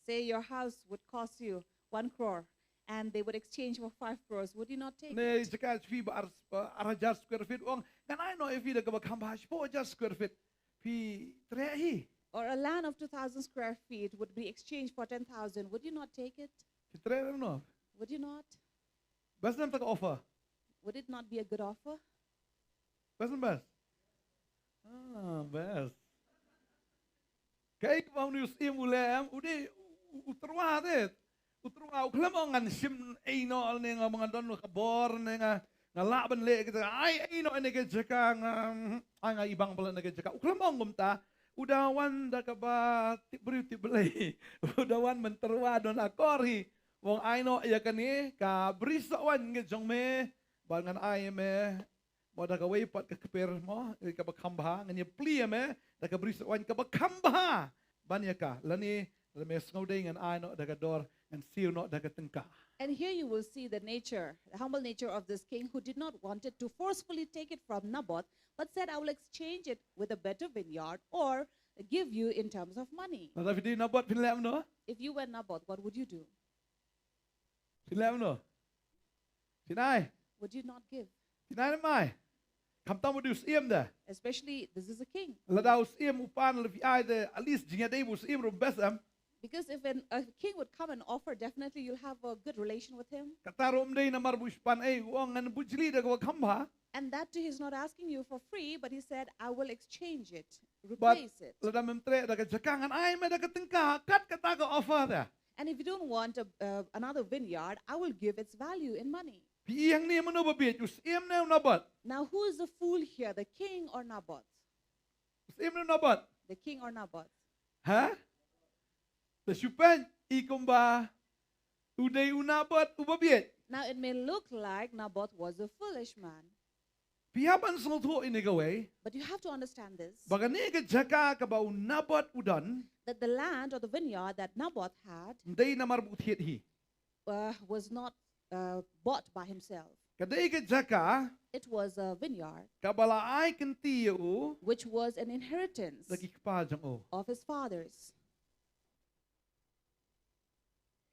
Say your house would cost you one crore and they would exchange for five crores. Would you not take it? Ne jaka jong phi ba ar, ar hajar square feet, u ong, ngan ai noh ïa phi da kaba kham bha, shiphew hajar square feet. Phi treh hi? Or a land of two thousand square feet would be exchanged for ten thousand. Would you not take it? Phi treh hi ne em? Would you not? Best ne em kata ka offer? Would it not be a good offer? Best ne em best? Ah, best. Kaei kaba une u syiem u leh em, u dei u, u tyrwa te. U tyrwa, u khlem ong ngan shim ei noh ne nga ba nga don ka bor ne nga, nga lah ban leh kita, ai ei noh ïa kane ka jaka, nga, ai nga ibang palat na ka jaka. U khlem ong kumta, u da wan da kaba tip briew tip Blei. U da wan ban tyrwa don akor hi. U ong ai noh ïa kane ka brisoh waiñ ka jong me, bad ngan ai ïa me mo da kawei pat ka kper mo, eh, kaba kham bha, ngan ïa plie ïa me da ka brisoh waiñ kaba kham bha ban ïa ka. Lane lada me sngewdei ngan ai noh da ka dor, ngan siew noh da ka tyngka. And here you will see the nature, the humble nature of this king who did not want it to forcefully take it from Naboth, but said, I will exchange it with a better vineyard or give you in terms of money. Lada phi dei Naboth phin leh kumno? If you were Naboth, what would you do? Phin leh kumno? Phin ai? Would you not give? Phin ai ne em ai? Khamtam u dei u syiem de. Especially, this is a king. Lada u syiem u pan la phi ai de, at least jingïadei bad u syiem ruh best em. Because if an, a king would come and offer, definitely you'll have a good relation with him. Kata ruh ym dei namar ba u shu pan ei, u ong ngan bujli da kaba kham bha. And that too, he's not asking you for free, but he said, I will exchange it, replace it. Lada mem treh da ka jaka ngan ai me da ka tyngka, kat kata ka offer de. And if you don't want a, uh, another vineyard, I will give its value in money. Phi i hangne mano ba bieit, u syiem ne u Nabot? Now, who is the fool here, the king or Naboth? U syiem ne u Nabot? The king or Naboth? Ha? Te shu peit i kumba u dei u Nabot uba bieit. Now, it may look like Naboth was a foolish man. Phi hap ban sngewthuh ïa kane kawei. But you have to understand this. Ba kane ka jaka kaba u Nabot u don. That the land or the vineyard that Naboth had. Ym dei namar ba u thied hi. Uh, was not uh, bought by himself. Ka dei ka jaka. It was a vineyard. Kaba la ai kynti ïa u. Which was an inheritance. Da ki kpa jong u. Of his fathers.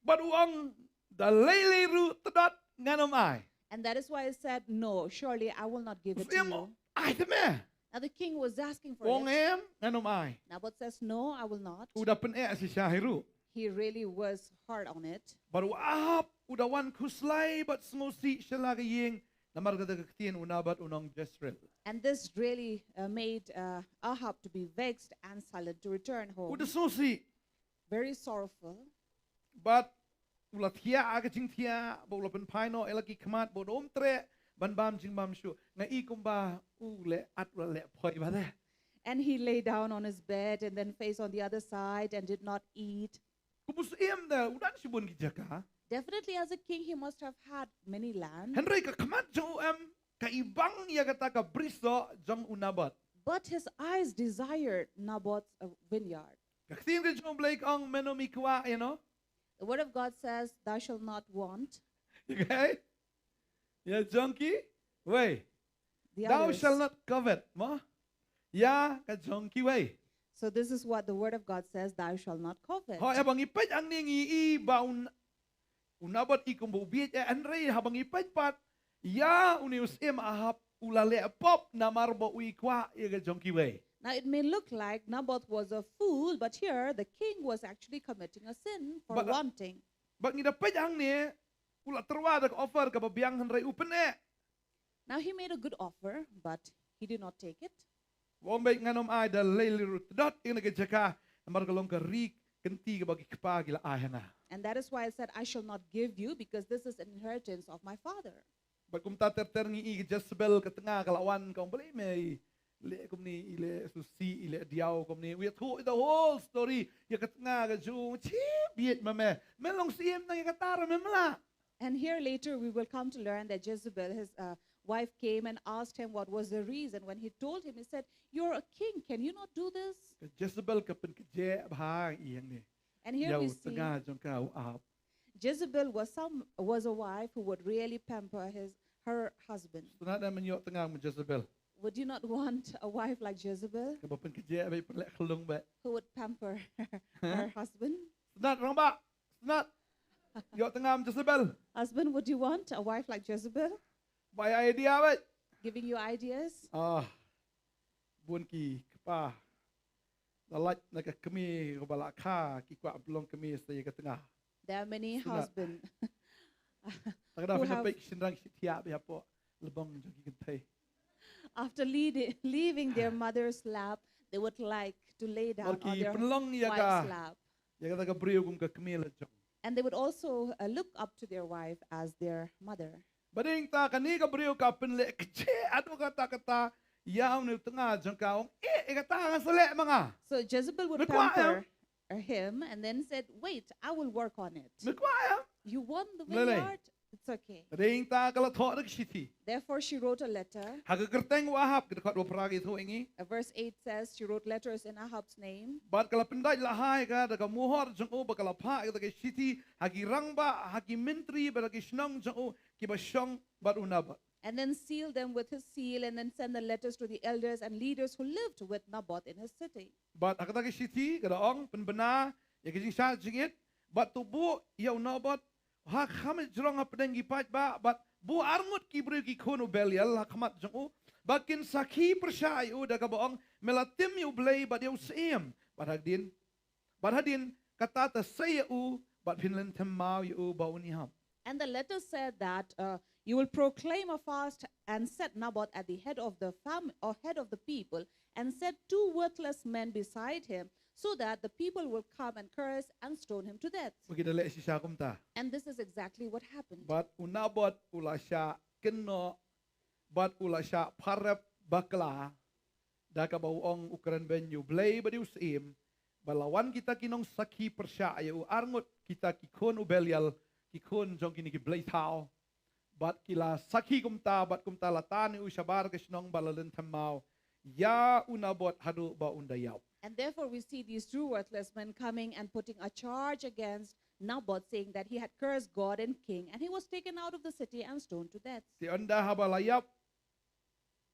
Bad u ong da lei lei ruh tdot ngan ym ai. And that is why he said, no, surely I will not give it to you. Ai te me. Now the king was asking for it. Ong em ngan ym ai. Naboth says, no, I will not. U da pyneh shisha hi ruh. He really was hard on it. Bad u Ahab u da wan khuslai bad sngewsih sha la ka ïing namar kata ka ktien u Naboth u nong Jezreel. And this really uh, made uh, Ahab to be vexed and silent to return home. U da sngewsih. Very sorrowful. Bad u la thiah ha ka jingthiah bad u la pynphai noh ïa la ki khmat bad um treh ban bam jingbam shuh. Nga i kumba u leh at u la leh phoi bha de. And he lay down on his bed and then faced on the other side and did not eat. Kum u syiem de u don shibun ki jaka. Definitely as a king he must have had many lands. Hynrei ka khmat jong u em ka i bang ïa kata ka brisoh jong u Naboth. But his eyes desired Naboth's uh, vineyard. Ka ktien ka jong u Blei ka ong men ym kwah ïa no. The word of God says, thou shalt not want. Okay? Ïa jong kiwei. Thou shalt not covet, mo? Ïa ka jong kiwei. So this is what the word of God says, thou shalt not covet. Hooid, haba ngi peit hangne ngi i ba u Naboth i kumba u bieit, eh, hynrei haba ngi peit pat ïa une u syiem Ahab u la leh pop namar ba u i kwah ïa ka jong kiwei. Now it may look like Naboth was a fool, but here the king was actually committing a sin for wanting. Bad ngi da peit hangne u la tyrwa da ka offer kaba biang hynrei u pyneh. Now he made a good offer, but he did not take it. Wong beit ngan ym ai da lei lei ruh tdot ïa kane ka jaka namar ka long ka ri kynti kaba ki kpa ki la ai ha nga. And that is why I said, I shall not give you, because this is an inheritance of my father. Bad kumta ter ter ngi i ka Jezebel ka tnga ka la wan ka ong balei me i leh kumne, i leh sngewsih, i leh diaw kumne. U ïathuh the whole story ïa ka tnga ka jong u, chi bieit ma me. Me long syiem nang ïa kata ruh mem lah. And here later we will come to learn that Jezebel, his uh, wife, came and asked him what was the reason. When he told him, he said, you're a king, can you not do this? Ka Jezebel ka pynkjeh bha ïa ngi. And here we see tnga jong ka u Ahab. Jezebel was some was a wife who would really pamper his her husband. Sngewtynnat, men ïoh tnga kum Jezebel. Would you not want a wife like Jezebel? Kaba pynkjeh bad pynleh khyllung bad. Who would pamper her husband? Sngewtynnat, rangbah. Sngewtynnat. Ïoh tnga kum Jezebel. Husband, would you want a wife like Jezebel? Ba ïa idea bad. Giving you ideas? Ah. Bun ki kpa. La lait na ka kmie kaba la kha, ki kwah pynlong kmie sa ïa ka tnga. There are many husbands who have, shynrang shithiah bad hapoh lbong jong ki kynthei. After lead, leaving their mother's lap, they would like to lay down on their wife's lap. Ïa kata ka briew kum ka kmie la jong. And they would also uh, look up to their wife as their mother. Ba dei ta kane ka briew ka pynleh kjeh haduh katta katta ïa une u tnga jong ka, ong eh, eh kata nga sa leh ma nga. So Jezebel would pamper him and then said, wait, I will work on it. Me kwah ïa. You want the vineyard? It's okay. Ba dei ta ka la thoh da ka shithi. Therefore she wrote a letter. Ha ka kyrteng u Ahab, ka dkhot ba phra ka ïathuh ïa ngi. Uh, verse eight says she wrote letters in Ahab's name. Bad ka la pyndait la ha ïa ka da ka muhor jong u, bad ka la phah ïa kata ka shithi ha ki rangbah, ha ki myntri bad ha ki shnong jong u, kiba shong bad u Naboth. And then sealed them with his seal, and then sent the letters to the elders and leaders who lived with Naboth in his city. Bad ha kata ka shithi ka da ong, pynbna ïa ka jingshad jingit bad to buh ïa u Naboth ha khmat jrong hapdeng ki paidbah, bad buh arngut ki briew ki khun u Belial ha khmat jong u, ba kin sakhi pyrshah ïa u da kaba ong, me la tim ïa u Blei bad ïa u Syiem. Bad hadien, bad hadien, kata ta sei ïa u, bad phin lynthem maw ïa u ba un ïahap. And the letter said that, uh, you will proclaim a fast and set Naboth at the head of the fam- or head of the people, and set two worthless men beside him, so that the people will come and curse and stone him to death. Ba ki da leh shisha kumta. And this is exactly what happened. Bad u Naboth u la shah kynnoh, bad u la shah pharep bakla, da kaba u ong u kren beiñ ïa u Blei bad ïa u Syiem, ba la wan kita ki nongsakhi pyrshah ïa u arngut kita ki khun u Belial, ki khun jong kine ki blei thaw. Bad ki la sakhi kumta, bad kumta la tan ïa u shabar ka shnong bad la lynthem maw ïa u Naboth haduh ba un da ïap. And therefore we see these two worthless men coming and putting a charge against Naboth, saying that he had cursed God and king, and he was taken out of the city and stoned to death. Te ynda haba la ïap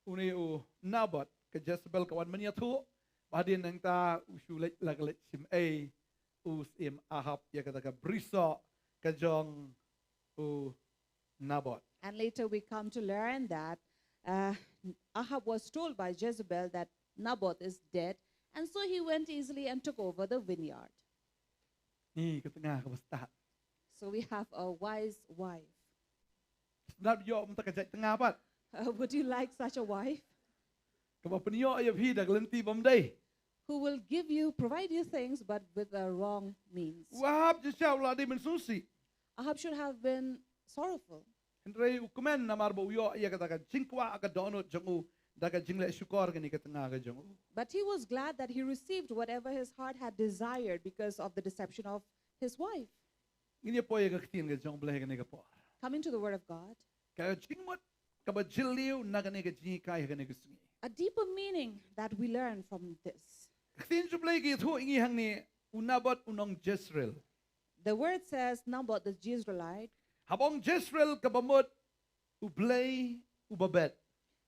une u Naboth, ka Jezebel ka wan ban ïathuh, ba hadien nangta u shu leit la ka leit shim ei u Syiem Ahab ïa kata ka brisoh ka jong u Naboth. And later we come to learn that, uh, Ahab was told by Jezebel that Naboth is dead, and so he went easily and took over the vineyard. Ni ka tnga kaba stad. So we have a wise wife. Sngewbha ïoh mynta ka jait tnga pat. Uh, would you like such a wife? Kaba pynïoh ïa phi da ka lynti bym dei. Who will give you, provide you things, but with the wrong means. U Ahab shisha u la dei ban sngewsih. Ahab should have been sorrowful. Hynrei u kmen namar ba u ïoh ïa kata ka jingkwah ka dohnud jong u da ka jingleh shukor kane ka tnga ka jong u. But he was glad that he received whatever his heart had desired because of the deception of his wife. Ngin ïa poi ïa ka ktien ka jong U Blei kane ka por. Coming to the word of God. Ka jingmut kaba jylliew na kane ka jinghikai ha kane ka sngi. A deeper meaning that we learn from this. Ka ktien jong U Blei ka ïathuh ïa ngi hangne, u Naboth u nong Jezreel. The word says Naboth the Jezreelite. Haba ong Jezreel kaba mut U Blei uba bet.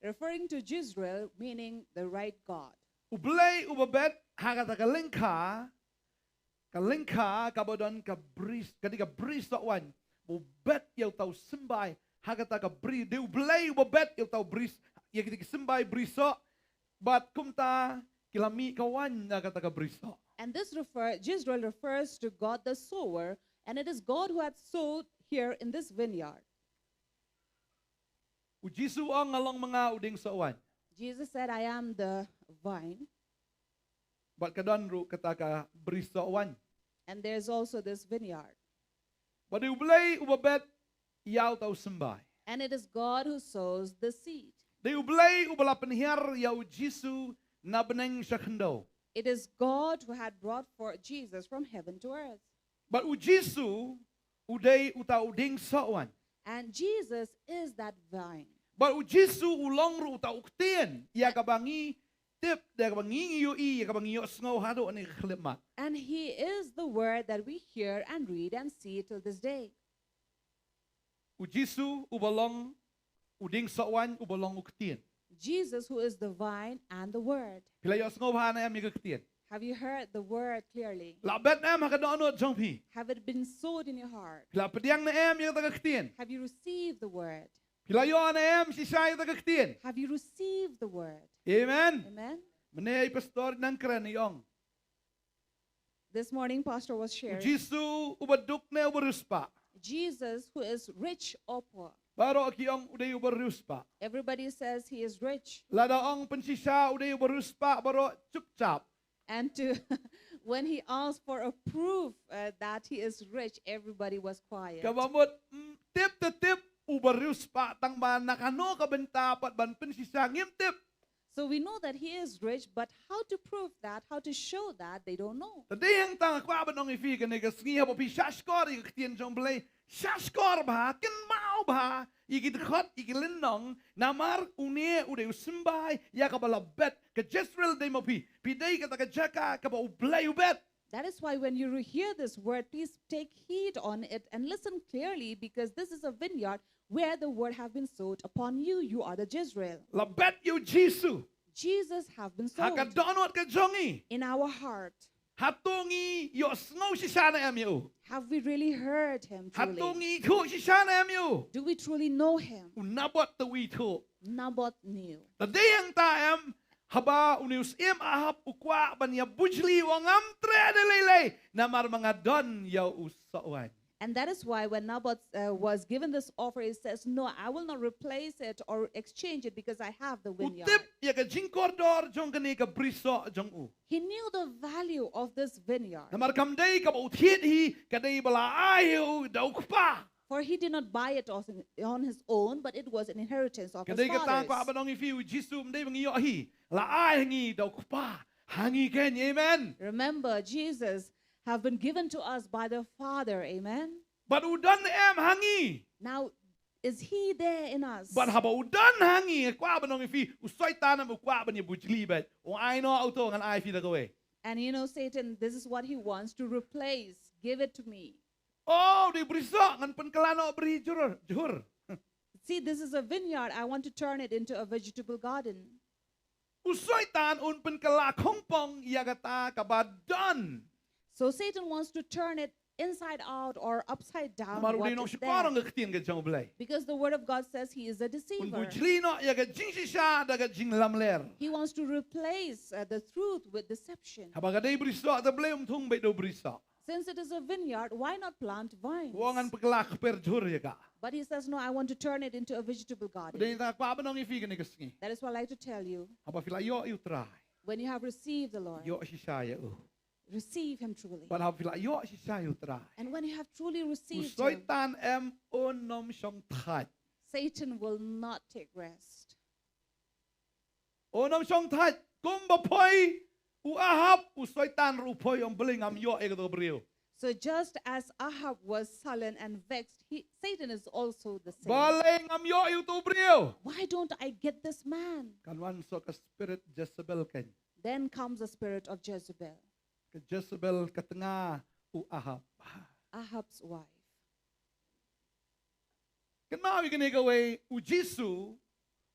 Referring to Jezreel, meaning the right God. U Blei uba bet, ha kata ka lyngkha, ka lyngkha kaba don ka bris, ka dei ka brisoh waiñ. Ba u bet ïa uta u symbai ha kata ka bri, dei U Blei uba bet ïa uta u bris, ïa kita ki symbai brisoh. Bad kumta ki la mih ka waiñ na kata ka brisoh. And this refer, Jezreel refers to God the sower, and it is God who had sowed here in this vineyard. U Jisu u ong, nga long ma nga u dieng soh waiñ. Jesus said, I am the vine. Bad ka don ruh kata ka brisoh waiñ. And there's also this vineyard. Bad dei U Blei uba bet ïa uta u symbai. And it is God who sows the seed. Dei U Blei uba la pynhiar ïa u Jisu na bneng sha khyndew. It is God who had brought forth Jesus from heaven to earth. Bad u Jisu u dei uta u dieng soh waiñ. And Jesus is that vine. Bad u Jisu u long ruh uta u ktien ïa kaba ngi tip, ïa kaba ngi, ngi ïohi, ïa kaba ngi ïohsngew haduh kane ka khyllipmat. And he is the word that we hear and read and see till this day. U Jisu uba long u dieng soh waiñ, uba long u ktien. Jesus, who is the vine and the word. Phi la ïohsngew bha ne em ïa ka ktien? Have you heard the word clearly? La bet ne em ha ka dohnud jong phi? Have it been sowed in your heart? Phi la pdiang ne em ïa kata ka ktien? Have you received the word? Phi la ïoh ne em shisha ïa kata ka ktien? Have you received the word? Amen. Amen. Mynne i pastor nang kren, i ong, this morning, Pastor was sharing. U Jisu uba duk ne uba riewspah? Jesus, who is rich or poor? Baroh ki ong u dei uba riewspah. Everybody says he is rich. Lada ong pynshisha u dei uba riewspah, baroh chupchap. And to, when he asked for a proof, uh, that he is rich, everybody was quiet. Kaba mut, mm, tip te tip uba riewspah, tangba na kano ka bynta pat ban pynshisha ngim tip. So we know that he is rich, but how to prove that, how to show that, they don't know. Te dei hangta nga kwah ban ong ïa phi kane ka sngi, haba phi shahshkor ïa ka ktien jong U Blei, shahshkor bha, kynmaw bha ïa ki dkhot, ïa ki lynnong, namar une u dei u symbai ïa kaba la bet. Ka Jezreel dei ma phi, phi dei kata ka jaka kaba U Blei u bet. That is why when you hear this word, please take heed on it and listen clearly, because this is a vineyard where the word have been sowed upon you. You are the Jezreel. La bet ïa u Jisu. Jesus have been sowed. Ha ka dohnud ka jong ngi. In our heart. Hato ngi ïohsngew shisha ne em ïa u? Have we really heard him truly? Hato ngi ithuh shisha ne em ïa u? Do we truly know him? U Naboth te u ithuh. Naboth knew. Te dei hangta em, haba une u syiem Ahab u kwah ban ïa bujli, u ong ngam treh da lei lei namar ma nga don ïa u soh waiñ. And that is why when Naboth uh, was given this offer, he says, "No, I will not replace it or exchange it because I have the vineyard." U tip ïa ka jingkordor jong kane ka brisoh jong u. He knew the value of this vineyard. Namar kam dei kaba u thied hi, ka dei ba la ai ïa u da u kpa. For he did not buy it on, on his own, but it was an inheritance of his fathers. Ka dei kata kwah ban ong ïa phi, u Jisu ym dei ba ngi ïoh hi, la ai ha ngi da u kpa. Ha ngi keiñ, amen. Remember, Jesus have been given to us by the Father. Amen. Bad u don em ha ngi? Now, is he there in us? Bad haba u don ha ngi, kwah ban ong ïa phi, u Soitan em u kwah ban ïa bujli bad. U ai noh uto, ngan ai phi da kawei. And you know, Satan, this is what he wants to replace. Give it to me. Oh, dei brisoh, ngan pynkylla noh bri jhur, jhur. See, this is a vineyard. I want to turn it into a vegetable garden. U Soitan un pynkylla khongpong ïa kata kaba don. So Satan wants to turn it inside out or upside down. Namar u dei u nongshukor ong ka ktien ka jong U Blei. Because the word of God says he is a deceiver. Un bujli noh ïa ka jingshisha da ka jinglamler. He wants to replace uh, the truth with deception. Haba ka dei brisoh, te balei um thung beit da u brisoh? Since it is a vineyard, why not plant vines? U ong ngan pynkylla kper jhur ïa ka. But he says, "No, I want to turn it into a vegetable garden." Dei ta kwah ban ong ïa phi kane ka sngi. That is what I like to tell you. Haba phi la ïoh ïa u Trai. When you have received the Lord, ïoh shisha ïa u. Receive him truly. Bad haba phi la ïoh shisha ïa u Trai, and when you have truly received him, u Soitan em un ym shong thait. Satan will not take rest. Un ym shong thait, kumba phoi u Ahab, u Soitan ruh u phoi, ong balei ngam ïoh ïa kato ka briew. So just as Ahab was sullen and vexed, he, Satan is also the same. Balei ngam ïoh ïa uto u briew. Why don't I get this man? Kan wan soh ka spirit Jezebel keiñ. Then comes the spirit of Jezebel. Ka Jezebel ka tnga u Ahab. Ahab's wife. Kynmaw ïa kane kawei, u Jisu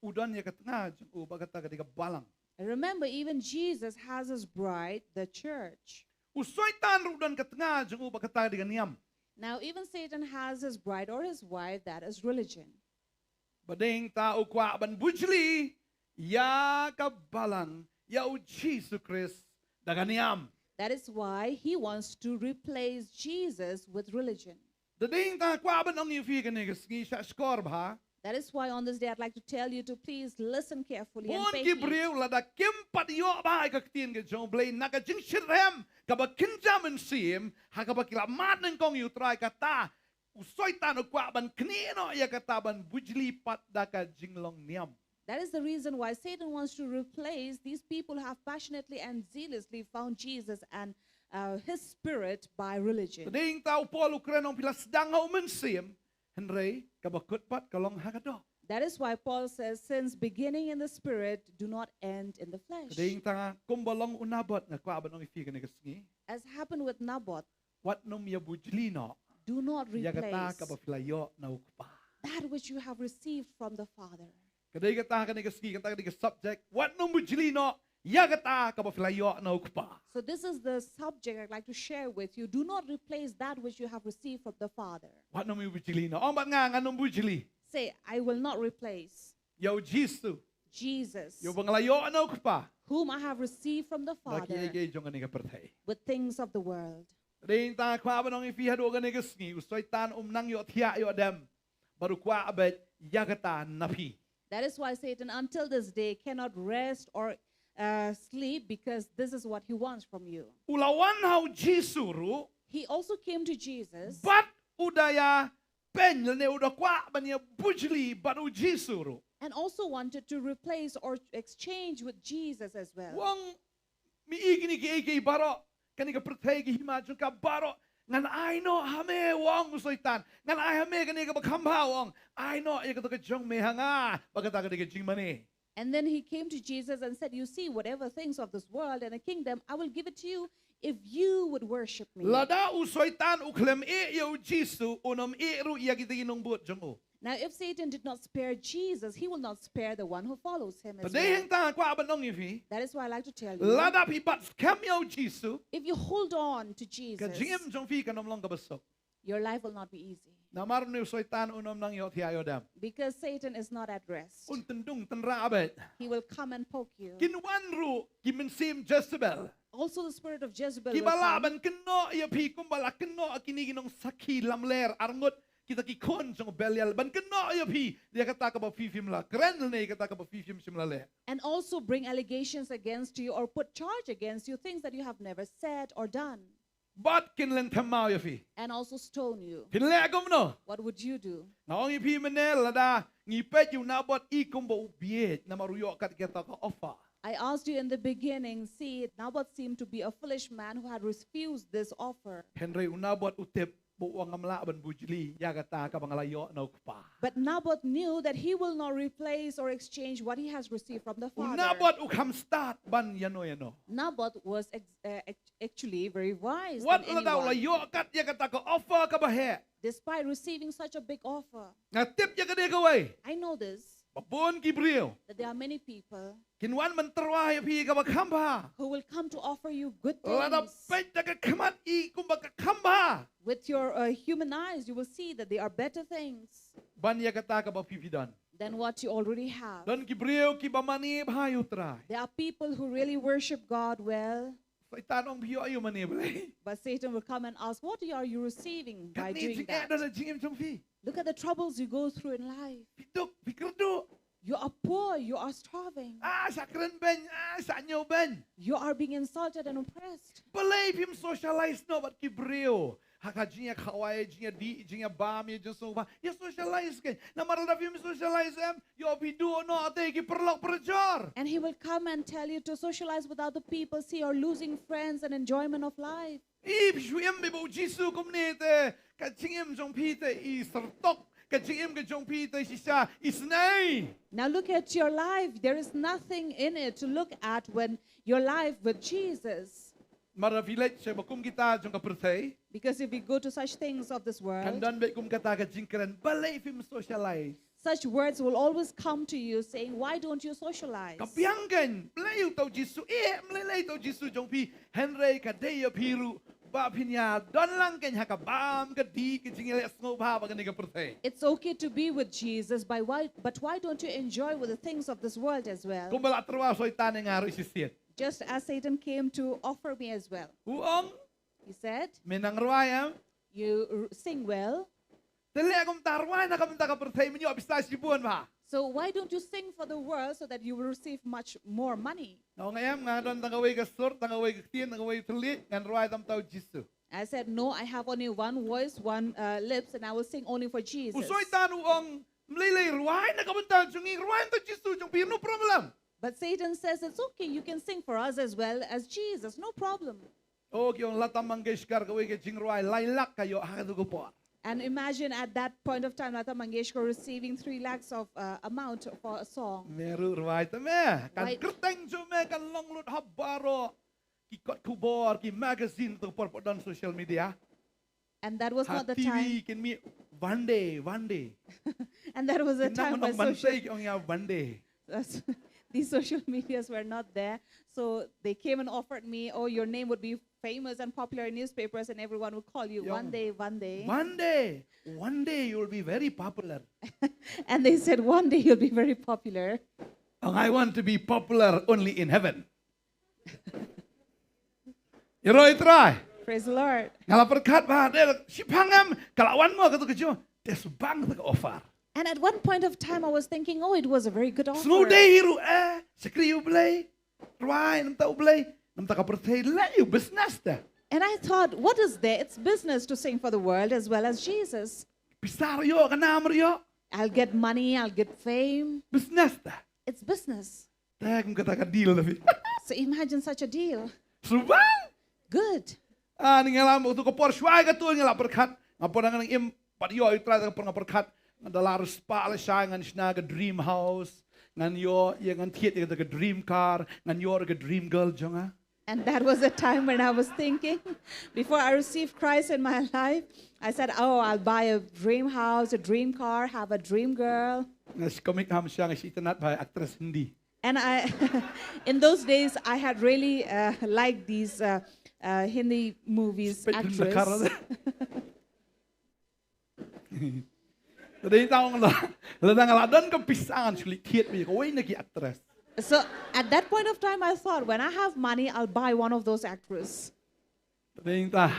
u don ïa ka tnga jong u, bad kata ka dei ka balang. And remember, even Jesus has his bride, the church. U Soitan ruh u don ka tnga jong u, bad kata ka dei ka niam. Now, even Satan has his bride or his wife, that is religion. Bad dei hangta u kwah ban bujli ïa ka balang, ïa u Jisu Khrist da ka niam. That is why he wants to replace Jesus with religion. Te dei hangta kwah ban ong ïa phi kane ka sngi, shahshkor bha. That is why on this day I'd like to tell you to please listen carefully and pay heed. Bun ki briew lada kim pat ïoh bha ïa ka ktien ka jong U Blei, na ka jingshitrhem kaba kynja mynsiem, ha kaba ki la mad nyngkong ïa u Trai, kata u Soitan u kwah ban knieh noh ïa kata, ban bujli pat da ka jinglong niam. That is the reason why Satan wants to replace these people who have passionately and zealously found Jesus and uh, his spirit by religion. Te dei hangta u Paul u kren, ong phi la sdang ha u mynsiem, hynrei kaba kut pat ka long ha ka doh. That is why Paul says, "Since beginning in the spirit, do not end in the flesh." Te dei hangta kumba long u Naboth, nga kwah ban ong ïa phi kane ka sngi. As happened with Naboth, wat nym ïa bujli noh, do not replace, ïa kata kaba phi la ïoh na u Kpa, that which you have received from the Father. Ka dei kata kane ka sngi, kata ka dei ka subject, wat nym bujli noh ïa kata kaba phi la ïoh na u Kpa. So this is the subject I'd like to share with you. Do not replace that which you have received from the Father. Wat nym ïa bujli noh. Ong bad nga, ngan nym bujli. Say, "I will not replace," ïa u Jisu, Jesus, ïa uba nga la ïoh na u Kpa, whom I have received from the Father, na kiei kiei jong kane ka pyrthei, with things of the world. Te dei hangta kwah ban ong ïa phi, haduh kane ka sngi u Soitan um nang ïoh thiah ïoh dem, bad u kwah beit ïa kata na phi. That is why Satan until this day cannot rest or uh, sleep, because this is what he wants from you. U la wan ha u Jisu ruh. He also came to Jesus. Bad u da ïa pynlong, u da kwah ban ïa bujli bad u Jisu ruh. And also wanted to replace or exchange with Jesus as well. U ong, me i kine kiei kiei baroh, kane ka pyrthei, ki hima jong ka baroh, ngan ai noh ha me, u ong u Soitan. Ngan ai ha me kane kaba kham bha, u ong. Ai noh ïa kato ka jong me ha nga, bad kata ka dei ka jingmane. And then he came to Jesus and said, "You see, whatever things of this world and a kingdom, I will give it to you If you would worship me. Lada u Soitan u khlem ïeh ïa u Jisu, un ym ïeh ruh ïa kita ki nongbud jong u. Now, if Satan did not spare Jesus, he will not spare the one who follows him as well. Te dei hangta nga kwah ban ong ïa phi. That is why I like to tell you. Lada phi bat skhem ïa u Jisu. If you hold on to Jesus, ka jingim jong phi kan ym long kaba suk. Your life will not be easy. Namar une u Soitan un ym nang ïohthiah ïoh dem. Because Satan is not at rest. Un tyndung tynrah beit. He will come and poke you. Kin wan ruh ki mynsiem Jezebel. Also the spirit of Jezebel will come. Kiba lah ban kynnoh ïa phi kumba la kynnoh ïa kine ki nongsakhi lamler arngut, kita ki khun jong Belial, ban kynnoh ïa phi ïa kata kaba phi phim la kren ne ïa kata kaba phi phim shym la leh. And also bring allegations against you or put charge against you, things that you have never said or done. Bad kin lynthem maw ïa phi. And also stone you. Phin leh kumno? What would you do? Nga ong ïa phi mynne, lada ngi peit ïa u Naboth i kumba u bieit namar u ïoh kat kata ka offer. I asked you in the beginning, see, Naboth seemed to be a foolish man who had refused this offer. Hynrei u Naboth u tip ba u ngam lah ban bujli ïa kata kaba nga la ïoh na u kpa. But Naboth knew that he will not replace or exchange what he has received from the Father. U Naboth u kham stad ban ïano ïano. Naboth was ex- uh, act- actually very wise than anyone. Wat lada u la ïoh kat ïa kata ka offer kaba heh. Despite receiving such a big offer, nga tip ïa kane kawei. I know this. Ba bun ki briew. That there are many people. Kin wan ban tyrwa ïa phi kaba kham bha. Who will come to offer you good things. Lada peit da ka khmat i kumba ka kham bha. With your uh, human eyes, you will see that they are better things. Ban ïa kata kaba phi phi don. Than what you already have. Don ki briew kiba mane bha ïa u Trai. There are people who really worship God well. Soitan ong phi ïoh aïu mane Blei. But Satan will come and ask, what are you receiving by doing that? Katne jingeh don ha jingim jong phi. Look at the troubles you go through in life. Phi duk, phi kyrduh. You are poor, you are starving. Ah, sa kren beiñ, ah, sa ñiew beiñ. You are being insulted and oppressed. Balei phim socialize noh bad ki briew ha ka jingïakhawai, jingïadih, jingïabam, ïa jingsngewbha. Ïa socialize kein. Namar lada phim socialize em, ïoh phi duh noh te ki paralok parajor. And he will come and tell you to socialize with other people. See, you're losing friends and enjoyment of life. Ip shu im ba u Jisu kumne te ka jingim jong phi te i syrtok, ka jingim ka jong phi te shisha i snei. Now look at your life. There is nothing in it to look at when your life with Jesus. Mar da phi leit sha ba kum kita jong ka pyrthei. Because if we go to such things of this world, kan don beit kum kata ka jingkren, balei phim socialize. Such words will always come to you saying, why don't you socialize? Ka biang kein, balei uta u Jisu, eh, balei lei uta u Jisu jong phi, hynrei ka dei ïa phi ruh ba phin ïa don lang kein ha ka bam ka dih, ka jingïaleh sngewbha bad kane ka pyrthei. It's okay to be with Jesus, but why, but why don't you enjoy with the things of this world as well? Kumba la tyrwa Soitan ïa nga ruh shisien. Just as Satan came to offer me as well. U ong, he said, me nang rwai em? You r- sing well. Te leh kumta, rwai na ka bynta ka pyrthei, men ïoh pisa shibun bha. So why don't you sing for the world so that you will receive much more money? Nga ong em, nga don tang kawei ka sur, tang kawei ka ktien, tang kawei thylliej, ngan rwai tam uta u Jisu. I said, no, I have only one voice, one uh, lips, and I will sing only for Jesus. U Soitan u ong, mlei lei, rwai na ka bynta jong ngi, rwai na uta u Jisu jong phi, no problem. But Satan says, it's okay, you can sing for us as well as Jesus, no problem. Oh, ki ong Lata Mangeshkar kawei ka jingrwai lai lak ka ïoh ha katu ka por. And imagine at that point of time, Lata Mangeshkar receiving three lakhs of uh, amount for a song. Me ruh rwai te me. Kan kyrteng jong me kan long lut ha baroh ki kot khubor, ki magazine, tu por pdeng social media. And that was not the time. Ha T V kin mih one day, one day. And that was a time when social, ki ong ïa one day. These social medias were not there. So they came and offered me, oh, your name would be famous and popular in newspapers and everyone would call you one day, one day. One day, one day you will be very popular. And they said, one day you'll be very popular. And I want to be popular only in heaven. Ïaroh ïa u Trai. Praise the Lord. Nga la pyrkhat ba, dei, shiphang em, ka la wan mo katu ka jingmut, te shu bang katu ka offer. And at one point of time, I was thinking, oh, it was a very good offer. Sngewdei hi ruh, eh, shakri ïa u Blei, rwai namar u Blei, namar ka pyrthei, leh ïa u business te. And I thought, what is there? It's business to sing for the world as well as Jesus. Pisa ruh ïoh, ka nam ruh ïoh. I'll get money, I'll get fame. Business te. It's business. Te kum kata ka deal te phi. So imagine such a deal. Shu bang. Good. Ah, ni nga la, tu ka por shuwa katu nga la pyrkhat. Nga por ngan im pat ïoh ïa u Trai, tu ka por nga pyrkhat. Ngan da la riewspah lashai, ngan shna ka dream house. Ngan ïoh, ïa ngan thied ïa ka dream car. Ngan ïoh ka dream girl jong nga. And that was the time when I was thinking, before I received Christ in my life, I said, "Oh, I'll buy a dream house, a dream car, have a dream girl." Nga skomik ham shang shi tanat bai actress Hindi. And I, in those days, I had really uh, liked these uh, uh, Hindi movies, actress. Tadi tahu lah, lah dah ngalah don ka pisa ngan shu leit thied bad kawei na ki actress. So at that point of time, I thought, when I have money, I'll buy one of those actress. Tadi ta,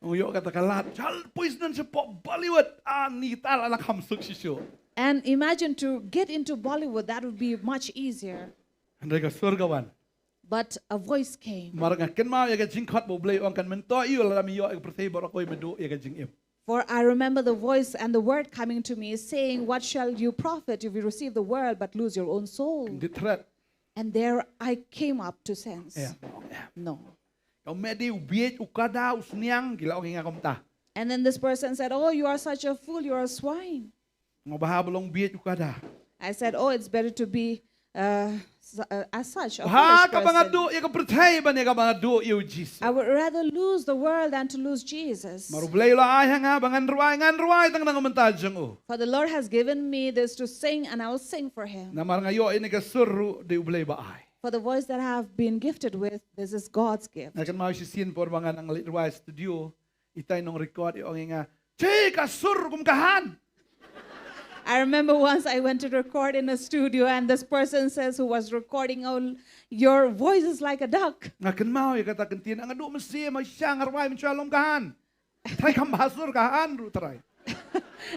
ong ïoh kata ka lad, chal poi sdang sha pop Bollywood, ani ta la kham suk shisha. And imagine to get into Bollywood, that would be much easier. Hynrei ka sur ka wan. But a voice came. Mar nga kynmaw ïa ka jingkhot ba U Blei u ong kan myntoi ïa u lada me ïoh ïa ka pyrthei baroh kawei me duh ïa ka jingim. For I remember the voice and the word coming to me saying, "What shall you profit if you receive the world but lose your own soul?" Di thret. And there I came up to sense. Ïa, ïa. No. Ka me dei u bieit, u kada, u sniang, ki la ong ïa nga kumta. And then this person said, "Oh, you are such a fool, you are a swine." Nga ba haba long bieit u kada. I said, "Oh, it's better to be uh, s- uh, as such, a foolish person." Ba ha kaba nga duh ïa ka pyrthei ban ïa kaba nga duh ïa u Jisu. I would rather lose the world than to lose Jesus. Namar U Blei u la ai ha nga ba ngan rwai, ngan rwai tang na ka bynta jong u. For the Lord has given me this to sing, and I will sing for him. Namar nga ïoh ïa kane ka sur ruh da U Blei ba ai. For the voice that I have been gifted with, this is God's gift. Nga kynmaw shisien por ba nga nang leit rwai studio, itai nongrecord i ong ïa nga, "Che, ka sur kum ka han." I remember once I went to record in a studio and this person says, who was recording, "Oh, your voice is like a duck." Nga kynmaw ïa kata ka ktien, nga duh mynsiem, shisha nga rwai mynshuwa lum ka han. Trai kham bha sur ka han ruh trai.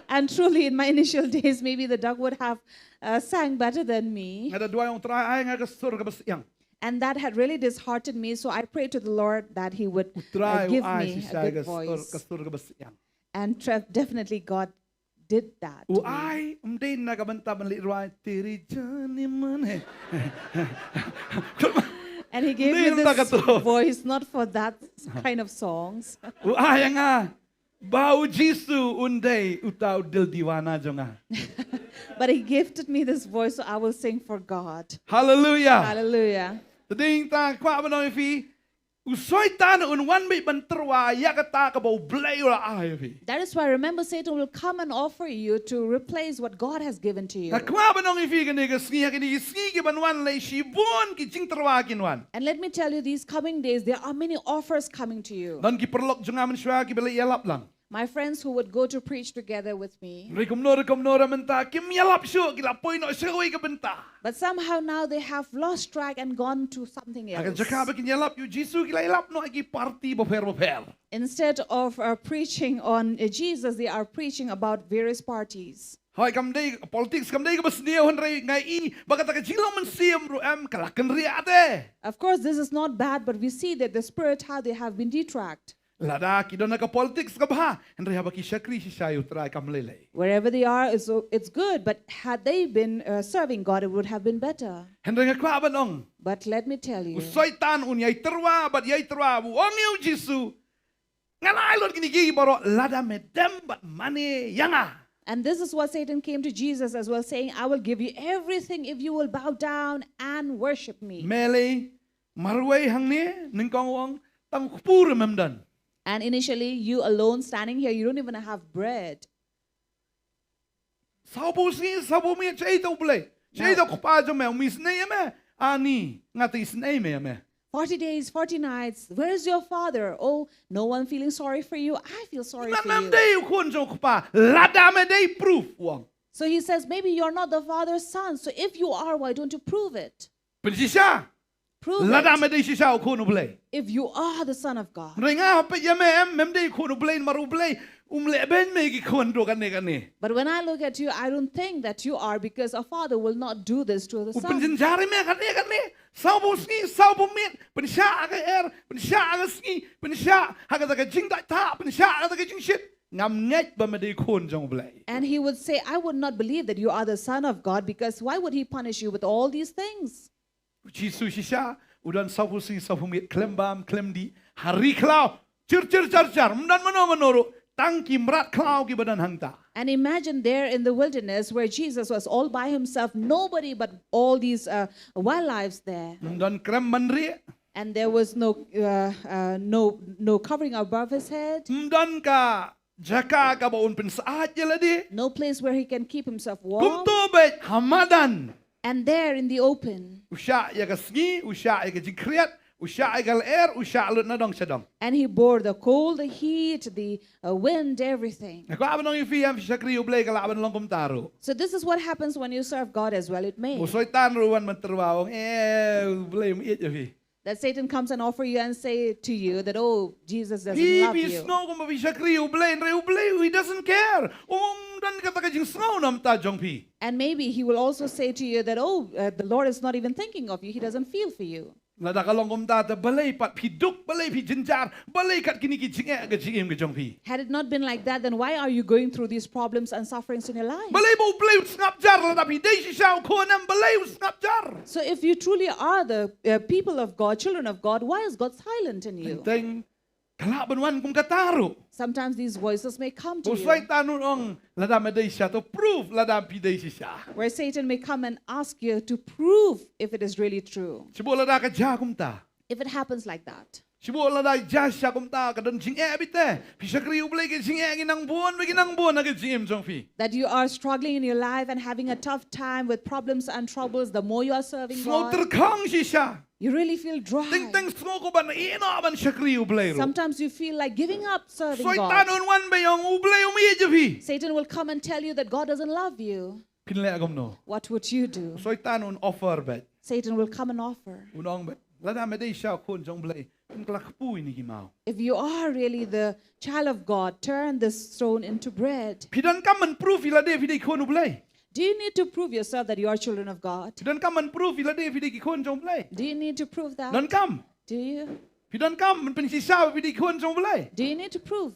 And truly, in my initial days, maybe the duck would have uh, sang better than me. Nga da duwai ong Trai ai nga ka sur kaba syiang. And that had really disheartened me. So I prayed to the Lord that He would uh, give me a good voice. U Trai u ai shisha ka sur, ka sur kaba syiang. And tre- definitely, God did that to me. U ai, ym dei na ka bynta ban leit rwai, "Teri jani man hai." And He gave me this voice not for that kind of songs. U ai ïa nga ba u Jisu un dei uta u dil diwana jong nga. But He gifted me this voice, so I will sing for God. Hallelujah. Hallelujah. Tading ta kwah ban ong ïa phi, u Soitan un wan beit ban tyrwa ïa kata kaba U Blei u la ai ïa phi. That is why, remember, Satan will come and offer you to replace what God has given to you. Nga kwah ban ong ïa phi kane ka sngi, ha kine ki sngi ki ban wan lei shibun ki jingtyrwa kin wan. And let me tell you, these coming days, there are many offers coming to you. Don ki paralok jong nga mynshuwa kiba la ïalap lang. My friends who would go to preach together with me. Hynrei kumno re kumno re mynta kim ïalap shuh, ki la poi noh sha kawei ka bynta. But somehow now they have lost track and gone to something else. Ha ka jaka ba kin ïalap ïa u Jisu ki la ïalap noh ïa ki party bapher bapher. Instead of uh, preaching on uh, Jesus, they are preaching about various parties. Hooid, kam dei politics, kam dei kaba sniew, hynrei nga i ba kata ka jinglong mynsiem ruh em ka la kynriah te. Of course, this is not bad, but we see that the spirit, how they have been detract. Lada ki don ha ka politics ka bha, hynrei haba ki shakri shisha ïa u Trai kam lei lei. Wherever they are, it's, it's good, but had they been uh, serving God, it would have been better. Hynrei nga kwah ban ong, but let me tell you, u Soitan un ïai tyrwa bad ïai tyrwa, u ong ïa u Jisu, ngan ai lut kine ki baroh lada me dem bad mane ïa nga. And this is what Satan came to Jesus as well, saying, "I will give you everything if you will bow down and worship me." Me lei marwei hangne, nyngkong u ong, tang kpu ruh mem don. And initially, you alone standing here, you don't even have bread. Sawphew sngi, sawphew miet, shaei uta U Blei? Shaei uta u kpa jong me? Um isynei ïa me? Ani, nga te isynei me ïa me. Forty days, forty nights, where is your father? Oh, no one feeling sorry for you? I feel sorry for you. Mem dei u khun jong u kpa, lada me dei prove, u ong. So he says, "Maybe you're not the father's son. So if you are, why don't you prove it?" Pynshisha. Prove it. Lada me dei shisha u khun U Blei. If you are the son of God. Hynrei nga peit ïa me em, mem dei khun U Blei, namar U Blei um leh beiñ me ki khun ruh kane kane. But when I look at you, I don't think that you are, because a father will not do this to the son. U pynjynjar ïa me kane kane. Sawphew sngi, sawphew miet, pynshah ha ka er, pynshah ha ka sngi, pynshah ha kata ka jingdait thah, pynshah ha kata ka jingshit. Ngam ngeit ba me dei khun jong U Blei. And he would say, "I would not believe that you are the son of God, because why would he punish you with all these things?" U Jisu shisha u don sawphew sngi sawphew miet khlem bam khlem dih ha ri khlaw, chir chir char char, ym don mano mano ruh, tang ki mrad khlaw kiba don hangta. And imagine there in the wilderness where Jesus was all by himself, nobody but all these uh, wildlifes there. Ym don krem ban rieh. And there was no, uh, uh, no, no covering above his head. Ym don ka jaka kaba un pynsyaid ïa lade. No place where he can keep himself warm. Kumto bad ha madan. And there in the open. U shah ïa ka sngi, u shah ïa ka jingkhriat, u shah ïa ka lyer, u shah lut na dong sha dong. And he bore the cold, the heat, the uh, wind, everything. Nga kwah ban ong ïa phi, ïa phi shakri U Blei ka lah ban long kumta ruh. So this is what happens when you serve God as well. It may. U Soitan ruh wan ban tyrwa, ong, eh, U Blei um ïeit ïa phi. That Satan comes and offer you and say to you that, "Oh, Jesus doesn't Phi, love phi you." sngew kumba phi shakri U Blei, hynrei U Blei, he doesn't care. Um don kata ka jingsngew na bynta jong phi. And maybe he will also say to you that, "Oh, uh, the Lord is not even thinking of you. He doesn't feel for you." Lada ka long kumta te balei pat phi duk, balei phi jynjar, balei kat kine ki jingeh ka jingim ka jong phi. Had it not been like that, then why are you going through these problems and sufferings in your life? Balei ba U Blei u sngap jar, lada phi dei shisha u khun em, balei u sngap jar. So if you truly are the uh, people of God, children of God, why is God silent in you? Teng ka lah ban wan kum kata ruh. Sometimes these voices may come to U you. Soitan un ong, lada me dei shisha to prove lada phi dei shisha. Where Satan may come and ask you to prove if it is really true. Shu bud lada ka jia kumta. If it happens like that. Shu bud lada jia shisha kumta, ka don jingeh beit te. Phi shakri U Blei, ki jingeh ki nang bun, ki nang bun ha ka jingim jong phi. That you are struggling in your life and having a tough time with problems and troubles, the more you are serving Sngew God, tyrkhong shisha. You really feel dry. Teng teng sngew kumba ïehnoh ban shakri U Blei ruh. Sometimes you feel like giving up serving Soitan God. Un wan ban ong U Blei um ïeit ïa phi. Satan will come and tell you that God doesn't love you. Phin leh kumno? What would you do? Soitan un offer beit. Satan will come and offer. Un ong beit, lada me dei shisha u khun jong U Blei, pynkylla kpu ïa kine ki maw. If you are really the child of God, turn this stone into bread. Phi donkam ban prove ïa lade phi dei khun U Blei. Do you need to prove yourself that you are children of God? Phi donkam ban prove ïa lade phi dei ki khun jong U Blei. Do you need to prove that? Donkam. Do you? Phi donkam ban pynshisha phi dei khun jong U Blei. Do you need to prove?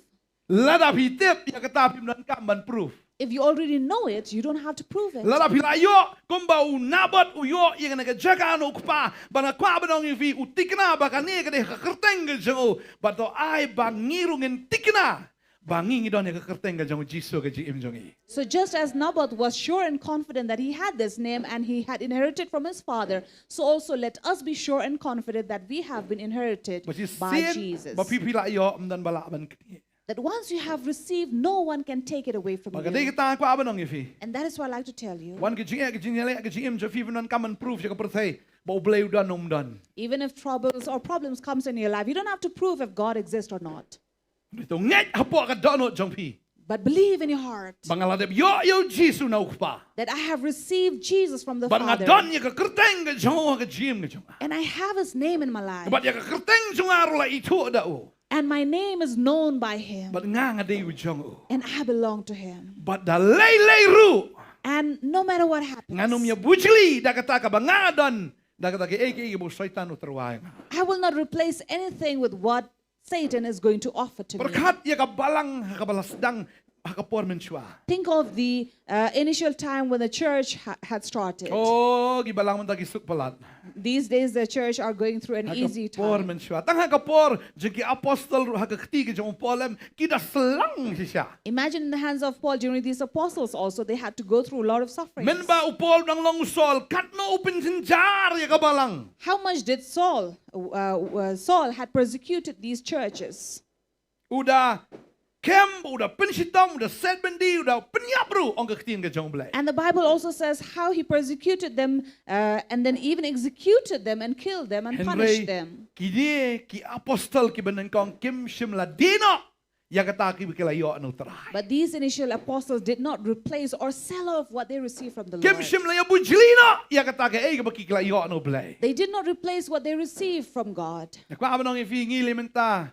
Lada phi tip ïa kata phim donkam ban prove. If you already know it, you don't have to prove it. Lada phi la ïoh kumba u Nabot u ïoh ïa kane ka jaka na u kpa, ba nga kwah ban ong ïa phi, u thikna ba kane ka dei ha ka kyrteng ka jong u, bad to ai ba ngi ruh ngin thikna ba ngi ngi don ïa ka kyrteng ka jong u Jisu ha ka jingim jong ngi. So just as Naboth was sure and confident that he had this name and he had inherited from his father, so also let us be sure and confident that we have been inherited Ba shi by sien Jesus. Ba phi phi la ïoh ym don ba lah ban knieh. That once you have received, no one can take it away from Ba ka dei you. Kata nga kwah ban ong ïa phi. And that is what I like to tell you. Wan ka jingeh ka jingeh ka jingim jong phi, phim donkam ban prove sha ka pyrthei ba U Blei u don um don. Even if troubles or problems comes in your life, you don't have to prove if God exists or not. Hynrei to ngeit hapoh ka dohnud jong phi But believe in your heart ba nga la dep ïoh ïa u Jisu na u kpa. That I have received Jesus from the Bad nga Father. Don ïa ka kyrteng ka jong u ha ka jingim ka jong nga. And I have his name in my life. Bad ïa ka kyrteng jong nga ruh la ithuh da u. And my name is known by him. Bad nga nga dei u jong u. And I belong to him. Bad da lei lei ruh. And no matter what happens, Ngan ym ïa bujli da kata kaba nga don, da kata kaei kaei kaba u Soitan u tyrwa ïa nga. I will not replace anything with what Satan is going to offer to me. Pyrkhat ïa ka balang ha kaba la sdang ha ka por mynshuwa. Think of the uh, initial time when the church ha- had started. Oh, ki balang mynta ki suk palat. These days, the church are going through an Ha easy ka por time. Mynshuwa. Tang ha ka por jong ki apostol ruh, ha ka kti ka jong u Paul em, ki da slang shisha. Imagine in the hands of Paul, during these apostles also, they had to go through a lot of sufferings. Mynba u Paul dang long u Saul, katno u pynjynjar ïa ka balang. How much did Saul, uh, uh, Saul had persecuted these churches? U da kem, u da pynshitom, u da set byndi, u da pynïap ruh, ong ka ktien ka jong u Blei. And the Bible also says how he persecuted them uh, and then even executed them and killed them and punished Hynrei them. Kine ki apostol kiba nyngkong kim shym la die noh ïa kata kiba ki la ïoh na u Trai. But these initial apostles did not replace or sell off what they received from the Kim Lord. Shym la ïa bujli noh ïa kata kaei kaba ki la ïoh na u Blei. They did not replace what they received from God. Nga kwah ban ong ïa phi, ngi lei mynta,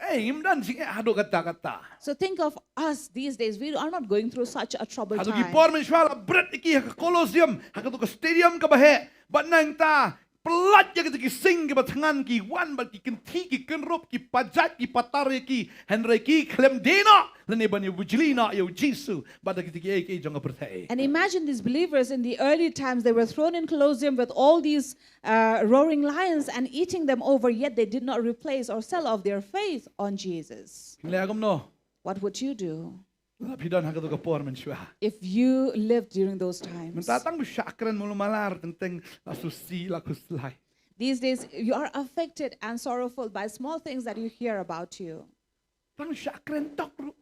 eh, ngim don jingeh haduh katta katta. So think of us these days. We are not going through such a troubled Haduh ki time. por mynshuwa la bret ïa ki ha ka Colosseum, ha kato ka stadium kaba heh. Bad nangta pynlait ïa kita ki sing kiba thngan, ki wan bad ki kynthih, ki kynrup, ki pajait, ki patar ïa ki, hynrei ki khlem die noh lane ban ïa bujli noh ïa u Jisu bad da kita kiei kiei jong ka pyrthei. And imagine these believers in the early times, they were thrown in Colosseum with all these uh, roaring lions and eating them over, yet they did not replace or sell off their faith on Jesus. Leh kumno? What would you do Lada phi don ha kato ka por mynshuwa. if you lived during those times? Mynta tang ba shah kren malu malar, teng teng la susi, la khuslai. These days, you are affected and sorrowful by small things that you hear about you. Tang sha kren tok ruh.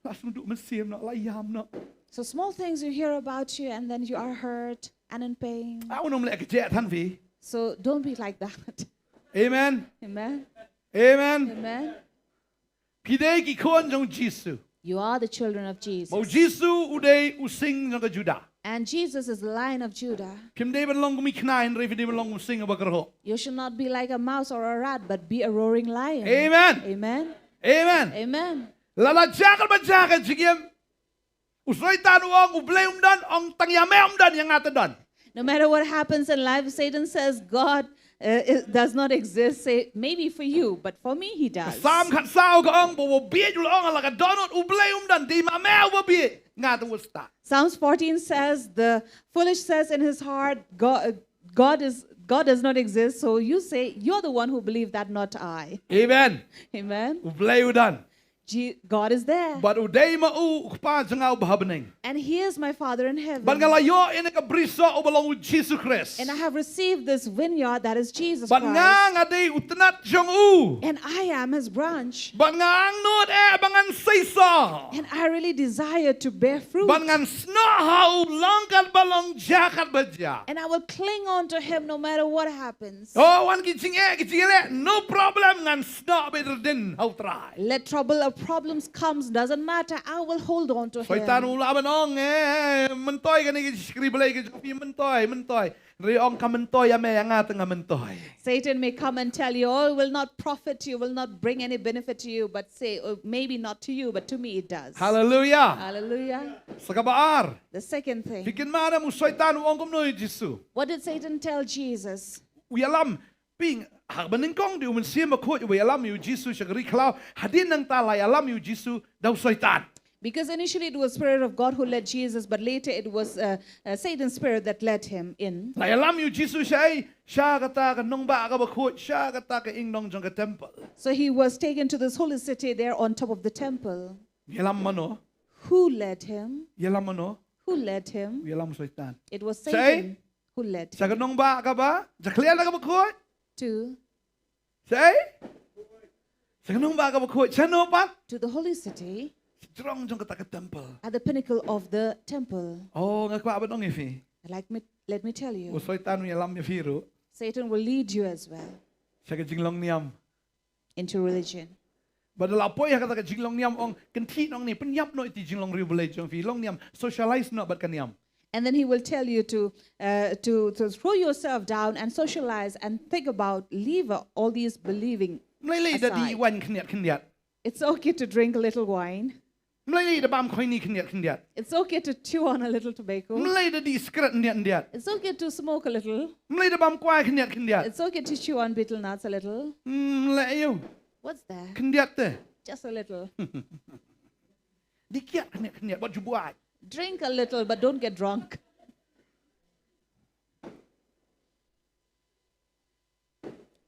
La sngewduh mynsiem noh, la ïam noh. So small things you hear about you, and then you are hurt and in pain. Ah, u nym leh kjat than phi. So don't be like that. Amen. Amen. Amen. Amen. Phi dei ki khun jong Jisu. You are the children of Jesus. Ba u Jisu u dei u sing jong ka Judah. And Jesus is the Lion of Judah. Phim dei ban long kum ki khnai, hynrei phi dei ban long kum sing ba kyrhuh. You should not be like a mouse or a rat, but be a roaring lion. Amen. Amen. Amen. Amen. Lada jaka ba jaka jingim. U Soitan u ong, U Blei um don, ong tang ïa me um don, ïa nga te don. No matter what happens in life, Satan says God uh, it does not exist. Say, maybe for you, but for me, he does. Psalm khatsaw ka ong, ba u bieit u la ong, la ka dohnud, U Blei um don, dei ma me uba bieit, nga te wasta. Psalms fourteen says, the foolish says in his heart, God, God is God does not exist. So you say, you're the one who believe that, not I. Amen. Amen. U Blei u don. Je- God is there. Bad u dei ma u u Kpa jong nga uba ha bneng. And he is my Father in heaven. Bad nga la ïoh ïa kane ka brisoh uba long u Jisu Khrist. And I have received this vineyard that is Jesus Christ. Bad nga nga dei u tnat jong u. And I am his branch. Bad nga angnud eh ba ngan seisoh. And I really desire to bear fruit. Bad ngan snoh ha u long katba long, jia katba jia. And I will cling on to him no matter what happens. Oh, wan ki jingeh, ki jingeh, no problem, ngan snoh bad rdin ha u Trai. Let trouble or problems comes, doesn't matter, I will hold on to him. Soitan u lah ban ong, eh, myntoi kane ka shakri Blei ka jong phi, myntoi, myntoi. Hynrei ong ka myntoi ïa me, ïa nga te nga myntoi. Satan may come and tell you, oh, it will not profit you, will not bring any benefit to you, but say, oh, maybe not to you, but to me it does. Hallelujah. Hallelujah. Sa kaba ar. The second thing. Phi kynmaw ne em u Soitan u ong kumno ïa u Jisu? What did Satan tell Jesus? U ïalam, phi, ha kaba nyngkong dei u Mynsiem Bakhuid uba ïalam ïa u Jisu sha ka ri khlaw, hadien nangta la ïalam ïa u Jisu da u Soitan. Because initially it was Spirit of God who led Jesus, but later it was uh, uh, Satan's spirit that led him in. La ïalam ïa u Jisu sha ei, sha kata ka nongbah kaba khuid, sha kata ka ïing nong jong ka temple. So he was taken to this holy city there on top of the temple. Ïalam mano? Who led him? Ïalam mano? Who led him? Ïalam Soitan. It was Satan who led him. Sha ka nongbah kaba jakhlia na kaba khuid. To Sha ei? Sha ka nongbah kaba khuid. Shano pat? To the holy city. Sha jrong jong kata ka temple. At the pinnacle of the temple. Oh, nga kwah ban ong ïa phi. Like me, let me tell you. U Soitan u ïalam ïa phi ruh. Satan will lead you as well. Sha ka jinglong niam. Into religion. Bad la poi ha kata ka jinglong niam ong kynthih noh ne, pynïap noh ïa ka jinglong riewblei jong phi, long niam, socialize noh bad ka niam. And then he will tell you to, uh, to, to throw yourself down and socialize and think about, leave all these believing aside. Mlei lei da dih wine khyndiat khyndiat. It's okay to drink a little wine. Mlei lei da bam khoini khyndiat khyndiat. It's okay to chew on a little tobacco. Mlei da dih sikret khyndiat khyndiat. It's okay to smoke a little. Mlei da bam kwai khyndiat khyndiat. It's okay to chew on betel nuts a little. Mlei ïa u. What's there? Khyndiat te. Just a little. Dih kiad khyndiat khyndiat, wat ju buaid. Drink a little, but don't get drunk.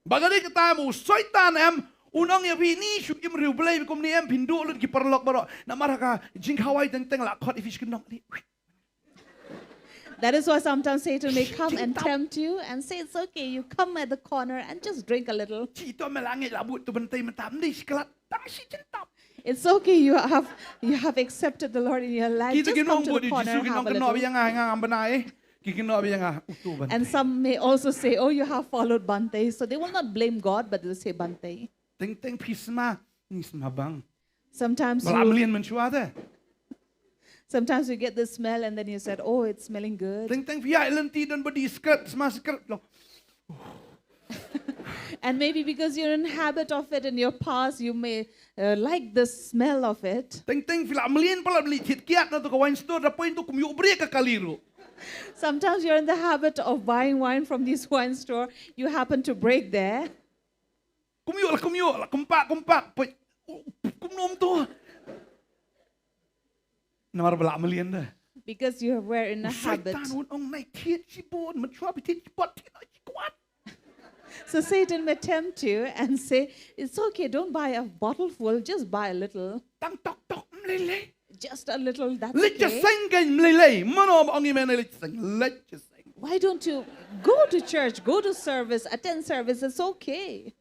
Ba ka dei kata em u Soitan em, un ong ïa phi, ni shu im riewblei kumne em, phin duh lut ki paralok baroh. Namar ha ka jingkhawai teng teng la khot ïa phi sha kyndong. That is why sometimes Satan may come and tempt you and say, it's okay, you come at the corner and just drink a little. Shi to me la ngeit la bud tu ban tei mynta, ym dei shi klat, tang shi jingtap. It's okay, you have, you have accepted the Lord in your life. Just come to the corner, have a little. Ki te ki nong bud ïa Jisu, ki nong kynnoh bad ïa nga, nga ngam bnai. Ki kynnoh bad ïa nga, uto Bhante. And some may also say, oh, you have followed Bhante. So they will not blame God, but they'll say Bhante. Teng teng phi sma, ngi sma bang. Sometimes you, ba la mlien mynshuwa te. Sometimes you get the smell and then you said, oh, it's smelling good. Teng teng phi ïaid lynti don ba dih sikret, sma sikret, long. And maybe because you're in habit of it in your past, you may uh, like the smell of it. Teng teng phi la mlien palat, mlien thied kiad na to ka wine store, da poi to kum ïoh brek ka kali ruh. Sometimes you're in the habit of buying wine from this wine store. You happen to break there. Kum ïoh la, kum ïoh la, kum pak, kum pak. Poi, kum nom to. Namar ba la mlien da. Because you were in a habit. U Soitan un ong, nai thied shibun, mynshuwa phi thied shibun, thied noh shi kwat. So Satan may tempt you and say, it's okay, don't buy a bottle full, just buy a little. Tang tok tok, mlei lei. Just a little, that's okay. Leit sha seng kein, mlei lei. Mano ba ong ïa me nai leit sha seng, leit sha seng. Why don't you go to church, go to service, attend service? It's okay.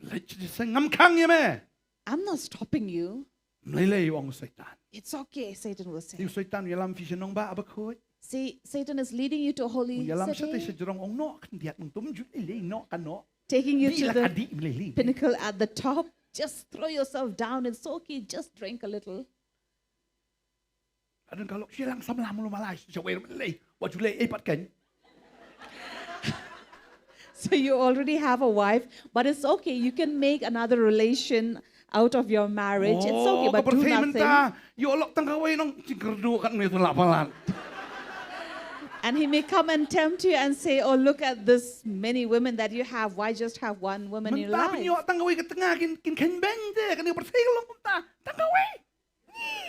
Leit sha jingïaseng, ngam khang ïa me. I'm not stopping you. Mlei lei, ong u Soitan. It's okay, Satan will say. Te u Soitan u ïalam phi sha nongbah bakhuid. See, Satan is leading you to holy U ïalam sha te sha city, jrong, ong noh khyndiat, nongtum ju lei lei noh ka noh. Taking you Dih to la ka the dih, mlei lei. Pinnacle at the top. Just throw yourself down. It's okay. Just drink a little. Hadien ka lok, sha lang samla mulu malai, sha wei mlei. Wat ju lei ei pat kan. So you already have a wife, but it's okay. You can make another relation out of your marriage. It's okay, Oh, but ka do pyrthei nothing. Mynta, ïoh lok tang kawei, nong jingkyrduh katne tu la palat. And he may come and tempt you and say, "Oh, look at this many women that you have. Why just have one woman in your Mynta pynïoh life?" tang kawei ka tnga, kin, kin kheiñ beiñ te, kane ka pyrthei ka long kumta, tang kawei.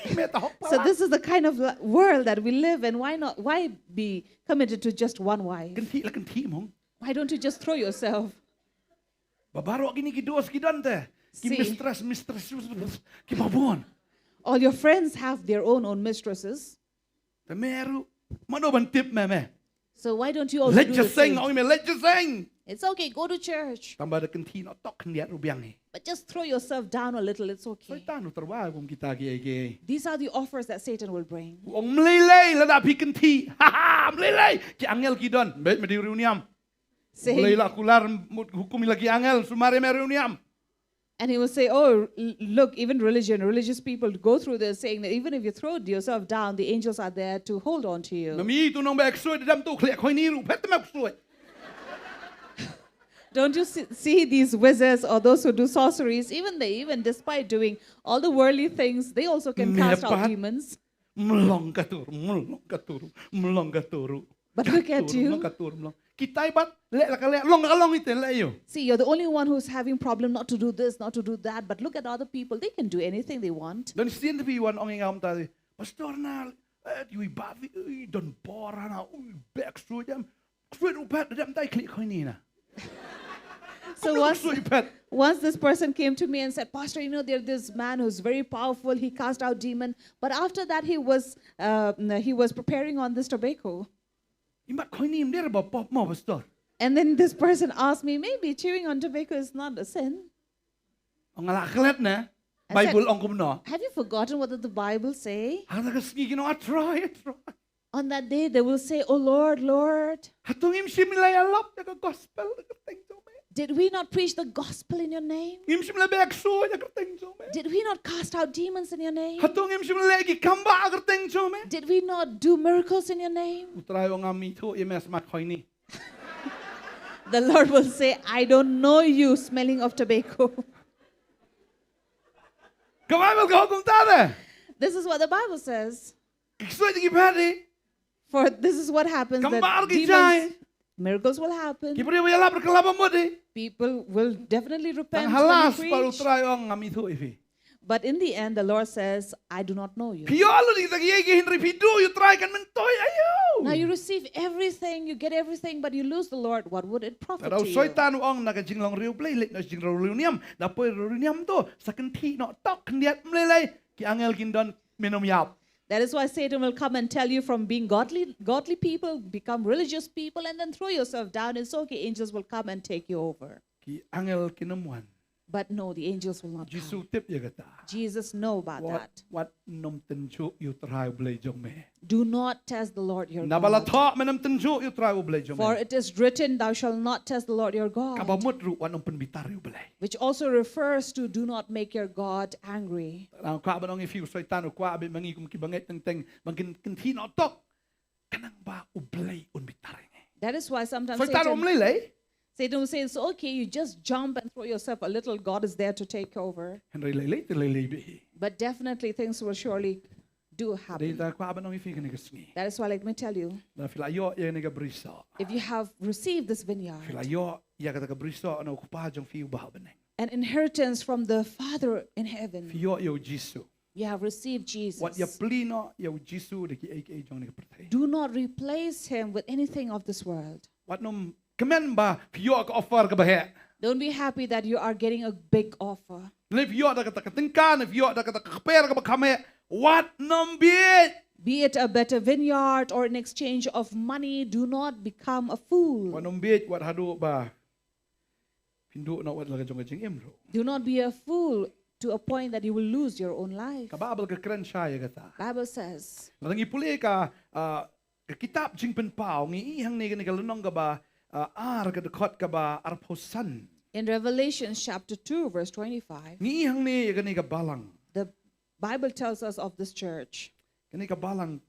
Ni, me ta hok So palat. This is the kind of li- world that we live in. Why not? Why be committed to just one wife? Kynthih la kynthih mong. Why don't you just throw yourself? Ba baroh kine ki dos ki don te. Ki See. Mistress, mistress, ki babon. All your friends have their own own mistresses. Te me ruh, mano ban tip me me. So why don't you also Leit do sha the seng, same? ong me leit sha seng. It's okay, go to church, Tang ba da kynthih noh tok khyndiat ruh biang hi. but just throw yourself down a little. It's okay. Soitan u tyrwa kum kita ki ei ki ei. These are the offers that Satan will bring. U ong mlei lei lada phi kynthih. Ha ha, mlei lei. Ki angel ki don. Beit me dei u riewniam. Mlei Saying, la kular mut hukum ïa la ki angel, sumar ïa me riewniam. And he will say, "Oh, l- look, even religion, religious people go through this, saying that even if you throw yourself down, the angels are there to hold on to you." Mami tu nongbah ksuid, dam tu khlieh khoini ruh phet me ksuid. Don't you see, see these wizards or those who do sorceries? Even they, even despite doing all the worldly things, they also can cast out Mepat. Demons. Mlong ka tur, mlong ka tur, mlong ka tur. But look at you. Mlong ka tur, mlong. Kitai bat, leh la ka leh, long ka long ite leh ïoh. See, you're the only one who's having problem not to do this, not to do that. But look at other people. They can do anything they want. Don sien te phi wan ong ïa nga mynta, Pastor na, eh, ui ba phi, ui don bor na, ui bek su jam. Ksuid u phet, dam tai khlieh khoini na. So Mlong once, ksuid u phet. once this person came to me and said, "Pastor, you know, there's this man who's very powerful. He cast out demon. But after that, he was, uh, he was preparing on this tobacco." Imat khoini mder ba pop mo, Pastor. And then this person asked me, "Maybe chewing on tobacco is not a sin." Ong la klet na. I said, Bible ong kumno. "Have you forgotten what did the Bible say?" Hata ka sngi kino, I try, I try. On that day, they will say, "Oh Lord, Lord, Hato ngim shym la ïalap ïa ka gospel ka kyrteng jong me. did we not preach the gospel in your name? Ngim shym la bek su ïa ka kyrteng jong me. Did we not cast out demons in your name? Hato ngim shym la leh ki kam ba ka kyrteng jong me." Did we not do miracles in your name?" U Trai ong, ngam ithuh ïa me, smat khoini. The Lord will say, "I don't know you, smelling of tobacco." Ka Bible ka hukum ta de. This is what the Bible says. Ki ksuid ki phet hi. For this is what happens. Kam That ba ar ki demons, jai. Miracles will happen. Ki briew ïalap ruh ka la ba mut hi. People will definitely repent Tang when you halas pat u preach. Trai ong, ngam ithuh ïa phi. But in the end, the Lord says, "I do not know you." Phi ïoh lut ïa kita ki ei ki ei, hynrei phi duh ïa u Trai kan myntoi ïa u. Now you receive everything, you get everything, but you lose the Lord. What would it profit Te da u to you? Soitan u ong, na ka jinglong riewblei leit noh sha jingriew riewniam. Da poi riewniam tu, sa kynthih noh tok khyndiat, mlei lei. Ki angel kin don, men ym ïap. That is why Satan will come and tell you, from being godly, godly people, become religious people, and then throw yourself down. It's okay, angels will come and take you over. Ki angel kin ym wan. But no, the angels will not Jisu come. Tip ïa kata. Jesus know about Wat, that. Wat nym tynjuh ïa u Trai u Blei jong me. Do not test the Lord your Naba la God. thoh, men nym tynjuh ïa u Trai u Blei jong me. For it is written, "Thou shalt not test the Lord your God." Kaba mut ruh, wat nym pynbitar ïa u Blei. Which also refers to, "Do not make your God angry." Nga kwah ban ong ïa phi, u Soitan u kwah beit ma ngi kum ki bangeit teng teng ban kin, kynthih noh tok. Khnang ba u Blei un bitar ïa ngi. That is why sometimes Soitan um Satan, lei lei. Satan will say, "It's okay, you just jump and throw yourself a little. God is there to take over." Hynrei lei lei te lei lei beit hi. But definitely things will surely do Dei happen. ta kwah ban ong ïa phi kane ka sngi. That is why, let me tell you, Lada phi la ïoh ïa kane ka brisoh. if you have received this Phi la vineyard, ïoh ïa kata ka brisoh na u Kpa jong phi uba ha bneng. an inheritance from the Father in heaven, Phi ïoh ïa u Jisu. you have received Jesus. Wat ïapli noh ïa u Jisu da ki ei ki ei jong kane ka pyrthei. Do not replace him with anything of this world. Wat nym kmen ba phi ïoh ka offer kaba heh. Don't be happy that you are getting a big offer. Ne phi ïoh da kata ka tyngka, ne phi ïoh da kata ka kper kaba kham heh. Wat nym bieit. Be it a better vineyard or in exchange of money, do not become a fool. Wat nym bieit wat haduh ba phin duh noh wat la ka jong ka jingim ruh. Do not be a fool to a point that you will lose your own life. Ka Baibl ka kren shai ïa kata. Bible says, Lada ngi pule ka, ah, ka kitab Jingpynpaw, ngi i hangne kane ka lynnong kaba, ah, ar, ka dkhot kaba arphew san. In Revelation chapter two, verse twenty-five, Ngi i hangne ïa kane ka balang. The Bible tells us of this church. Kane ka balang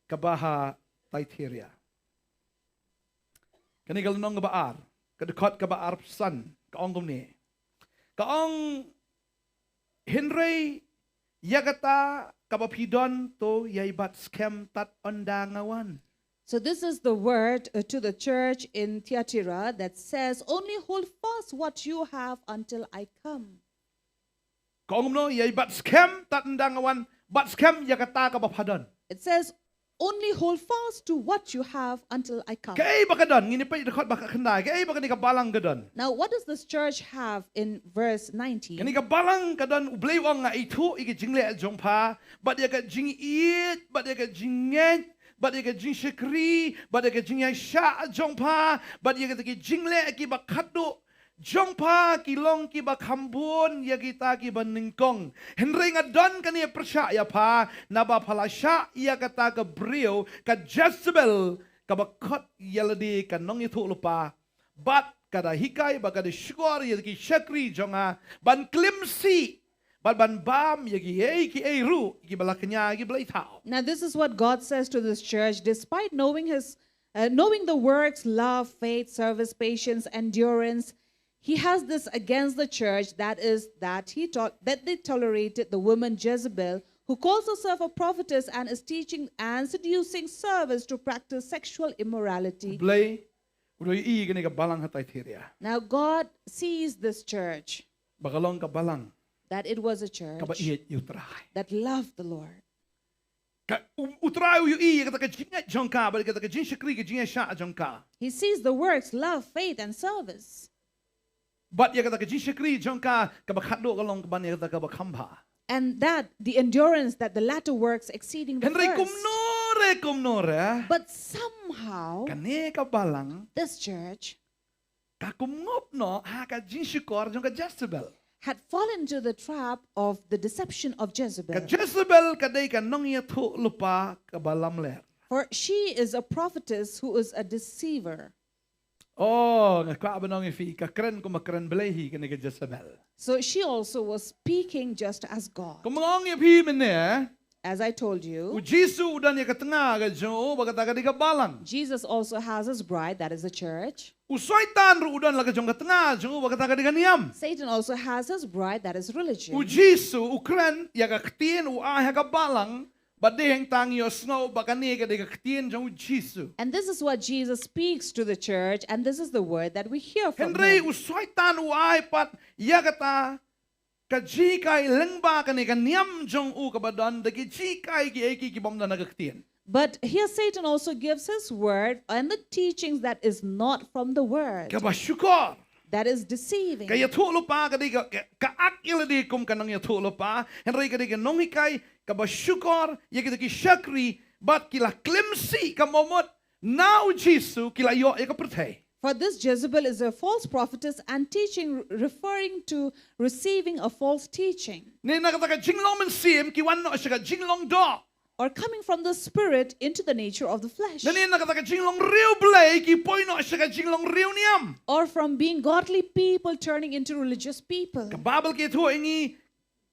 kaba ha Thyatira. Kane ka lynnong kaba ar, ka dkhot kaba arphew san, ka ong kumne. Ka ong, hynrei ïa kata kaba phi don to ïai bat skhem tad ynda nga wan. So this is the word, uh, to the church in Thyatira that says, "Only hold fast what you have until I come." Ka ong kumno, ïai bat skhem tad ynda nga wan, bat skhem ïa kata kaba pha don. It says, "Only hold fast to what you have until I come." Kaei ba ka don, ngin ïa peit dkhot ba khatkhyndai, kaei ba kane ka balang ka don. Now, what does this church have in verse nineteen? Kane ka balang ka don, U Blei u ong, nga ithuh ïa ka jingleh jong pha, bad ïa ka jingïeit, bad ïa ka jingngeit, bad ïa ka jingshakri, bad ïa ka jingïaishah jong pha, bad ïa kita ki jingleh kiba khatduh jong pha ki long kiba kham bun ïa kita kiba nyngkong. Hynrei nga don kane pyrshah ïa pha, naba pha la shah ïa kata ka briew, ka Jezebel, kaba khot ïa lade ka nongïathuhlypa. Bad ka da hikai, bad ka da shukor ïa ki shakri jong nga ban klim sih, bad ban bam ïa kiei kiei ruh kiba la kñia ki blei thaw. Now, this is what God says to this church. Despite knowing his, uh, knowing the works, love, faith, service, patience, endurance, he has this against the church, that is, that he tol-, that they tolerated the woman Jezebel, who calls herself a prophetess and is teaching and seducing servants to practice sexual immorality. Blei u da ïohi kane ka balang ha Thyatira. Now, God sees this church Ba ka long ka balang that it was a church kaba ïeit ïa U Trai. That loved the Lord. Ka U, U Trai u ïohi ïa kata ka jingngeit jong ka, bad kata ka jingshakri, ka jingïaishah jong ka. He sees the works, love, faith, and service. Bad ïa kata ka jingshakri jong ka, kaba khatduh ka long kaba ïa kata kaba kham bha. And that the endurance, that the latter works exceeding the Hynrei first. Kumno re, kumno re, But somehow, kane ka balang this church ka kumngop noh ha ka jingshukor jong ka Jezebel. had fallen into the trap of the deception of Ka Jezebel. Jezebel ka dei ka nongïathuhlypa kaba lamler. For she is a prophetess who is a deceiver. Oh, nga kwah ban ong ïa phi, ka kren kum ka kren Blei hi kane ka Jezebel. So she also was speaking just as God. Kum nga ong ïa phi mynne, As I told U you, Jisu u don ïa ka tnga ka jong u, ba kata ka dei ka balang. Jesus also has his bride, that is the church. U Soitan ruh u don la ka jong ka tnga jong u, ba kata ka dei ka niam. Satan also has his bride, that is religion. U Jisu u kren ïa ka ktien, u ai ha ka balang, bad dei hangta ngi ïohsngew ba kane ka dei ka ktien jong U Jisu. And this is what Jesus speaks to the church, and this is the word that we hear from Hynrei him. U Soitan u ai pat ïa kata ka jinghikai lyngba kane ka niam jong u kaba don da ki jinghikai kiei kiei ki bym don ha ka ktien. But here Satan also gives his word and the teachings that is not from the word, Kaba shukor. That is deceiving. Ka ïathuhlypa ka dei ka, ka, ka act ïa lade kum ka nongïathuhlypa, hynrei ka dei ka nonghikai kaba shukor ïa kita ki shakri, bad ki la klim sih ka mut na U Jisu, ki la ïoh ïa ka pyrthei. For this Jezebel is a false prophetess and teaching, referring to receiving a false teaching. Ne na kata ka jinglong mynsiem ki wan noh sha ka jinglong doh. Or coming from the spirit into the nature of the flesh. Ne na kata ka jinglong riewblei ki poi noh sha ka jinglong riewniam. Or from being godly people turning into religious people. Ka Baibl ka ïathuh ïa ngi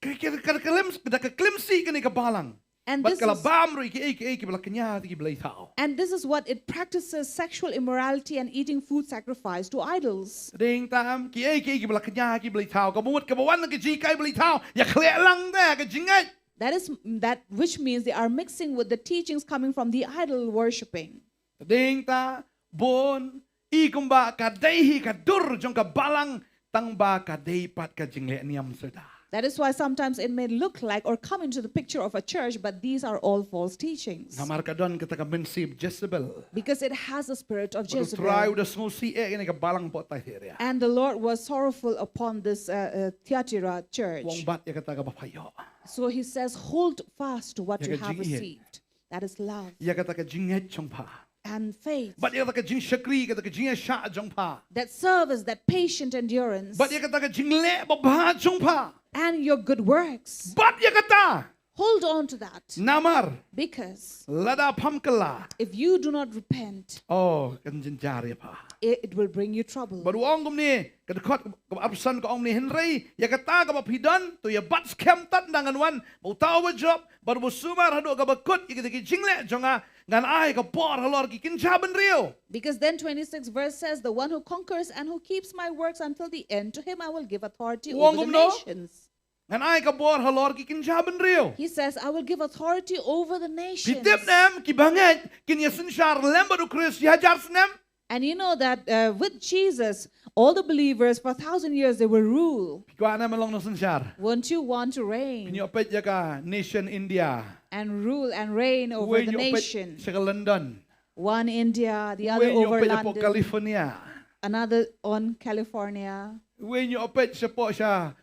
ka, ka, ka, ka klim, da ka klim sih kane ka balang. And Bad this ka la is, bam ruh ïa kiei kiei kiba la kñia ki blei thaw. and this is what it practices, sexual immorality and eating food sacrificed to idols. Dei tam, kiei kiei kiba la kñia ki blei thaw, ka mut kaba wan na ka jinghikai blei thaw, ïakhleh lang da ka jingngeit. That is that which means they are mixing with the teachings coming from the idol worshipping. Dei tam, bun, i kumba ka dei hi ka dur jong ka balang, tangba ka dei pat ka jingleh niam suda. That is why sometimes it may look like or come into the picture of a church, but these are all false teachings. Namar ka don kata ka mynsiem Jezebel. Because it has a spirit of Bad U Trai u Jezebel. da sngewsih eh ïa kane ka balang hapoh Thyatira. And the Lord was sorrowful upon this uh, uh, Thyatira church. Wan bat ïa kata kaba pha ïoh. So he says, "Hold fast to what Ïa you ka have jingïeit. Received." That is love. Ïa kata ka jingngeit jong pha. And faith. Bad ïa kata ka jingshakri, kata ka jingïashah jong pha. That service, that patient endurance. Bad ïa kata ka jingleh babha jong pha. And your good works. Bad ïa kata. Hold on to that. Namar. Because. Lada pham kylla. If you do not repent. Oh, kan jynjar ïa pha. It, it will bring you trouble. Bad u ong kumne, ka dkhot kaba arphew san ka ong ne, hynrei ïa kata kaba phi don, to ïa bat skhem tad nda ngan wan, ba uta uba jop bad uba sumar haduh kaba kut ïa kita ki jingleh jong nga, ngan ai ka bor halor ki kynja bynriew. Because then twenty-six verse says, "The one who conquers and who keeps my works until the end, to him I will give authority Wong over the kumno? Nations." Ngan ai ka bor halor ki kynja bynriew. He says, "I will give authority over the Phi nations." tip ne em, kiba ngeit kin ïa synshar lem bad u Khrist shi hajar snem? And you know that uh, with Jesus, all the believers for a thousand years they will rule. Phi kwah ne em ban long nongsynshar? Won't you want to Phin reign ïoh peit ïa ka nation India. and rule and reign over Uwei the ïoh peit nation? sha ka London. One India, the other Uwei ïoh over peit hapoh London, California. Another on California, Uwei ïoh peit shapoh sha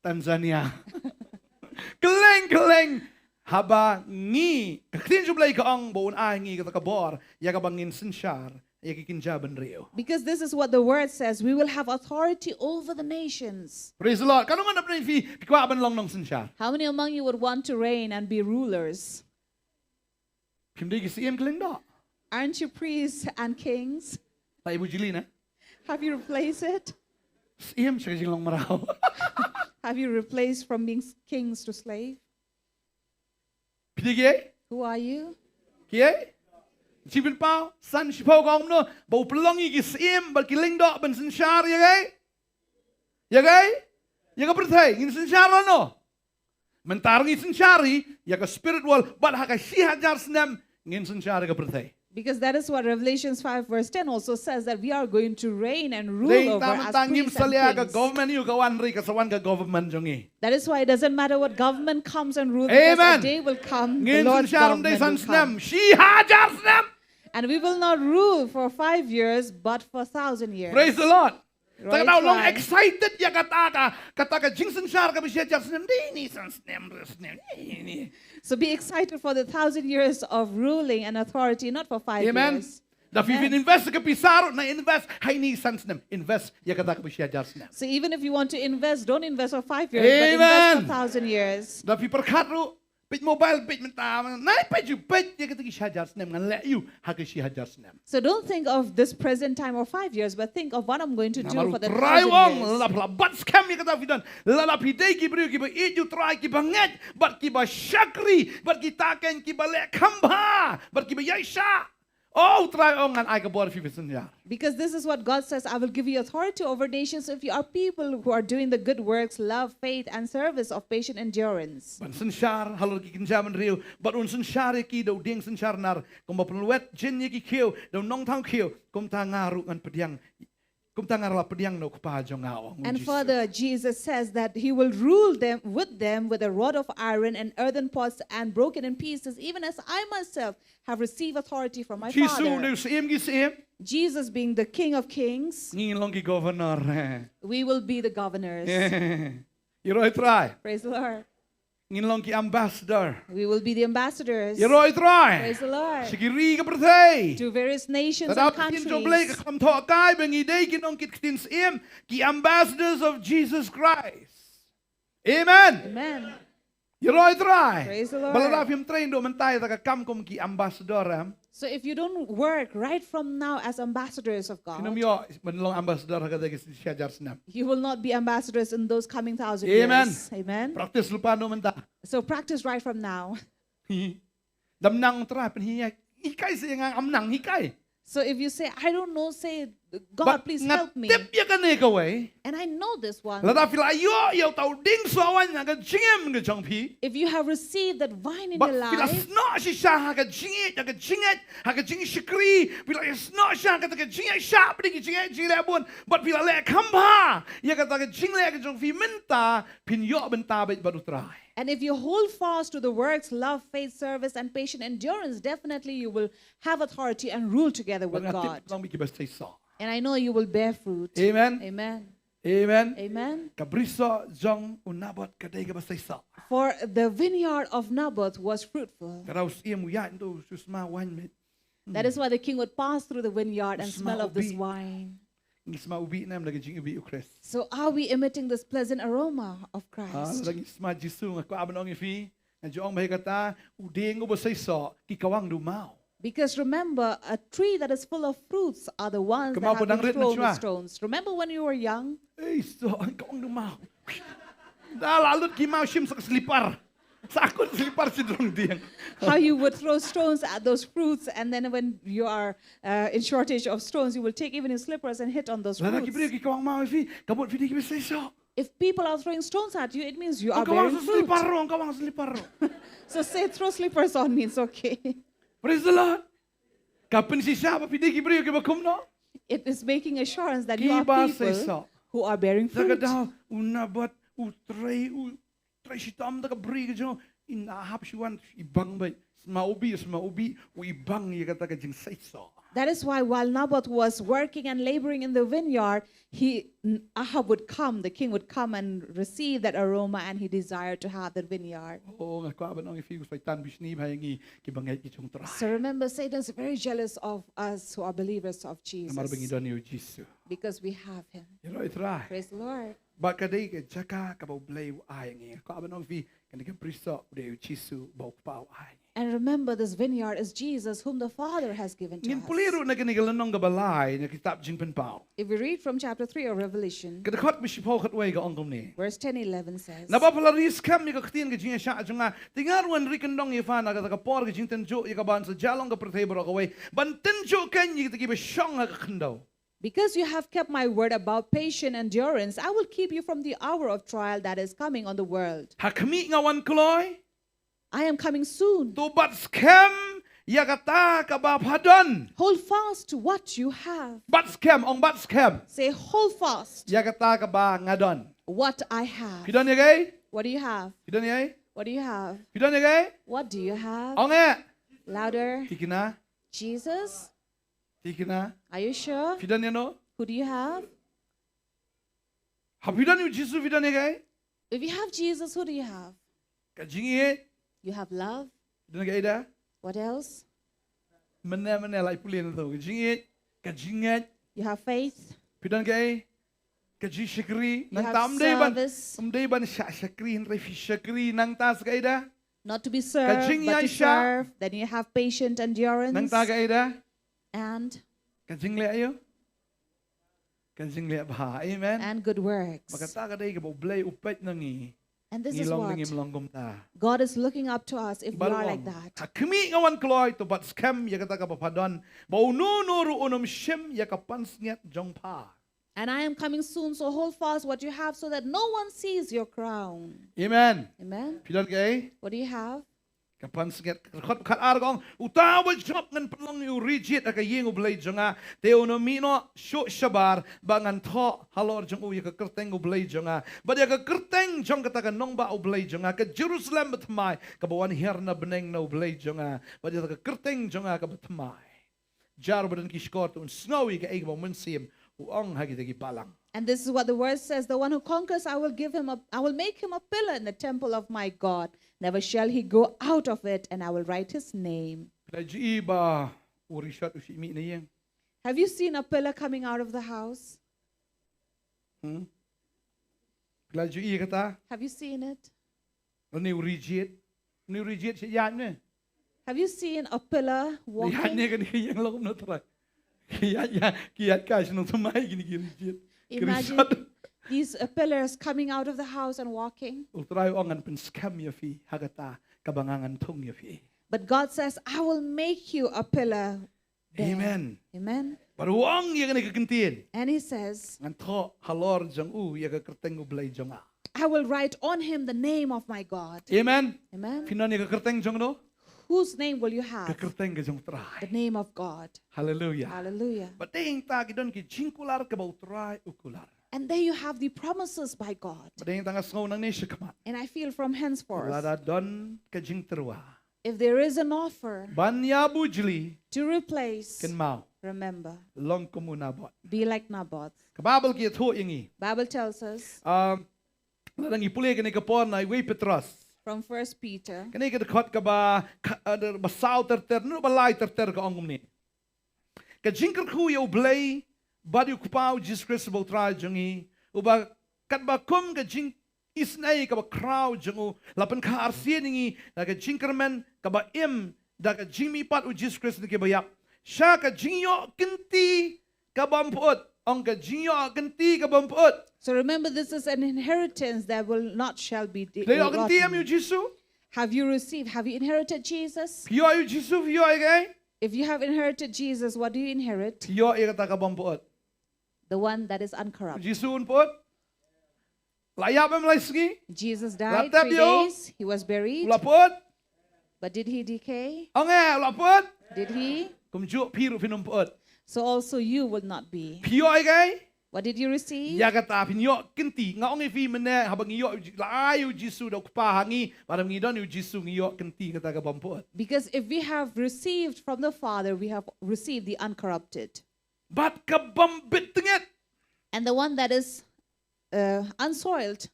Tanzania. Kylleng kylleng haba ngi, ka ktien jong U Blei ka ong ba un ai ngi kata ka bor ïa kaba ngin synshar ïa ki kynja bynriew. Because this is what the word says, "We will have authority over the nations." Praise the Lord. Katno ngan ap phi, phi kwah ban long nongsynshar? How many among you would want to reign and be rulers? Phim dei ki syiem ki lyngdoh? Aren't you priests and kings? Phi bujli ne? Have you replaced it? Syiem sha ka jinglong mraw. Have you replaced from being s- kings to slave? Phi dei kiei? Who are you? Kiei? Shiphew paw, san shiphew ka ong kumno, ba u pynlong ïa ki syiem bad ki lyngdoh ban synshar ïa kiei? Ïa kiei? Ïa ka pyrthei, ngin synshar lano? Mynta ngin synshar hi ïa ka spirit world, bad ha ka shi hajar snem ngin synshar ïa ka pyrthei. Because that is what Revelations five verse ten also says, that we are going to reign and rule Dei over ta as mynta ngim priests salia ka and kings. Government ïa ka wan ri, ka sa wan ka government jong ngi. That is why it doesn't matter what government comes and rules, because Amen. A day will come, the Ngin Lord's synshar ym dei government san will come. Snem, shi hajar snem. And we will not rule for five years, but for a thousand years. Praise the Lord. Right, Tang da u long right. Excited ïa kata ka, kata ka jingsynshar kaba shi hajar snem. Dei ni san snem, re snem, dei ni. So be excited for the thousand years of ruling and authority, not for five Amen. Years. Da phi Amen. Invest ka pisa ruh, na invest ha ini san snem. Invest ïa kata kaba shi hajar snem. So even if you want to invest, don't invest for five years, but invest for Amen. A thousand years. Da phi pyrkhat ruh, peit mobile, peit mynta, na peit ju, peit ïa kata ki shi hajar snem, ngan leh ïa u ha ka shi hajar snem. So don't think of this present time or five years, but think of what I'm going to do Namar for u the Trai thousand u ong, years. lada phi la bat skhem ïa kata phi don, lada phi dei ki briew kiba ïeit ïa u Trai, kiba ngeit, bad kiba shakri, bad kita ken kiba leh kham bha, bad kiba ïaishah. Oh, u Trai u ong, ngan ai ka bor ïa phi phin synshar. Because this is what God says, "I will give you authority over nations if you are people who are doing the good works, love, faith, and service of patient endurance." Ban synshar halor ki kynja bynriew, bad un synshar ïa ki da u dieng synshar nar, kumba pynlwet jin ïa ki khiew da u nongthaw khiew, kumta nga ruh ngan pdiang, kumta nga ruh la pdiang na u Kpa jong nga, u ong u And Jisu. Further, Jesus says that he will rule them with them with a rod of iron and earthen pots and broken in pieces, even as I myself have received authority from my Jisu u Father. dei u Syiem ki syiem. Jesus being the King of Kings, Ngin long ki governor. We will be the governors. Ïaroh ïa u Trai. Praise the Lord. Ngin long ki ambassador. We will be the ambassadors. Ïaroh ïa u Trai. Praise the Lord. Sha ki ri ki pyrthei. To various nations Tad and haba ka ktien jong U Blei ka countries. kham thoh kai ba ngi dei ki nongkit ktien syiem, ki ambassadors of Jesus Christ. Amen. Amen. Ïaroh ïa u Trai. Praise the Lord. Ba lada phim trei naduh mynta ïa kata ka kam kum ki ambassador, em, So if you don't work right from now as ambassadors of phin ym God, ïoh ban long ambassador ha kata ka shi hajar snem. You will not be ambassadors in those coming thousand Amen. Years. Amen. Practice lypa naduh mynta. So practice right from now. Dam nang, Trai, pynhikai sa ïa nga, ngam nang, hikai. So if you say, "I don't know," say, "God, Bad please nga help me." Tip ïa kane kawei. And I know this one. Lada phi la ïoh ïa uta u dieng sohwaiñ ha ka jingim ka jong phi, If you have received that wine in bad your phi la life, snoh shisha ha ka jingïeit, ha ka jingïeit, ha ka jingshakri, phi la snoh shisha ha kata ka jingïeit shah, phi ka jingïeit, jingleh bun, bad phi la leh kham bha ïa kata ka jingleh ka jong phi mynta, phin ïoh bynta beit bad u Trai. And if you hold fast to the works, love, faith, service, and patient endurance, definitely you will have authority and rule together Bad with nga tip God. long bad ki ba stay soh. And I know you will bear fruit. Amen. Amen. Amen. Amen. Ka brisoh jong u Naboth ka dei kaba seisoh. For the vineyard of Naboth was fruitful. Ka dei u syiem u ïaid hangto shu sma wine, mate. That is why the king would pass through the vineyard and smell of this wine. Ngi sma u bih ne em da ka jingïabih u Khrist? So are we emitting this pleasant aroma of Christ? Ah, lada ngi sma Jisu, nga kwah ban ong ïa phi, nga ju ong ba ïa kata, u dieng uba seisoh, ki kawang da u maw. Because remember, a tree that is full of fruits are the ones that have been thrown with stones. Ka maw pynban rit na shuwa. Remember when you were young? Ei, so, kawang da u maw. Da la lut ki maw shim sa ka slipar. Sa ka slipar shi jrong dieng. How you would throw stones at those fruits, and then when you are uh, in shortage of stones, you will take even your slippers and hit on those fruits. Lada ki briew ki kawang maw ïa phi, ka mut phi dei kiba seisoh. If people are throwing stones at you, it means you are bearing fruit. Ong kawang sa slipar ruh, ong kawang sa slipar ruh. So say, "Throw slippers on me, it's okay." Praise the Lord. Ka pynshisha ba phi dei ki briew kiba kumno? It is making assurance that you are people who are bearing fruit. Kiba seisoh. Da kata u Naboth u trei, u trei shitom da ka bri ka jong u, u Ahab shu wan, i bang beit. Sma u bih, sma u bih, u i bang ïa kata ka jingseisoh. That is why while Naboth was working and laboring in the vineyard, he, Ahab would come, the king would come and receive that aroma, and he desired to have that vineyard. Oh, nga kwah ban ong ïa phi, u Soitan bishni bha ïa ngi kiba ngeit ki jong u Trai. So remember, Satan is very jealous of us who are believers of Jesus. Namar ba ngi don ïa u Jisu. Because we have him. Ïaroh ïa u Trai. Praise the Lord. Bad ka dei ka jaka kaba U Blei u ai ïa ngi. Nga kwah ban ong ïa phi, kane ka brisoh u dei u Jisu uba u Kpa u ai ïa ngi. And remember, this vineyard is Jesus, whom the Father has given to us. Ngin pule ruh na kane ka lynnong kaba lai na ka kitab Jingpynpaw. If we read from chapter three of Revelation, ka dkhot kaba shiphew khatwei ka ong kumne. Verse ten, eleven says, Naba pha la ri skhem ïa ka ktien ka jingïaishah jong nga, te nga ruh ngan ri kyndong ïa pha na kata ka por ka jingtynjuh ïa kaba yn sa jia long ka pyrthei baroh kawei, ban tynjuh keiñ ïa kita kiba shong ha ka khyndew. Because you have kept my word about patient endurance, I will keep you from the hour of trial that is coming on the world. Ha khmih nga wan kloi. I am coming soon. To bat skhem ïa kata kaba pha don. Hold fast to what you have. Bat skhem, ong bat skhem. Say, "Hold fast." Ïa kata kaba nga don. What I have. Phi don ïa kaei? What do you have? Phi don ïa kaei? What do you have? Phi don ïa kaei? What do you have? Ong eh. Louder. Thikna. Jesus. Thikna. Are you sure? Phi don ïano? Who do you have? Ha phi don ïa u Jisu, phi don ïa kaei? If you have Jesus, who do you have? Ka jingïeit. You have love. Phi don ïa kaei da? What else? Mynne mynne la i pule na to. Ka jingïeit, ka jingngeit. You have faith. Phi don ïa kaei? Ka jingshakri. You have service. Nangta ym dei ban, ym dei ban shah shakri, hynrei phi shakri. Nangta sa kaei da? Not to be served, but to serve. Ka jingïaishah. Then you have patient endurance. Nangta kaei da? And? Ka jingleh ïa u? Ka jingleh bha. Amen. And good works. Bad kata ka dei kaba U Blei u peit na ngi. And this is what God is looking up to us if we are like that. Ngi long ne ngim long kumta. Bad u ong, ha khmih nga wan kloi, to bat skhem ïa kata kaba pha don, ba uno uno ruh un ym shim ïa ka pansngiat jong pha. And I am coming soon, so hold fast what you have so that no one sees your crown. Amen. Amen. Phi don kaei? What do you have? Ka pansngiat. Ka dkhot khatar ka ong, uta uba jop ngan pynlong ïa u rijied ha ka ïing U Blei jong nga, te un ym mih noh shuh shabar, bad ngan thoh halor jong u ïa ka kyrteng U Blei jong nga, bad ïa ka kyrteng jong kata ka nongbah U Blei jong nga, ka Jerusalem bathymmai kaba wan hiar na bneng na U Blei jong nga, bad ïa kata ka kyrteng jong nga kaba thymmai. Jar ba don ki shkor te un sngew ïa kaei kaba u Mynsiem u ong ha kita ki balang. And this is what the word says, "The one who conquers, I will give him a, I will make him a pillar in the temple of my God. Never shall he go out of it, and I will write his name." Phi la ju i ba u rishot u shah mih na ïing? Have you seen a pillar coming out of the house? Hmm? Phi la ju i kata? Have you seen it? Lane u rijied. Lane u rijied shi ïaid ne. Have you seen a pillar walking? Ïaid ne kane ka ïing long kumno Trai. Ki ïaid, ïaid, ki ïaid kai shnong thymmai kine ki rijied. Imagine these, uh, pillars coming out of the house and walking. U Trai u ong ngan pynskhem ïa phi ha kata kaba nga ngan thung ïa phi. But God says, "I will make you a pillar." Amen. Amen. Bad u ong ïa kane ka kyntien. And he says, ngan thoh halor jong u ïa ka kyrteng U Blei jong nga. "I will write on him the name of my God." Amen. Amen. Phin don ïa ka kyrteng jong no? Whose name will you have? Ka kyrteng ka jong U Trai. The name of God. Hallelujah. Hallelujah. Bad dei hangta ki don ki jingkular kaba U Trai u kular. And there you have the promises by God. Bad dei hangta nga sngew nangne shakhmat. And I feel from henceforth. Lada don ka jingtyrwa. If there is an offer, ban ïa bujli, to replace, kynmaw. Remember, long kum u Naboth. Be like Naboth. Ka Baibl ka ïathuh ïa ngi. Bible tells us Um, lada ngi pule kane ka por na iwei Petros. From First Peter. Kane ka dkhot kaba ka, uh, ba saw ter ter, no ba lai ter ter ka ong kumne. Ka jingkyrkhu ïa U Blei bad ïa U Kpa U Jisu Khrist ba U Trai jong ngi, uba katba kum ka jingisynei kaba khraw jong u la pynkha arsien ïa ngi da ka jingkyrmen kaba im da ka jingmihpat U Jisu Khrist na kiba ïap, sha ka jingïoh kynti ka bym pyut. Ong, ka jingïoh kynti ka bym pyut. So remember, this is an inheritance that will not shall be de- Phi la ïoh rotten. kynti em ïa U Jisu? Have you received? Have you inherited Jesus? Phi ïoh ïa U Jisu, phi ïoh ïa kaei? If you have inherited Jesus, what do you inherit? Phi ïoh ïa kata ka bym pyut. The one that is U uncorrupted. Jisu un pyut. La ïap em lai sngi. Jesus La died tep three ïa u. Days. He was buried. La pyut. But did he decay? Ong, eh, la pyut. Did he? Kumjuh phi ruh phin ym pyut. So also you will not be. Phi ïoh ïa kaei? What did you receive? Ïa kata phin ïoh kynti. Nga ong ïa phi mynne, haba ngi ïoh, la ai U Jisu da U Kpa ha ngi, bad ngi don U Jisu, ngi ïoh kynti kata ka bym pyut. Because if we have received from the Father, we have received the uncorrupted. Bad ka bym bit tyngit. And the one that is uh, unsoiled.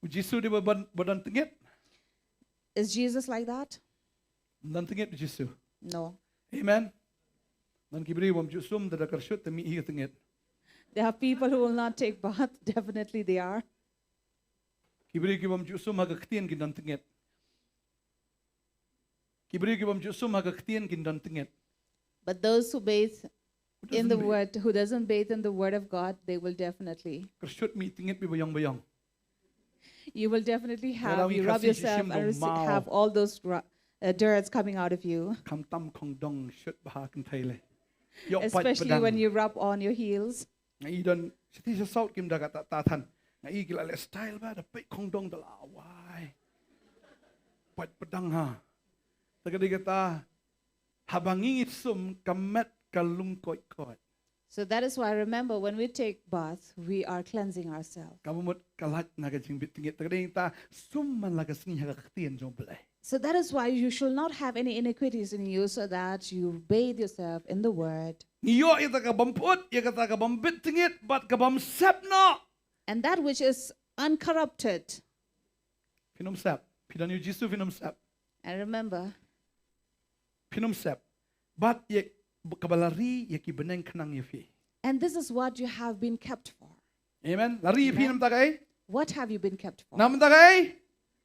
U Jisu dei ba, ba, ba don tyngit? Is Jesus like that? Don tyngit U Jisu. No. Amen. Don ki briew bym ju sum da da kyrshut te mih hi tyngit. There are people who will not take bath. Definitely they are. Ki briew ki bym ju sum ha ka ktien kin don tyngit. Ki briew ki bym ju sum ha ka ktien kin don tyngit. But those who bathe Who in the doesn't bathe. word, who doesn't bathe in the word of God, they will definitely. Kyrshut mih tyngit, mih ba ïong ba ïong. You will definitely Kala have, wi you rub khasi yourself shim and dong receive, mau. Have all those ru- uh, dirts coming out of you. Kham tam khongdong shut bha kynthei le. Ïoh pait Especially when pdang. You rub on your heels. Nga i don, siti sa saut kim da ka ta, ta than. Nga i ki la leh style ba, da peit khongdong da la wai. Pait pdang ha. Ta ka dei kata, haba ngi sum ka met ka lung koit koit. So that is why, remember, when we take bath, we are cleansing ourselves. Ka mut ka lait na ka jingbit tyngit. Ta ka dei ta sum man la ka sngi ha ka ktien jong Blei. So that is why you should not have any iniquities in you, so that you bathe yourself in the word. Ngi ïoh ïa ta ka bym pyut, ïa kata ka bym bit tyngit, bad ka bym sep noh. And that which is uncorrupted. Phin ym sep. Phi don ïa U Jisu phin ym sep. And remember, Phin ym sep. Bad ïa kaba la ri ïa ki bneng khnang ïa phi. And this is what you have been kept for. Amen. La ri ïa phi Amen. Namar ta kaei? What have you been kept for? Namar ta kaei?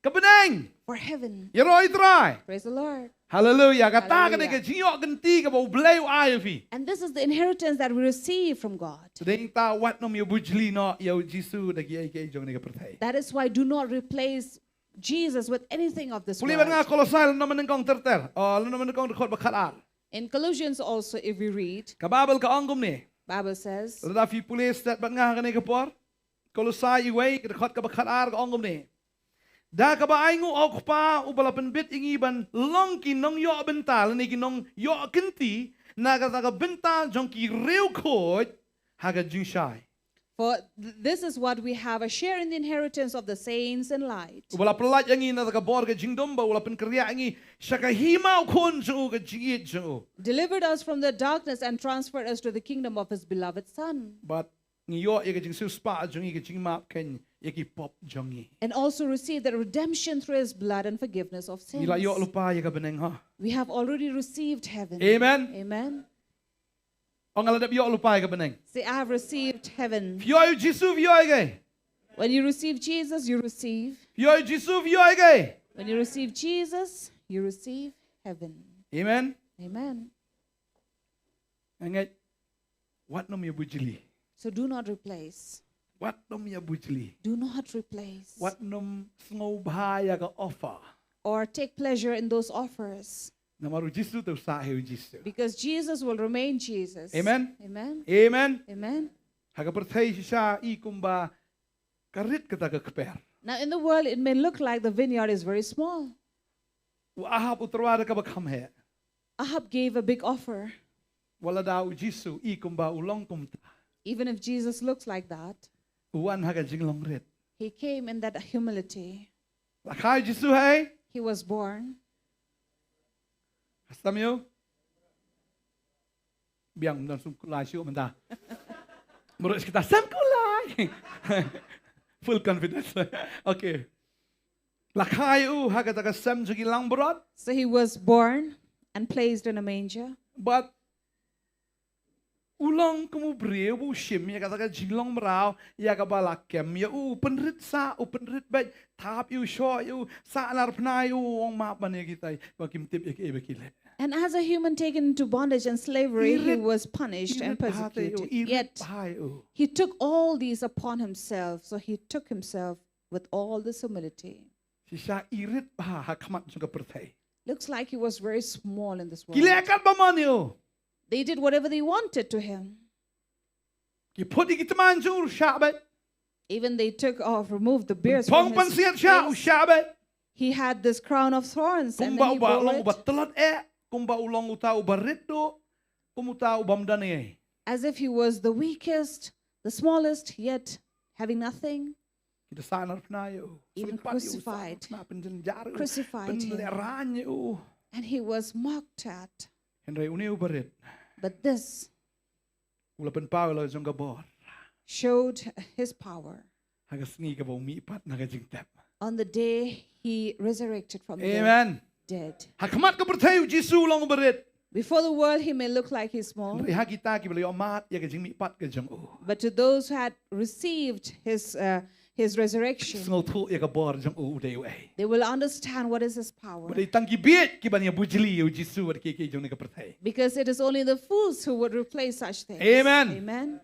Ka bneng. For heaven. Ïaroh ïa U Trai. Praise the Lord. Hallelujah. Kata ka dei Hallelujah. Ka jingïoh kynti kaba U Blei u ai ïa phi. And this is the inheritance that we receive from God. Dei ta wat nym ïa bujli noh ïa U Jisu da kiei kiei jong kane ka pyrthei. That is why do not replace Jesus with anything of this Pule bad nga world. Kolosai lynnong ba nyngkong ter ter. Oh, lynnong ba nyngkong dkhot ba khatar. In Colossians also, if we read, Ka Baibl ka ong kumne. Bible says, Lada phi pule stet bad nga ha kane ka por. Kolosai iwei ka dkhot kaba khatar ka ong kumne. Da kaba ainguh ha U Kpa uba la pynbit ïa ngi ban long ki nongïoh bynta lane ki nongïoh kynti na kata ka bynta jong ki riewkhuid ha ka jingshai. For th- this is what we have, a share in the inheritance of the saints in light. Uba la pyllait ïa ngi na kata ka bor ka jingdum bad uba la pynkhreh ïa ngi sha ka hima u Khun jong u, ka jingïeit jong u. Delivered us from the darkness and transferred us to the kingdom of his beloved Son. Bad ngi ïoh ïa ka jingsiewspah jong ngi, ka jingmap khein ïa ki pop jong ngi. And also receive the redemption through his blood and forgiveness of Ngi la sins. ïoh lypa ïa ka bneng ha. We have already received heaven. Amen. Amen. Ong, nga la dep ïoh lypa ïa ka bneng. Say, "I have received heaven." Phi ïoh ïa U Jisu phi ïoh ïa kaei? When you receive Jesus, you receive. Phi ïoh ïa U Jisu phi ïoh ïa kaei? When you receive Jesus, you receive heaven. Amen. Amen. Nga ngeit wat nym ïa bujli. So do not replace. Wat nym ïa bujli. Do not replace. Wat nym sngewbha ïa ka offer. Or take pleasure in those offers. Namar U Jisu te u sah hi U Jisu. Because Jesus will remain Jesus. Amen. Amen. Amen. Amen. Ha ka pyrthei shisha i kumba ka rit kata ka kper. Now, in the world, it may look like the vineyard is very small. U Ahab u tyrwa da kaba kham heh. Ahab gave a big offer. Wat lada U Jisu i kumba u long kumta. Even if Jesus looks like that, U wan ha ka jinglong rit. He came in that humility. La kha U Jisu haei? He was born. Khastam ïa u. Biang mynta sum kulai shuh mynta. Mruk kita sem kulai. Full confidence. Okay. La kha ïa u ha kata ka sem jong ki langbrot. So he was born and placed in a manger. But u long kum u briew ba u shim ïa kata ka jinglong mraw ïa kaba la kem ïa u, u pynrit sah, u pynrit beit, thap ïa u, shoh ïa u, sahnarphna ïa u, u ong map ban ïa kitai ba kim tip ïa kiei ba ki leh. And as a human taken into bondage and slavery, he was punished and persecuted. Yet he took all these upon himself, so he took himself with all this humility. Shisha i rit bha ha khmat jong ka pyrthei. Looks like he was very small in this world. Ki leh kat ba mon ïa u. They did whatever they wanted to him. Ki phut ïa ki tman jong u, u shah beit. Even they took off, removed the beards from his face. Pynphong pansngiat shah, u shah beit. He had this crown of thorns and then he bore it. Kumba u long uba tlot eh, kumba u long uta uba rit duh, kum uta u bym don ei. As if he was the weakest, the smallest, yet having nothing. Ki da sahnarphna ïa u. Even crucified. Sahnarphna, pynjynjar ïa u. Crucified him. Pynlehraiñ ïa u. And he was mocked at. Hynrei une uba rit. But this. U la pynpaw ïa la jong ka bor. Showed his power. Ha ka sngi kaba u mihpat na ka jingtep. On the day he resurrected from the dead. Amen. Ha khmat ka pyrthei u Jisu u long uba rit. Before the world, he may look like he's small. Hynrei ha kita kiba la ïohmad ïa ka jingmihpat ka jong u. But to those who had received his, uh, his resurrection, sngewthuh ïa ka bor jong u u dei uei. They will understand what is his power. Ba dei tang ki bieit kiban ïa bujli ïa u Jisu bad kiei kiei jong kane ka pyrthei. Because it is only the fools who would replace such things. Amen. Amen.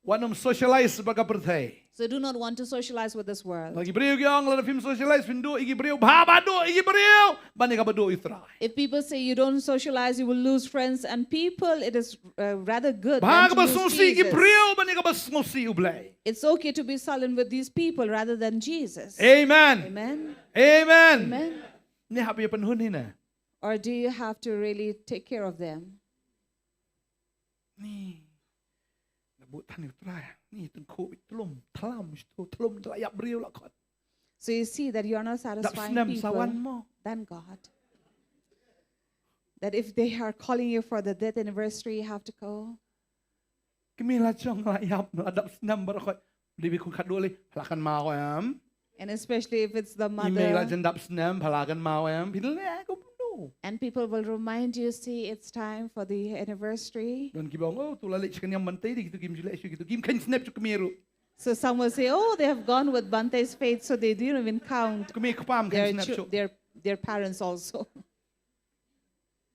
Wat nym socialize bad ka pyrthei. So do not want to socialize with this world. Lada ki briew ki ong lada phim socialize phin duh ïa ki briew, bha ba duh ïa ki briew ban ïa kaba duh ïa u Trai. If people say you don't socialize, you will lose friends and people, it is, uh, rather good than to lose Jesus. Bha kaba sngewsih ïa ki briew ban ïa kaba sngewsih ïa u Blei. It's okay to be silent with these people rather than Jesus. Amen. Amen. Amen. Amen. Ni hap ïa pynhun hi na. Or do you have to really take care of them? Ni. La bud than ïa u Trai. Ni tyngkhuh beit, tlum, tlam shto, tlum, la ïap briew la khot. So you see that you are not satisfying people than God. Dap snem sa wan mo. That if they are calling you for the death anniversary, you have to go. Kmie la jong la ïap, la dap snem baroh khot. Dei ba khun khatduh lei, pha la kynmaw em. And especially if it's the mother. I mei la jan dap snem, pha la kynmaw em. Phi leh kumno? And people will remind you, "See, it's time for the anniversary." Don kiba ong, "Oh, to la leit sha ka niam Bantei de, kito kim ju leh shuh, kito kim kheiñ snep shuh kmie ruh." So some will say, "Oh, they have gone with Bante's faith, so they didn't even count their chil-, their, their parents also." Kmie kpam kheiñ snep shuh.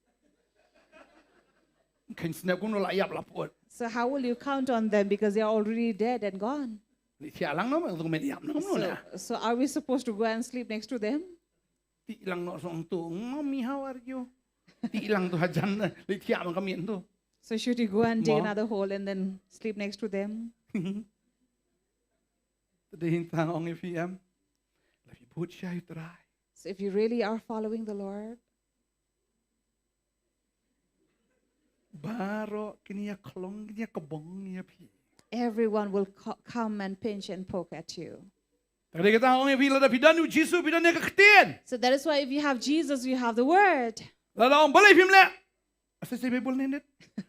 Kheiñ snep kumno, la ïap la pud. So how will you count on them because they are already dead and gone? Leit thiah lang noh, to mih ïap noh kumno na. So, so are we supposed to go and sleep next to them? Tih lang noh song to, "Mommy, how are you?" Tih lang to hajan, leit thiah ma ka miet to. So should you go and dig another hole and then sleep next to them? Te dei hynta nga ong ïa phi em. Lada phi bud shai u Trai. So if you really are following the Lord, baroh kin ïa khlong, kin ïa kbong ïa phi. Everyone will co-, come and pinch and poke at you. Te dei kata nga ong ïa phi, lada phi don u Jisu, phi don ïa ka ktien. So that is why if you have Jesus, you have the word. Lada ong balei phim leh. Sa sa Baibl ne nit.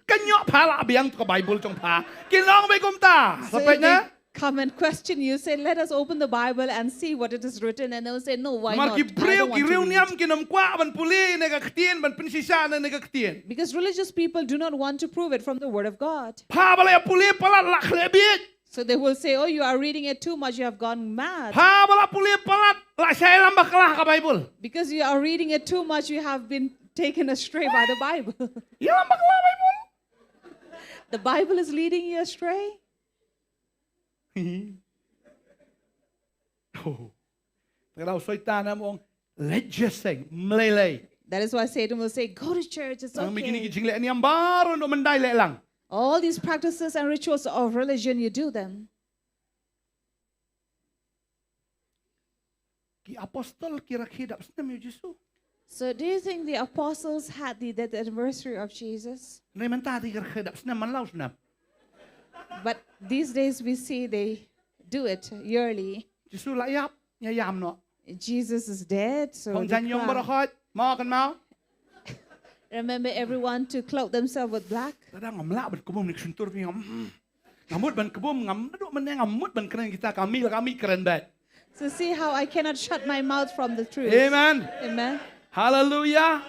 Kan ïoh pha la biang to ka Baibl jong pha. Kin ong beit kumta. So if they come and question you, say, "Let us open the Bible and see what it is written," and they will say, "No, why not? I don't want to read." Namar ki briew, ki riewniam kin ym kwah ban pule ïa ka ktien, ban pynshisha ïa ka ktien. Because religious people do not want to prove it from the word of God. Pha ba la pule palat la khleh bieit. So they will say, "Oh, you are reading it too much, you have gone mad." Pha ba la pule palat la shah ïalam bakla ha ka Baibl. Because you are reading it too much, you have been taken astray by the Bible. Ïalam bakla Baibl. The Bible is leading you astray. Oh. Te ka daw Soitan em ong, "Leit jingïaseng, ym lei lei." That is why Satan will say, "Go to church, it's okay." Nang mih kine ki jingleh niam baroh, ym dei leh lang. All these practices and rituals of religion, you do them. Ki apostol ki rakhe dap snem ïa u Jisu. So do you think the apostles had the death anniversary of Jesus? Hynrei mynta te ki rakhe dap snem man la u snem. But these days we see they do it yearly. Jisu la ïap, ïa ïam noh. Jesus is dead, so they cry. Phong jan ïong baroh khoit, mo kan mo. Remember everyone to cloak themselves with black. Tang ngam lah ban kbum nik shyntur phi ngam. Ngam mut ban kbum ngam naduh mynne ngam mut ban kren kita kami la kami kren bad. So see how I cannot shut my mouth from the truth. Amen. Amen. Hallelujah.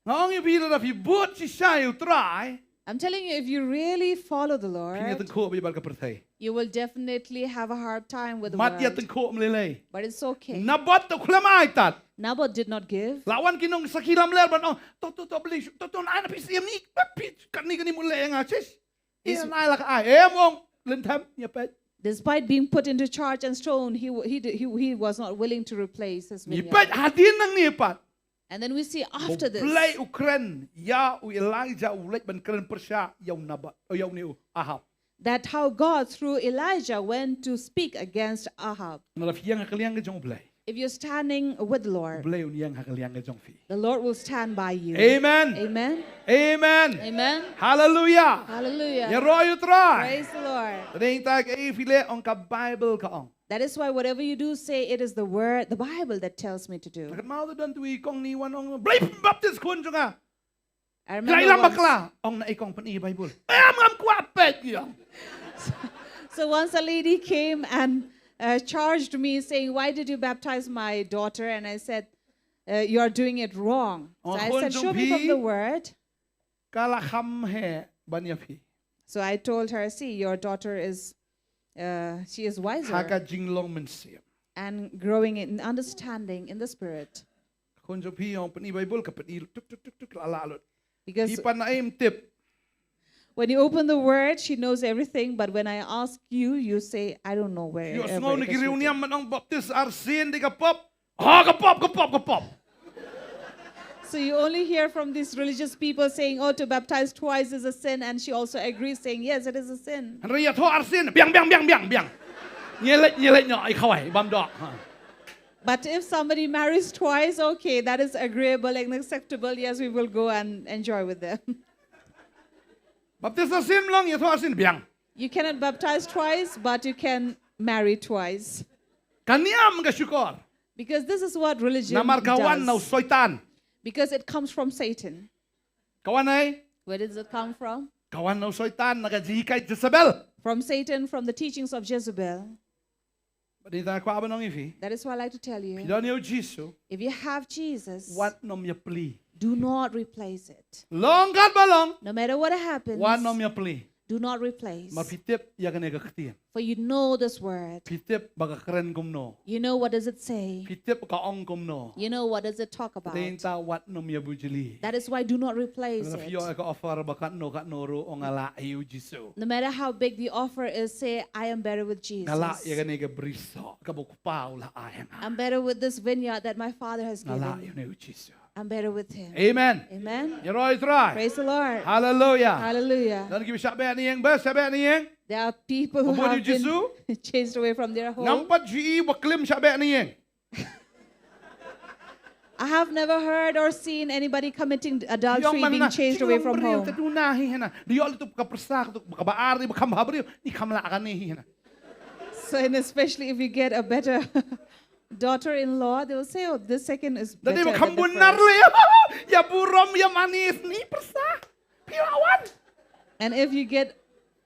Nga ong ïa phi lada phi bud shisha ïa u Trai. I'm telling you, if you really follow the Phin ïa Lord, tyngkhuh bad ïa bad ka pyrthei. you will definitely have a hard time with the Mat ïa world. Tyngkhuh mlei lei. But it's okay. Naboth te u khlem ai tad. Naboth did not give. La wan ki nongsa ki lamler ban ong to to to bli to to nai na phi siem ni phi kani kani mut lei nga sis. Ïa nai la ka ai em ong lynthem ïa peit. Despite being put into charge and stoned, he, wa- he, did- he, he was not willing to replace his Ngi vineyard. peit hadien nangne pat. And then we see after Blei this, u kren ïa u Elijah u leit ban kren pyrshah ïa u Naboth ïa u ne u Ahab. That how God through Elijah went to speak against Ahab. Nga la phi ïeng ha ka liang ka jong u Blei. If you're standing with the U Lord, Blei un ïeng ha ka liang ka jong phi. The Lord will stand by you. Amen. Amen. Amen. Amen. Hallelujah. Hallelujah. Ïaroh ïa u Trai. Praise the Lord. Tadei ta ka ei phi leh ong ka Bible ka ong. That is why whatever you do, say it is the word, the Bible that tells me to do. Ka kynmaw te don tu i kong ni wan ong Blei baptis khun jong nga. I Klai remember lam once. Bakla ong na i kong pyni Bible. Em ngam kwah peit ïa. So once a lady came and uh, charged me saying, "Why did you baptize my daughter?" And I said, uh, "You are doing it wrong." So Oh, I khun said, jong "Show me from phi. The word." Ka la kham heh ban ïa phi. So I told her, "See, your daughter is, uh, she is Ha wiser ka jinglong mynsiem. And growing in understanding in the spirit." Khun jong phi ong pyni Bible ka pyni tuk tuk tuk tuk la la lut. Because Phi pan na im tip. When you open the word, she knows everything. But when I ask you, you say, "I don't know where." Ïoh uh, sngew where na it ki is riw written." niam man ong baptis arsien dei ka pop. Ha ka pop ka pop ka pop. So you only hear from these religious people saying, "Oh, to baptize twice is a sin," and she also agrees, saying, "Yes, it is a sin." Hynrei ïathoh arsien biang biang biang biang biang. Ngi leit ngi leit noh i khawai bam dok. Ha. But if somebody marries twice, okay, that is agreeable and acceptable. Yes, we will go and enjoy with them. Baptis arsien mlong ïathoh arsien biang. You cannot baptize twice, but you can marry twice. Ka niam ka shukor. Because this is what religion Namar ka wan na u does. Soitan. Because it comes from Satan. Ka wan ai. Where does it come from? Ka wan na u Soitan na ka jinghikai Jezebel. From Satan, from the teachings of Jezebel. Bad ita kwah ban ong ïa phi. That is what I like to tell Phi you. don ïa u Jisu. If you have Jesus, Wat nym ïapli. Do not replace it. Long kat ba long. No matter what happens, Wat nym ïapli. Do not replace. Namar phi tip ïa kane ka ktien. For you know this word. Phi tip ba ka kren kumno. You know what does it say. Phi tip ka ong kumno. You know what does it talk about. Te ynta wat nym ïabujli. That is why do not replace Lada phi it. ïoh ïa ka offer ba katno katno ruh ong nga lah ïa u Jisu. No matter how big the offer is, say, "I am better with Jesus. Nga lah ïa kane ka brisoh kaba u Kpa u la ai ïa nga. I'm better with this vineyard that my Father has Nga lah ïa given. une u Jisu. I'm better with him." Amen. Amen. Ïaroh ïa u Trai. Praise the Lord. Hallelujah. Hallelujah. Don kiba shah beh na ïing, ba shah beh na ïing. There are people Ba who bud ïa u have been Jisu. Chased away from their Ngam home. pat ju i ba klim shah beh na ïing. I have never heard or seen anybody committing adultery, being chased away from home. Te tu na hi hena. Di ol tu ka persa tu ka ba ar di ba kham ha briew ni kham la kane hi hena. So, and especially if you get a better daughter-in-law, they will say, "Oh, this second is Dadi better ba kham than the bunar first." Le. Ya burom ya manis ni persa. Phi la wan. And if you get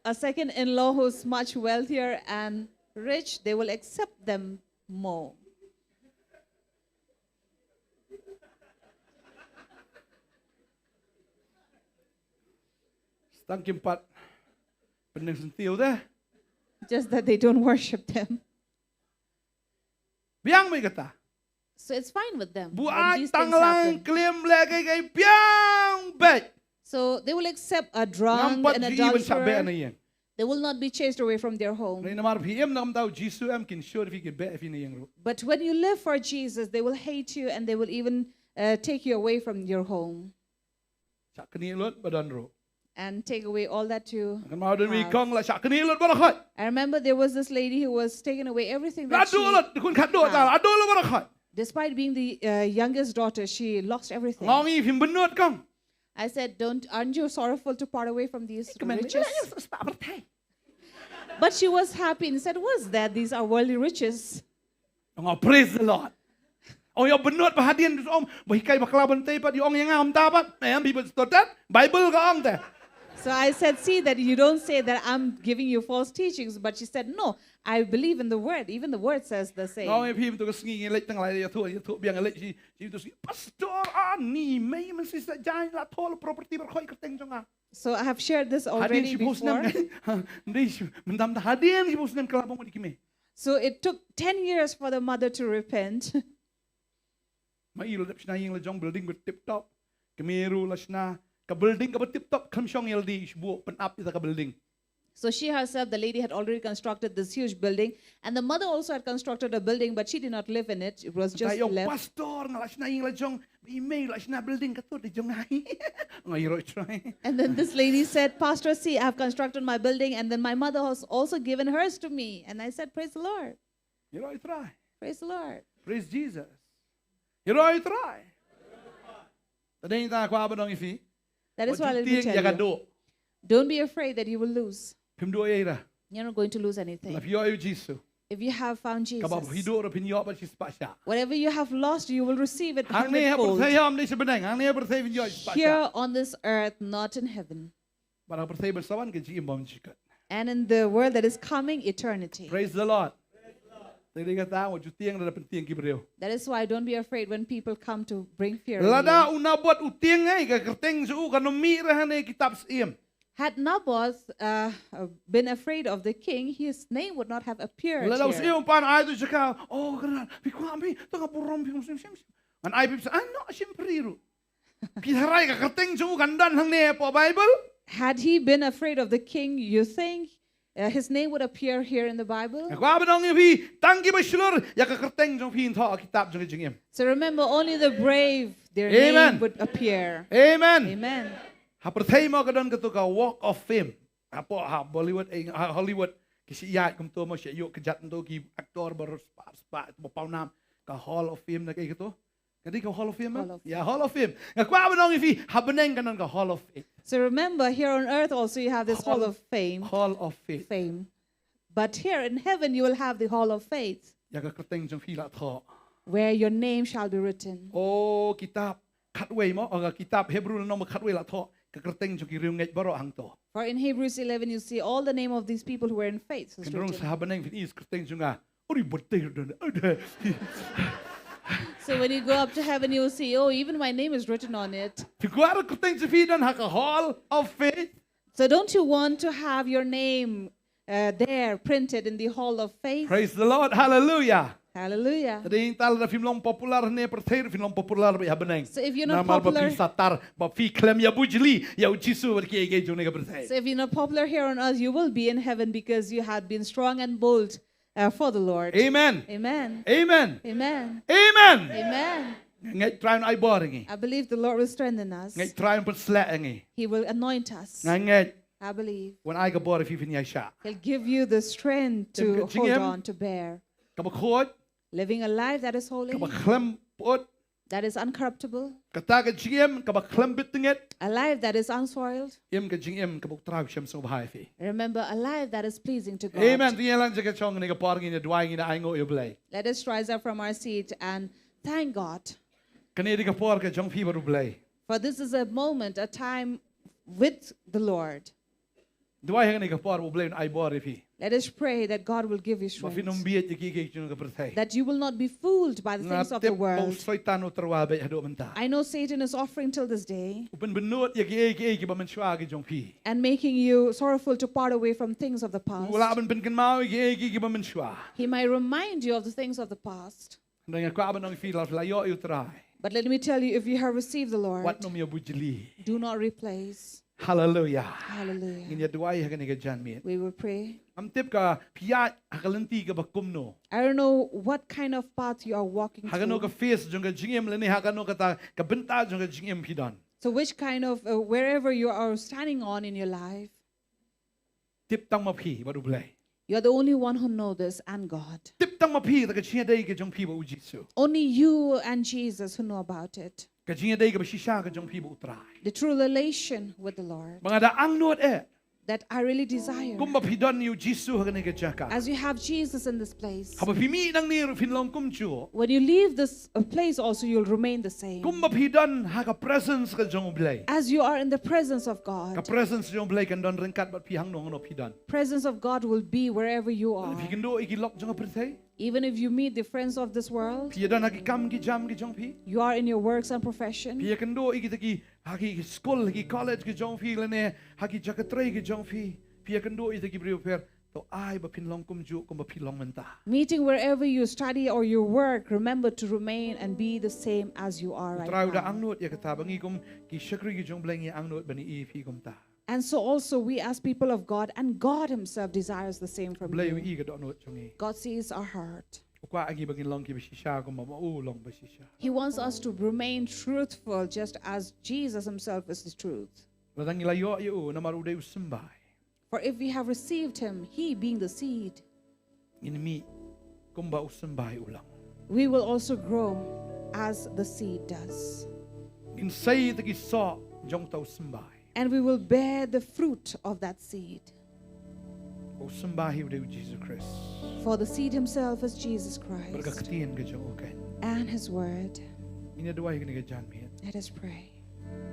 a second-in-law who's much wealthier and rich, they will accept them more. Tang kim pat pyneng sentiw deh. Just that they don't worship them. Biang bad kata. So it's fine with them. Bu When ai these tang things lang happen. Klim le kai kai biang bad. So they will accept a Ngam drunk pat and ju i ban shah beh na adulterer. ïing. They will not be chased away from their home. Ni namar phi im nam tau Jisu em kin sure phi kin beh phi na ïing ruh. But when you live for Jesus, they will hate you and they will even uh, take you away from your home Shah kni lut ba don ruh. And take away all that you Kan mau don wi have. Kong la shah kni lut ba don khoi. I remember there was this lady who was taking away everything La that she du lut kun khat do ta had. La du lut ba don khoi. Despite being the uh, youngest daughter, she lost everything. Ngong i phim bynnud Kong. I said, "Don't, aren't you sorrow-ful to part away from these Kmen riches?" But she was happy and said, "What's that? These are worldly riches." Ngong, praise the Lord. Ong ïa u bynnud ba hadien, um, ba hikai bakla ban tei pat, ïa ong ïa nga ym ta pat. Em, phi bad stotat, Bible ka ong te. So I said, "See that you don't say that I'm giving you false teachings." But she said, "No, I believe in the word. Even the word says the same." Nga ong ïa phi mynta ka sngi ngi leit tang lai ïathuh, ïathuh biang leit shi, shi mynta ka sngi. Pastor, ani mei man shi sa jai la thol property bar khoi kyrteng jong nga. So I have shared this Hadien already shiphew snem before. Ka, hadien shi, mynta mynta hadien shiphew snem ka la bang ïa ki mei. So it took ten years for the mother to repent. Ma i la dep shna ïing la jong building ba tip top. Kmie ruh la shna ka building kaba tip top, khlem shong ïalade, i shibun pynap ïa ka building. So she herself, the lady, had already constructed this huge building, and the mother also had constructed a building, but she did not live in it. It was just Mynta ïong left. Pastor, nga la shna ïing la jong, i mei la shna building, kato dei jong nga. Nga ïaroh Trai. And then this lady said, "Pastor, see, I have constructed my building, and then my mother has also given hers to me." And I said, "Praise the Lord. Ïaroh Trai. Praise the Lord." Praise Jesus. Ïaroh Trai. Tadei ta kwah ban ong ïa phi. That is Wat why ju let me tieng ïa ka tell you. duh. Don't be afraid that you will lose. Phim duh ïa i ra. You're not going to lose anything. Lada phi ïoh ïa u Jisu. If you have found Jesus, Kaba phi duh ruh phin ïoh bad shispah shah. Whatever you have lost, you will receive it Hangne ha hundredfold. pyrthei ym dei sha bneng, hangne ha pyrthei phin ïoh shispah shah. Here on this earth, not in heaven. Bad ha pyrthei ba sa wan ka jingim bymjukut. And in the world that is coming, eternity. Praise the Lord. Te dei kata wat ju tieng lada pyntieng ki briew. That is why don't be afraid when people come to bring fear on Lada you. u Naboth u tieng ei, ka kyrteng jong u kan ym mih re hangne ha kitab syiem. Had Naboth uh, uh, been afraid of the king, his name would not have appeared Lada u here. syiem u pan ai tu jaka. Oh, kren. Phi kwah phi, to nga burom phi, ym shim shim. Ngan ai phi, I'm not shim pri ruh. Phi tharai ka kyrteng jong u kan don hangne hapoh Bible. Had he been afraid of the king, you think uh, his name would appear here in the Bible? Nga kwah ban ong ïa phi, tang kiba shlur ïa ka kyrteng jong phi yn thoh ha kitab jong ka jingim. So remember, only the brave, their Amen. name would appear. Amen. Amen. Ha pyrthei mo ka don kato ka Walk of Fame. Hapoh ha Bollywood, eh, ha Hollywood, ki shu ïaid kumto mo, shu ïoh kjat kumto ki actor ba spah spah ba paw nam, ka Hall of Fame ne kaei kato. Ka dei ka Hall of Fame, eh? Hall of Ïa, Hall of Fame. Nga kwah ban ong ïa phi, ha bneng kan don ka Hall of Faith. So remember, here on earth also you have this hall of fame. Hall of Faith. Fame. But here in heaven you will have the hall of faith, Ïa ka kyrteng jong phi la thoh. Where your name shall be written. Oh, kitab khatwei mo, oh, ka kitab Hebru lynnong ba khatwei la thoh ka kyrteng jong ki riewngeit baroh hangto. For in Hebrews eleven you see all the name of these people who were in faith is Kan rung written. Sa ha bneng phin i kyrteng jong nga. Uri, bad dei don. So when you go up to heaven, you will see, "Oh, even my name is written on it." Phi kwah ruh kyrteng jong phi don ha ka Hall of Faith. So don't you want to have your name uh, there printed in the hall of faith? Praise the Lord. Hallelujah. Hallelujah. Tadi tal da phim long popular ne pyrthei, phim long popular ba ha bneng. So if you're not Namar ba popular- phi satar, ba phi khlem ïa bujli ïa u Jisu bad kiei kiei jong ne ka pyrthei. So if you're not popular here on earth, you will be in heaven because you had been strong and bold uh, for the Lord. Amen. Amen. Amen. Amen. Amen. Amen. Ngeit Trai un ai bor ïa ngi. I believe the Lord will strengthen us. Ngeit Trai un pynshlur ïa ngi. He will anoint us. Nga ngeit. I believe. Wan ai ka bor ïa phi phin ïaishah. He'll give you the strength to Ka hold jingim. On, to bear. Kaba khuid. Living a life that is holy. Kaba khlem pyut. That is uncorruptible. Kata ka jingim kaba khlem bit tyngit. A life that is unsoiled. Im ka jingim kaba U Trai u shem sngewbha ïa phi. Remember, a life that is pleasing to God. Amen. Te ïalang jaka jong kane ka por ngin ïa duwai, ngin ïa ainguh ïa U Blei. Let us rise up from our seat and thank God. Kane dei ka por ka jong phi bad U Blei. For this is a moment, a time with the Lord. Duwai ha kane ka por ba U Blei un ai bor ïa phi. Let us pray that God will give you Ba phin ym strength. bieit ïa kiei kiei jong ka pyrthei. That you will not be fooled by the Nga things of the tip ba u world. Soitan u tyrwa beit haduh mynta. I know Satan is offering till this day U pynbynnud ïa kiei kiei kiba mynshuwa ki jong phi. and making you sorrowful to part away from things of the past. U lah ban pynkynmaw ïa kiei kiei kiba mynshuwa. He might remind you of the things of the past. Hynrei nga kwah ban ong ïa phi lada phi la ïoh ïa U Trai. But let me tell you, if you have rejected the Lord, Wat nym ïa bujli. Do not replace. Hallelujah. Hallelujah. Ngin ïa duwai ha kane ka janmiet. We will pray. Ngam tip ka phi ïaid ha ka lynti kaba kumno. I don't know what kind of path you are walking Ha kano ka through. Phase jong ka jingim lane ha kano kata ka bynta jong ka jingim phi don. So which kind of, uh, wherever you are standing on in your life, Tip tang ma phi bad U Blei. You are the only one who know this and God. Tip tang ma phi da ka jingïadei ka jong phi bad U Jisu. Only you and Jesus who know about it. Ka jingïadei kaba shisha ka jong phi bad U Trai. The true relation with the Lord. Ba nga da angnud eh. that I really desire. Kumba phi don ïa u Jisu ha kane ka jaka, As you have Jesus in this place, haba phi mih nangne ruh phin long kumjuh. When you leave this uh, place, also you'll remain the same. Kumba phi don ha ka presence ka jong U Blei, As you are in the presence of God, ka presence jong U Blei kan don ryngkat bad phi hangno hangno phi don. Presence of God will be wherever you are. Phi kynduh ïa ki lok jong ka pyrthei. Even if you meet the friends of this world, phi ïa don ha ki kam ki jam ki jong phi. You are in your works and profession. Phi ïa kynduh ïa kita ki, ha ki skul, ha ki college ki jong phi, lane ha ki jaka trei ki jong phi. Phi ïa kynduh ïa kita ki briew, pher, to ai ba phin long kumjuh kumba phi long mynta. Meeting wherever you study or you work, remember to remain and be the same as you are right now. U Trai u da angnud ïa kata, ba ngi kum ki shakri ki jong U Blei ngi angnud ban ïohi ïa phi kumta. And so also we as people of God, and God Himself desires the same from you. Blei u i ka dohnud jong ngi. God sees our heart. U kwah ïa ngi ba ngin long ki bashisha kumba ma u u long bashisha. He wants us to remain truthful just as Jesus Himself is the truth. Lada ngi la ïoh ïa u namar u dei u symbai. For if we have received Him, He being the seed, ngin mih kumba u symbai u long. We will also grow as the seed does. Ngin sei ïa kita ki soh jong uta u symbai. And we will bear the fruit of that seed. U symbai hi u dei u Jisu Khrist. For the seed himself is Jesus Christ. Bad ka ktien ka jong u keiñ. And his word. Ngin ïa duwai kane ka janmiet. Let us pray.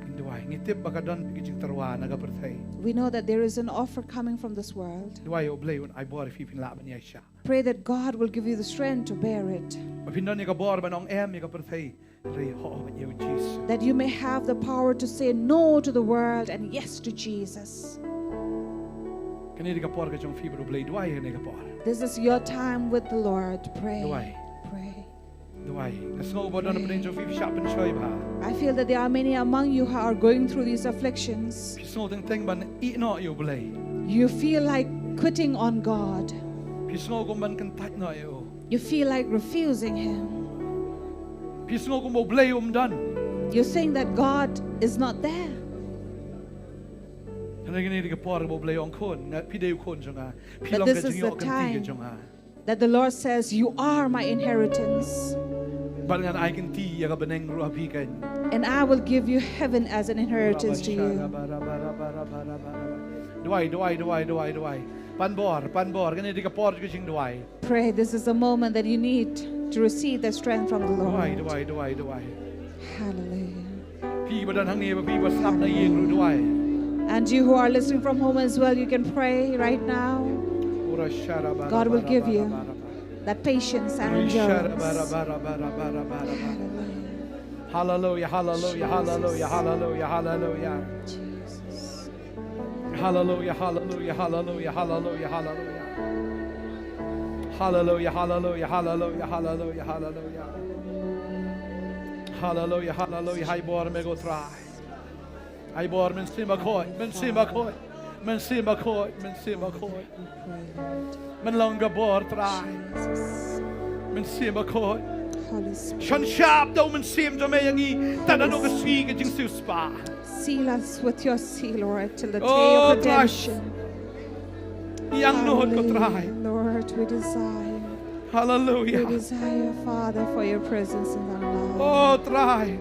Ngin duwai. Ngi tip ba ka don ka jingtyrwa na ka pyrthei. We know that there is an offer coming from this world. Duwai ïa u Blei un ai bor ïa phi phin lah ban ïaishah. Pray that God will give you the strength to bear it. Ba phin don ïa ka bor ban ong em ïa ka pyrthei. Hynrei hooid ïa u Jisu. That you may have the power to say no to the world and yes to Jesus. Kane dei ka por ka jong phi bad u Blei, duwai kane ka por. This is your time with the Lord. Pray. Duwai. Pray. Duwai. Nga sngew ba don napdeng jong phi phi shah pynshoi bha. I feel that there are many among you who are going through these afflictions. Phi sngew teng teng ban ïeh noh ïa u Blei. You feel like quitting on God. Phi sngew kum ban kyntait noh ïa u. You feel like refusing Him. Phi sngew kum ba u Blei um don. You think that God is not there. Hynrei kane dei ka por ba u Blei u ong khun, nga, phi dei u khun jong nga. Phi long ka jingïoh kynti ka jong nga. That the Lord says, "You are my inheritance." Bad ngan ai kynti ïa ka bneng ruh ha phi keiñ. And I will give you heaven as an inheritance to you. Duwai, duwai, duwai, duwai, duwai. Pan bor, pan bor, kane dei ka por ka jingduwai. Pray, this is the moment that you need to receive the strength from the Lord. Duwai, duwai, duwai, duwai. Hallelujah. Phi ba don hangne, ba phi ba sngap na ïing ruh, duwai. And you who are listening from home as well, you can pray right now. God will give you that patience and endurance. Hallelujah. Hallelujah, hallelujah, hallelujah, hallelujah, hallelujah. Jesus. Hallelujah, hallelujah, hallelujah, hallelujah, hallelujah. Hallelujah, hallelujah, hallelujah, hallelujah, hallelujah. Hallelujah, hallelujah, ai bor me ko Trai. Ai bor, Mynsiem Bakhuid, Mynsiem Bakhuid, Mynsiem Bakhuid, Mynsiem Bakhuid. Men long ka bor Trai. Mynsiem Bakhuid. Holy Spirit. Shan shap da u Mynsiem jong me ïa ngi. Tad haduh ka sngi ka jingsiewspah. Seal us with your seal, Lord, till the day of redemption. Ngi angnud ko Trai. Hallelujah, Lord, we desire. Hallelujah. We desire, Father, for your presence in our life. Oh Trai. Hallelujah.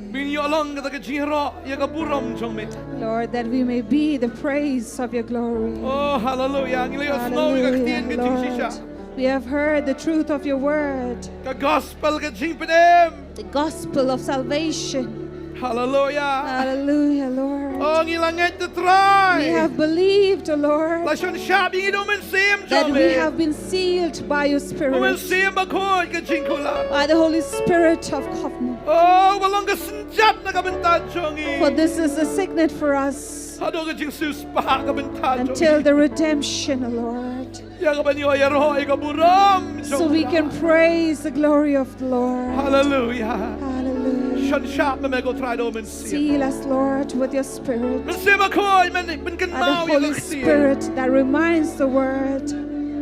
Ba ngin ïoh long kata ka jingïaroh ïa ka burom jong me. Lord, that we may be the praise of your glory. Oh, hallelujah. Ngi la ïohsngew ïa ka ktien ka jingshisha. Hallelujah, Lord. We have heard the truth of your word. Ka gospel ka jingpynim. The gospel of salvation. Hallelujah. Hallelujah, Lord. Oh, ngi la ngeit, Trai. We have believed, O Lord. La shon shap ïa ngi da u Mynsiem jong me. That we have been sealed by your Spirit. U Mynsiem Bakhuid ka jingkular. By the Holy Spirit of covenant. Oh, ba long ka synjat na ka bynta jong ngi. For this is a signet for us. Haduh ka jingsiewspah ka bynta jong ngi. Until the redemption, O Lord. Ïa ka ban ïoh ïaroh ïa ka burom jong u Trai. So we can praise the glory of the Lord. Hallelujah. Hallelujah. Shon shap ma me ko Trai da u Mynsiem. Seal us, Lord, with your Spirit. Mynsiem Bakhuid, men, men kynmaw ïa ka ktien. And the Holy Spirit that reminds the word.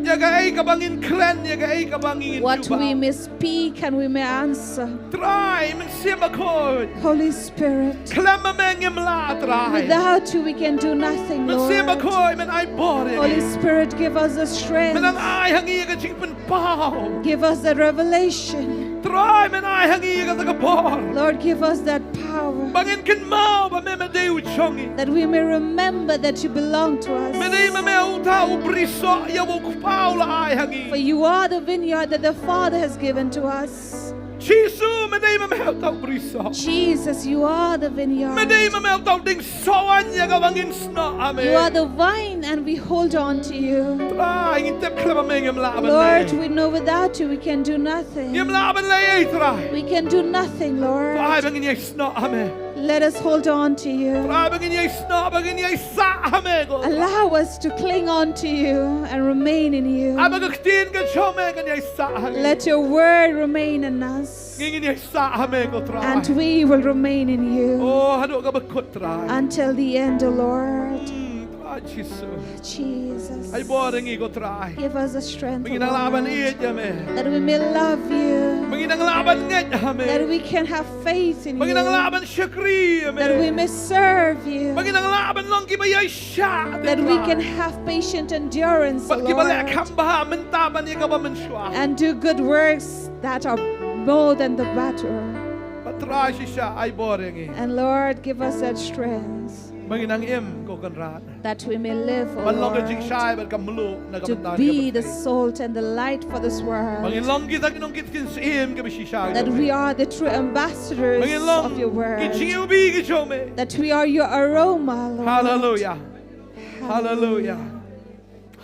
Ïa kaei kaba ngin kren, ïa kaei kaba ngin jubab. What we may speak and we may answer. Trai, Mynsiem Bakhuid. Holy Spirit. Khlem ma me ngim lah, Trai. Without you, we can do nothing, Lord. Mynsiem Bakhuid, men ai bor ïa ngi. Holy Spirit, give us the strength. Men ai ha ngi ïa ka jingpynpaw. Give us the revelation. Trai, men ai ha ngi kata ka bor. Lord, give us that power. Ba ngin kynmaw ba me me dei u jong ngi. That we may remember that you belong to us. Me dei ma me uta u brisoh ïa uba u Kpa u la ai ha ngi. For you are the vineyard that the Father has given to us. Jisu, me dei ma me uta u brisoh. Jesus, you are the vineyard. Me dei ma me uta u dieng sohwan ïa kaba ngin snoh ha me. You are the vine and we hold on to you. Trai, ngi tip khlem ma me ngim lah ban leh. Lord, we know without you we can do nothing. Ngim lah ban leh ei, Trai. We can do nothing, Lord. Trai, ba ngin ïai snoh ha me. Let us hold on to you. Trai, ba ngin ïai snoh, ba ngin ïai sah ha me ko. Allow us to cling on to you and remain in you. Ai ba ka ktien ka jong me kan ïai sah ha ngi. Let your word remain in us. Ngi ngin ïai sah ha me ko, Trai. And we will remain in you. Oh, haduh kaba kut, Trai. Until the end, O Lord. Mm, Trai Jisu. Jesus. Ai bor ïa ngi ko, Trai. Give us the strength, O Lord. Ba ngin nang lah ban ïeit ïa me. That we may love you. Ba ngin nang lah ban ngeit ha me. That we can have faith in you. Ba ngin nang lah ban shakri ïa me. That we may serve you. Ba ngin nang lah ban long kiba ïaishah, Trai. That we can have patient endurance, O Lord. Bad kiba leh kham bha mynta ban ïa kaba mynshuwa. And do good works that are more than the better. Bad Trai shisha ai bor ïa ngi. And Lord, give us that strength. Ba ngin nang im ko Kynrad. That we may live, O Lord, ban long ka jingshai bad ka mluh na ka bynta ka pyrthei. To be the salt and the light for this world. Ba ngin long kita ki nongkit syiem kiba shisha. That we are the true ambassadors of your word. Ba ngin long ki jingiwbih ki jong me. That we are your aroma, Lord. Hallelujah. Hallelujah.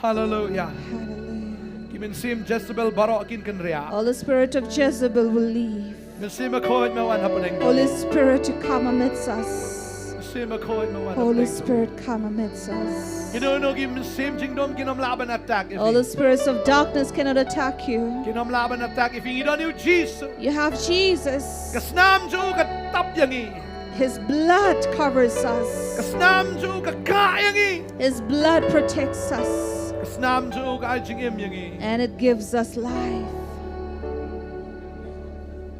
Hallelujah. Hallelujah. Hallelujah. Ki mynsiem Jezebel baroh kin kynriah. All the spirit of Jezebel will leave. Mynsiem Bakhuid, me wan hapdeng. Holy Spirit, to come amidst us. Mynsiem Bakhuid, me wan hapdeng. Holy Spirit, come amidst us. Kino kino ki mynsiem jingdum kin ym lah ban attack ïa phi. All the spirits of darkness cannot attack you. Kin ym lah ban attack ïa phi. Ngi don ïa u Jisu. You have Jesus. Ka snam jong u ka tap ïa ngi. His blood covers us. Ka snam jong u ka kah ïa ngi. His blood protects us. Ka snam jong u ka ai jingim ïa ngi. And it gives us life.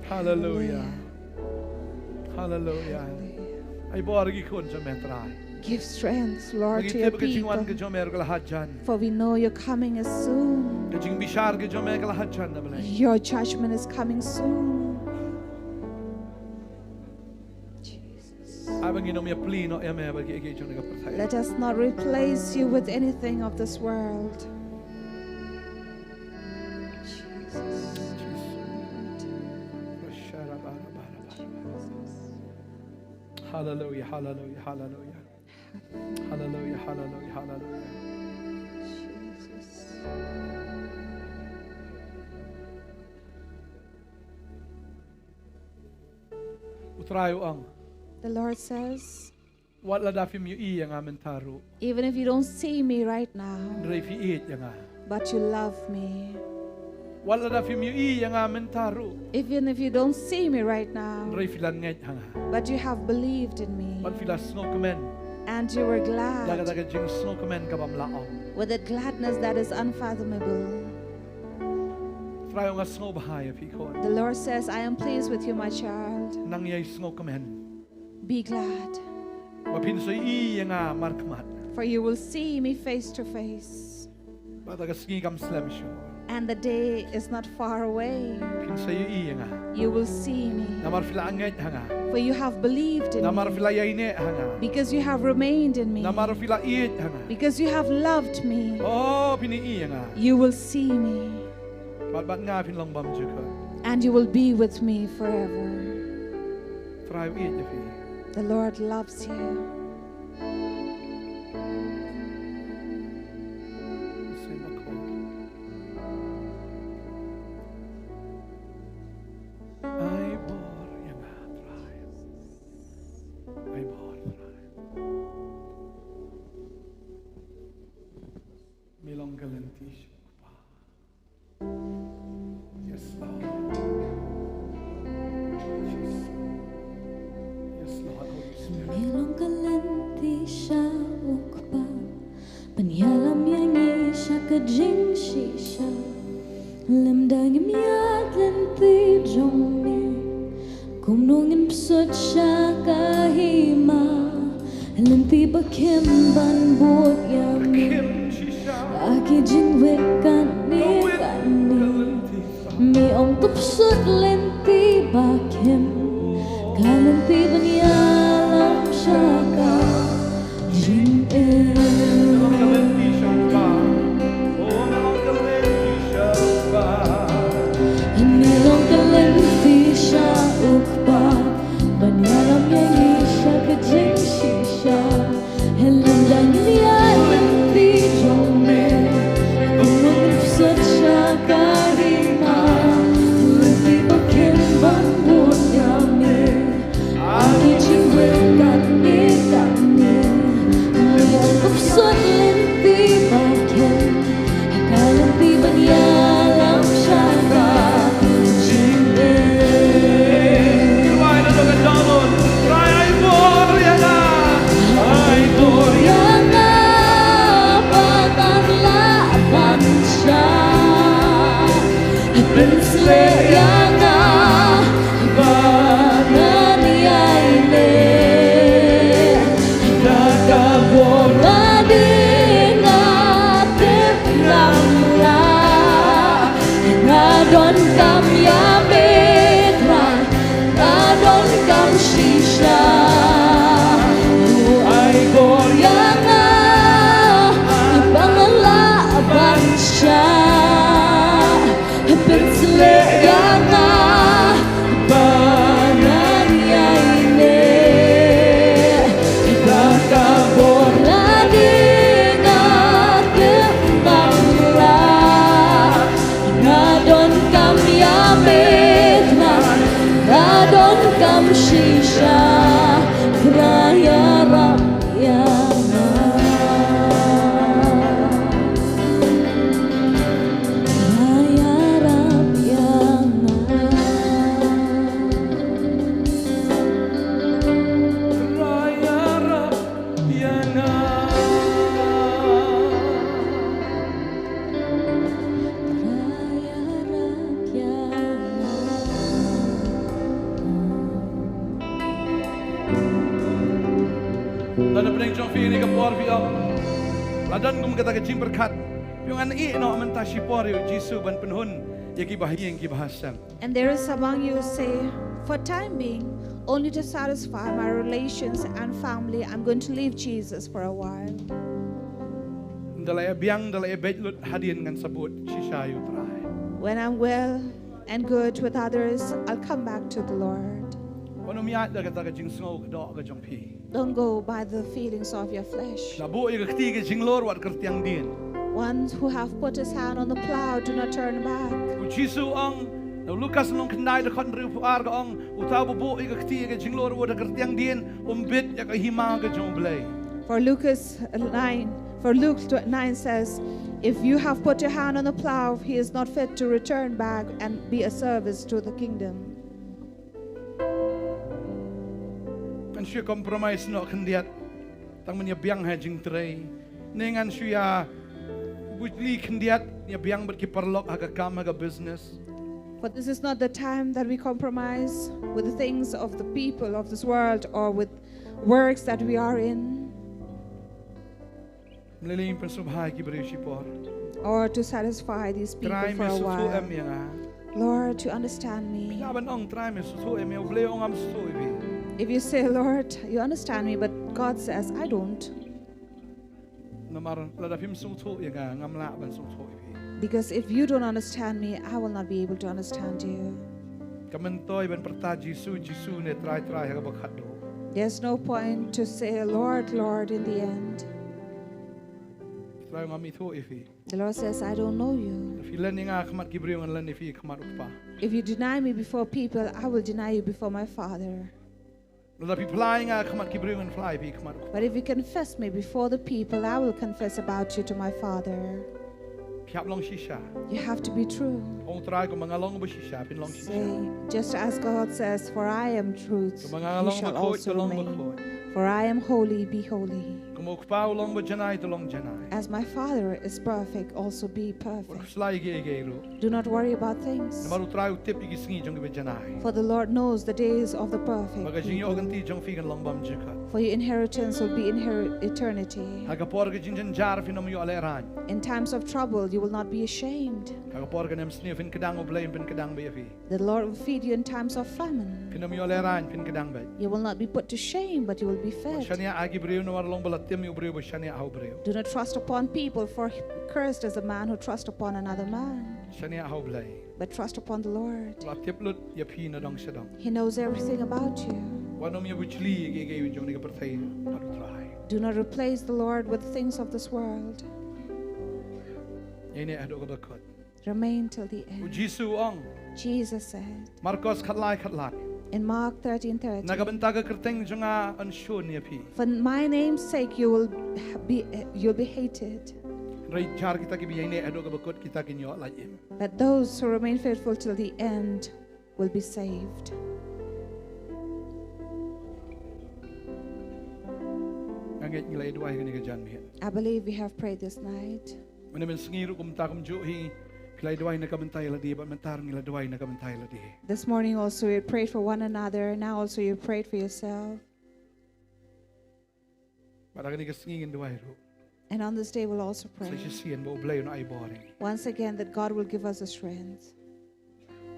Hallelujah. Hallelujah. Hallelujah. Ai bor ïa ki khun jong me, Trai. Give strength, Lord, to your people. Ba ngi tip ba ka jingwan ka jong me ruh ka la hajan. For we know your coming is soon. Ka jingbishar ka jong me ka la hajan, A Blei. Your judgment is coming soon. Jesus. Ai ba ngin ym ïaplie noh ïa me bad kiei kiei jong kane ka pyrthei. Let us not replace you with anything of this world. Jesus. Hallelujah, hallelujah, hallelujah. Hallelujah, hallelujah, hallelujah. Jesus. U Trai u ong. The Lord says, wat lada phim ïohi ïa nga mynta ruh, even if you don't see me right now, hynrei phi ïeit ïa nga. But you love me. Wat lada phim ïohi ïa nga mynta ruh, even if you don't see me right now, hynrei phi la ngeit ha nga. But you have believed in me. Bad phi la sngewkmen. And you were glad. Da kata ka jingsngewkmen kaba ym lah ong. With a gladness that is unfathomable. Trai u ong, nga sngewbha ïa phi khun. The Lord says, I am pleased with you, my child. Nang ïai sngewkmen. Be glad. Ba phin sa ïohi ïa nga markhmat. For you will see me face to face. Bad ka sngi kam slem shuh. And the day is not far away. Phin sa ïohi ïa nga. You will see me. Namar phi la ngeit ha nga. For you have believed in me. Namar phi la ïaineh ha nga. Because you have remained in me. Namar phi la ïeit ha nga. Because you have loved me. Oh, phin ïohi ïa nga. You will see me. Bad bad nga phin long bymjukut. And you will be with me forever. Trai u ïeit ïa phi. The Lord loves you. Ai bor ïa nga, Trai. Ai bor, Trai. Me long ka lynti sha u Kpa. Yes, Lord. Jesus. Yes, Lord, Holy Spirit. Me long ka lynti sha u Kpa, ban ïalam ïa ngi sha ka jingshisha. Lymda ngim ïaid lynti jong me, kumno ngin psiah sha ka hima? Lynti ba khim ban bud ïa me. Ba khim shisha. Ha ki jingwit kane kane. Me ong to psut lynti ba khem, ka lynti ban ïalam sha ka jingim. Me ong ka lynti sha u Kpa ban ïalam ïa ngi sha ka jingshisha. Helem dang ïa lynti jong me, kumno ngin psut sha ka ri ma. Lynti ba khem ban bud ïa me, ha ki jingweng katne katne. Helem dang ïa psut lynti ba khem, ka lynti ban ïalam sha ka jingim. Ai bor ïa nga, ai bor ïa nga, ba ngan lah ban shah. Pynshlur ïa nga, ba ngan ïai leh da ka bor lade. Nga tip ngam lah, nga donkam ïa me Trai, nga donkam shisha. Ai bor ïa nga, ba ngan lah ban shah. Pynshlur ïa nga, ba ngan ïai leh da ka bor lade. Nga tip ngam lah, nga donkam ïa me Trai, nga donkam shisha. Trai ïarap ïa nga. Trai ïarap ïa nga. Trai ïarap ïa nga. Trai ïarap ïa nga. Lada pdeng jong phi ïa kane ka por phi ong, la don kum kata ka jingpyrkhat, phi ong ngan ïeh noh mynta shipor ïa u Jisu ban pynhun ïa ki bahaïing ki bahasem. And there is among you say, for time being, only to satisfy my relations and family, I'm going to leave Jesus for a while. Ynda la ïa biang, ynda la ïa beit lut hadien ngan sa bud shisha ïa u Trai. When I'm well and good with others, I'll come back to the Lord. Wat nym ïaid da kata ka jingsngew ka doh ka jong phi. Don't go by the feelings of your flesh. La buh ïa ka kti ka jinglur wat kyrtiang dien. Ones who have put his hand on the plow, do not turn back. U Jisu u ong, na Lukas lynnong khyndai dkhot hynriewphew ar ka ong, uta uba buh ïa ka kti ka jinglur wat kyrtiang dien, um bit ïa ka hima ka jong U Blei. For Lucas nine, for Luke tw-, nine says, if you have put your hand on the plow, he is not fit to return back and be a service to the kingdom. Ngan shu compromise noh khyndiat tang ban ïa biang ha jingtrei. Ne ngan shu ïa bujli khyndiat ïa biang bad ki paralok ha ka kam ha ka business. For this is not the time that we compromise with the things of the people of this world or with works that we are in. Mlei lei pynsngewbha ïa ki briew shipor. Or to satisfy these people for a while. Trai me sngewthuh em ïa nga? Lord, you understand me. Phi lah ban ong Trai me sngewthuh em ïa nga, U Blei u ong ngam sngewthuh ïa phi. If you say, Lord, you understand me, but God says, I don't. Namar lada phim sngewthuh ïa nga, ngam lah ban sngewthuh ïa phi. Because if you don't understand me, I will not be able to understand you. Kam myntoi ban pyrta Jisu, Jisu ne Trai, Trai ha kaba khatduh. There's no point to say, Lord, Lord, in the end. Trai, ngam ithuh ïa phi. The Lord says, I don't know you. Lada phi len ïa nga ha khmat ki briew, ngan len ïa phi ha khmat U Kpa. If you deny me before people, I will deny you before my Father. Lada phi phla ïa nga ha khmat ki briew, ngan phla ïa phi ha khmat U Kpa. But if you confess me before the people, I will confess about you to my Father. Phi hap long shisha. You have to be true. Ong Trai, kumba nga long ba shisha, phin long shisha. Say, just as God says, for I am truth, you shall also remain. Kumba nga long bakhuid, to long bakhuid. For I am holy, be holy. Kum u Kpa u long ba janai, to long janai. As my Father is perfect, also be perfect. Wat khuslai ïa kiei kiei ruh. Do not worry about things. Namar u Trai u tip ïa ki sngi jong kiba janai. For the Lord knows the days of the perfect. Ba ka jingïoh kynti jong phi kan long bymjukut. For your inheritance will be inherit eternity. Ha ka por ka jingjynjar phin ym ïoh lehraiñ. In times of trouble, you will not be ashamed. Ha ka por ka nemsniew phin kdang, U Blei un pynkdang beit ïa phi. The Lord will feed you in times of famine. Phin ym ïoh lehraiñ, phin kdang beit. You will not be put to shame, but you will be fed. Shaniah ha ki briew, namar long ba la tim ïa u briew ba shaniah ha u briew. Do not trust upon people, for cursed is the man who trusts upon another man. Shaniah ha U Blei. But trust upon the Lord. U la tip lut ïa phi nadong shadong. He knows everything about you. Wat nym ïa bujli ïa kiei kiei jong kane ka pyrthei bad u Trai. Do not replace the Lord with things of this world. Ïaineh haduh kaba kut. Remain till the end. U Jisu u ong. Jesus said, Markos khatlai khatlai. In Mark thirteen thirty, Na ka bynta ka kyrteng jong nga yn shun ïa phi. For my name's sake you will be, you'll be hated. Hynrei jar kita kiba ïaineh haduh kaba kut, kita kin ïoh lait im. But those who remain faithful till the end will be saved. Nga ngeit ngi la ïa duwai kane ka janmiet. I believe we have prayed this night. Mynne mynsngi ruh kumta kumjuh hi, phi la ïa duwai na ka bynta ïa lade, bad mynta ruh ngi la duwai na ka bynta ïa lade. This morning also you prayed for one another, now also you prayed for yourself. Bad ha kane ka sngi ngin duwai ruh. And on this day we'll also pray. Sa shisien ba U Blei un ai bor ïa ngi. Once again, that God will give us the strength.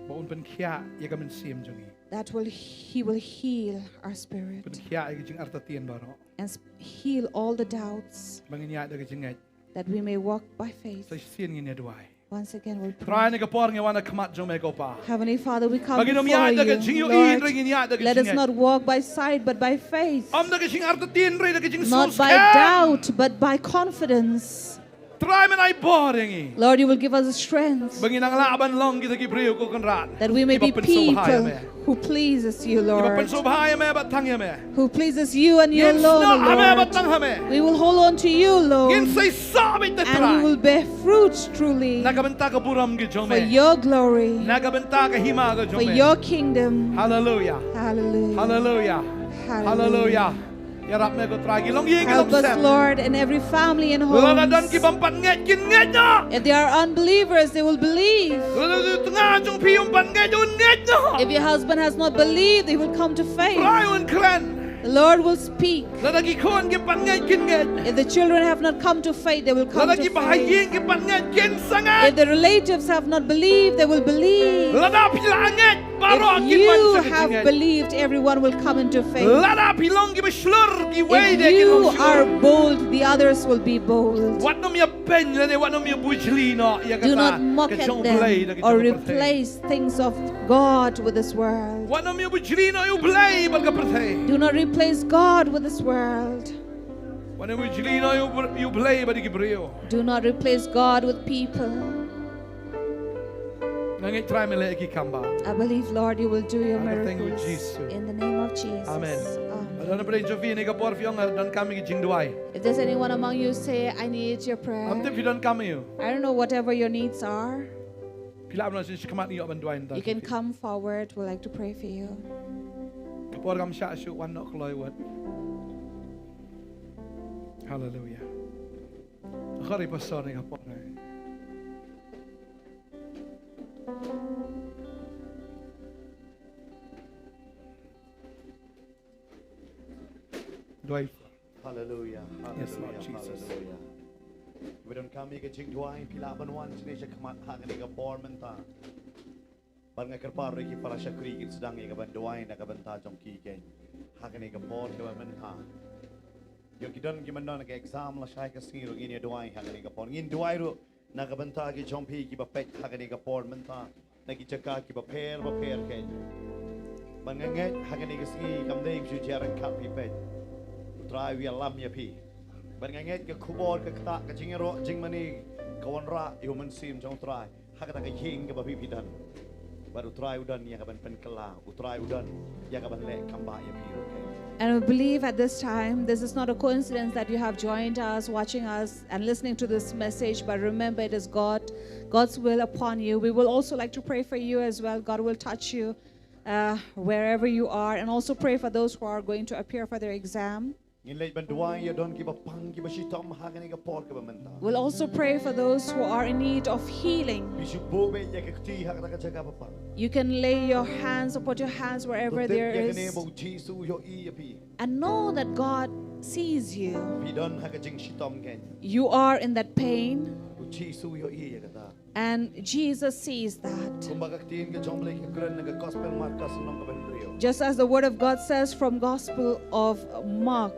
Ba un pynkhiah ïa ka mynsiem jong ngi. That will, He will heal our spirit. Pynkhiah ïa ka jingartatien baroh. And s-, heal all the doubts. Ba ngin ïaid da ka jingngeit. That we may walk by faith. Sa shisien ngin ïa duwai. Once again, we'll pray. Trai, ha kane ka por ngi wan ha khmat jong me ko Pa. Heavenly Father, we come before you, Lord. Ba ngin ym ïaid da ka jingïohi, hynrei ngin ïaid da ka jingngeit. Let us not walk by sight, but by faith. Ym da ka jingartatien, hynrei da ka jingsngewskhem. Not by doubt, but by confidence. Trai, men ai bor ïa ngi. Lord, you will give us the strength. Ba ngin nang lah ban long kita ki briew, ko Kynrad, that we may be people who pleases you, Lord. Kiba pynsngewbha ïa me bad tang ïa me. Who pleases you and you alone, O Lord. Ngin snoh ha me bad tang ha me. We will hold on to you alone. Ngin sei sah beit, Trai. And we will bear fruit truly. Na ka bynta ka burom ka jong me. For your glory. Na ka bynta ka hima ka jong me. For your kingdom. Hallelujah. Hallelujah. Hallelujah. Hallelujah. Hallelujah. Ïarap me ko Trai, ki longïing ki longsem. Help us, Lord, in every family and homes. Lada don ki bym pat ngeit, kin ngeit noh. If they are unbelievers, they will believe. Lada uta u tnga jong phi um pat ngeit, un ngeit noh. If your husband has not believed, he will come to faith. Trai un kren. The Lord will speak. Lada ki khun kim pat ngeit, kin ngeit. If the children have not come to faith, they will come to faith. Lada ki bahaïing kim pat ngeit, kin sa ngeit. If the relatives have not believed, they will believe. Lada phi la ngeit, baroh kin wan sha ka jingngeit. If you have believed, everyone will come into faith. Lada phi long kiba shlur, kiwei de kin long shlur. If you are bold, the others will be bold. Wat nym ïa beiñ lane wat nym ïa bujli noh ïa kata ka jong U Blei da ka jong ka pyrthei. Do not mock at them or replace things of God with this world. Wat nym ïa bujli noh ïa U Blei bad ka pyrthei. Do not replace God with this world. Wat nym ïa bujli noh ïa U Br-, ïa U Blei bad ki briew. Do not replace God with people. Nga ngeit Trai men leh ki kam ba. I believe, Lord, you will do your miracles. Ha ka kyrteng U Jisu. In the name of Jesus. Amen. Amen. Lada don na pdeng jong phi ha kane ka por phi ong nga donkam ïa ka jingduwai. If there's anyone among you say, "I need your prayer." Ym tip phi donkam aïu. I don't know whatever your needs are. Phi lah ban wan sha khmat, ngi ïoh ban duwai nangta. You can come forward. We'd like to pray for you. Ka por kam shah shuh, wan noh kloi wat. Hallelujah. Khari pastor ne ka por ne. Duwai. Hallelujah. Yes, Lord Jesus. Hallelujah. Hallelujah. Ngi donkam ïa ka jingduwai, phi lah ban wan shane sha khmat ha kane ka por mynta. Bad nga kyrpad ruh ïa ki para shakri kin sdang ïa ka ban duwai na ka bynta jong ki keiñ ha kane ka por kaba mynta. Ïoh ki don ki ban don ka exam lashai ka sngi ruh ngin ïa duwai ha kane ka por. Ngin duwai ruh na ka bynta ki jong phi kiba peit ha kane ka por mynta na ki jaka kiba pher ba pher keiñ. Bad nga ngeit ha kane ka sngi kam dei shu jia ryngkat phi peit. U Trai u ïalam ïa phi. Bad nga ngeit ka khubor ka ktah ka jingïaroh jingmane ka wanrah ïa u Mynsiem jong U Trai ha kata ka ïing kaba phi phi don. Bad U Trai u don ïa ka ban pynkylla, U Trai u don ïa ka ban leh kam ba ïa phi ruh keiñ. And we believe at this time, this is not a coincidence that you have joined us, watching us, and listening to this message, but remember, it is God, God's will upon you. We will also like to pray for you as well. God will touch you. uh, wherever you are, and also pray for those who are going to appear for their exam. Ngin leit ban duwai ïa don kiba pang kiba shitom ha kane ka por kaba mynta. We'll also pray for those who are in need of healing. Phi shu buh beit ïa ka kti ha kata ka jaka ba pang. You can lay your hands or put your hands wherever there is. Tip ïa kane ba u Jisu u ïohi ïa phi. And know that God sees you. Phi don ha ka jingshitom kein. You are in that pain. U Jisu u ïohi ïa kata. And Jesus sees that. Kumba ka ktien ka jong U Blei ka kren na ka Gospel Markos lynnong kaba hynriew. Just as the word of God says from Gospel of Mark,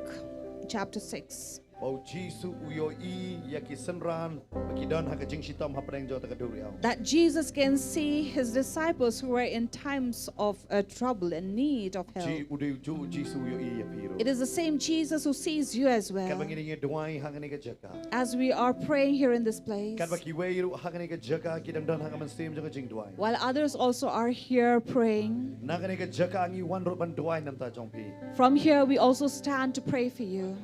chapter six. Ba u Jisu u ïohi ïa ki synran ba ki don ha ka jingshitom hapdeng jong kata ka duriaw. That Jesus can see his disciples who were in times of, uh, trouble and need of help. Ji u dei u Jisu u ïohi ïa phi ruh. It is the same Jesus who sees you as well. Katba ngin ïa duwai ha kane ka jaka. As we are praying here in this place, katba kiwei ruh ha kane ka jaka ki dang don ha ka mynsiem jong ka jingduwai. While others also are here praying, na kane ka jaka ngi wan ruh ban duwai na ka bynta jong phi. From here we also stand to pray for you.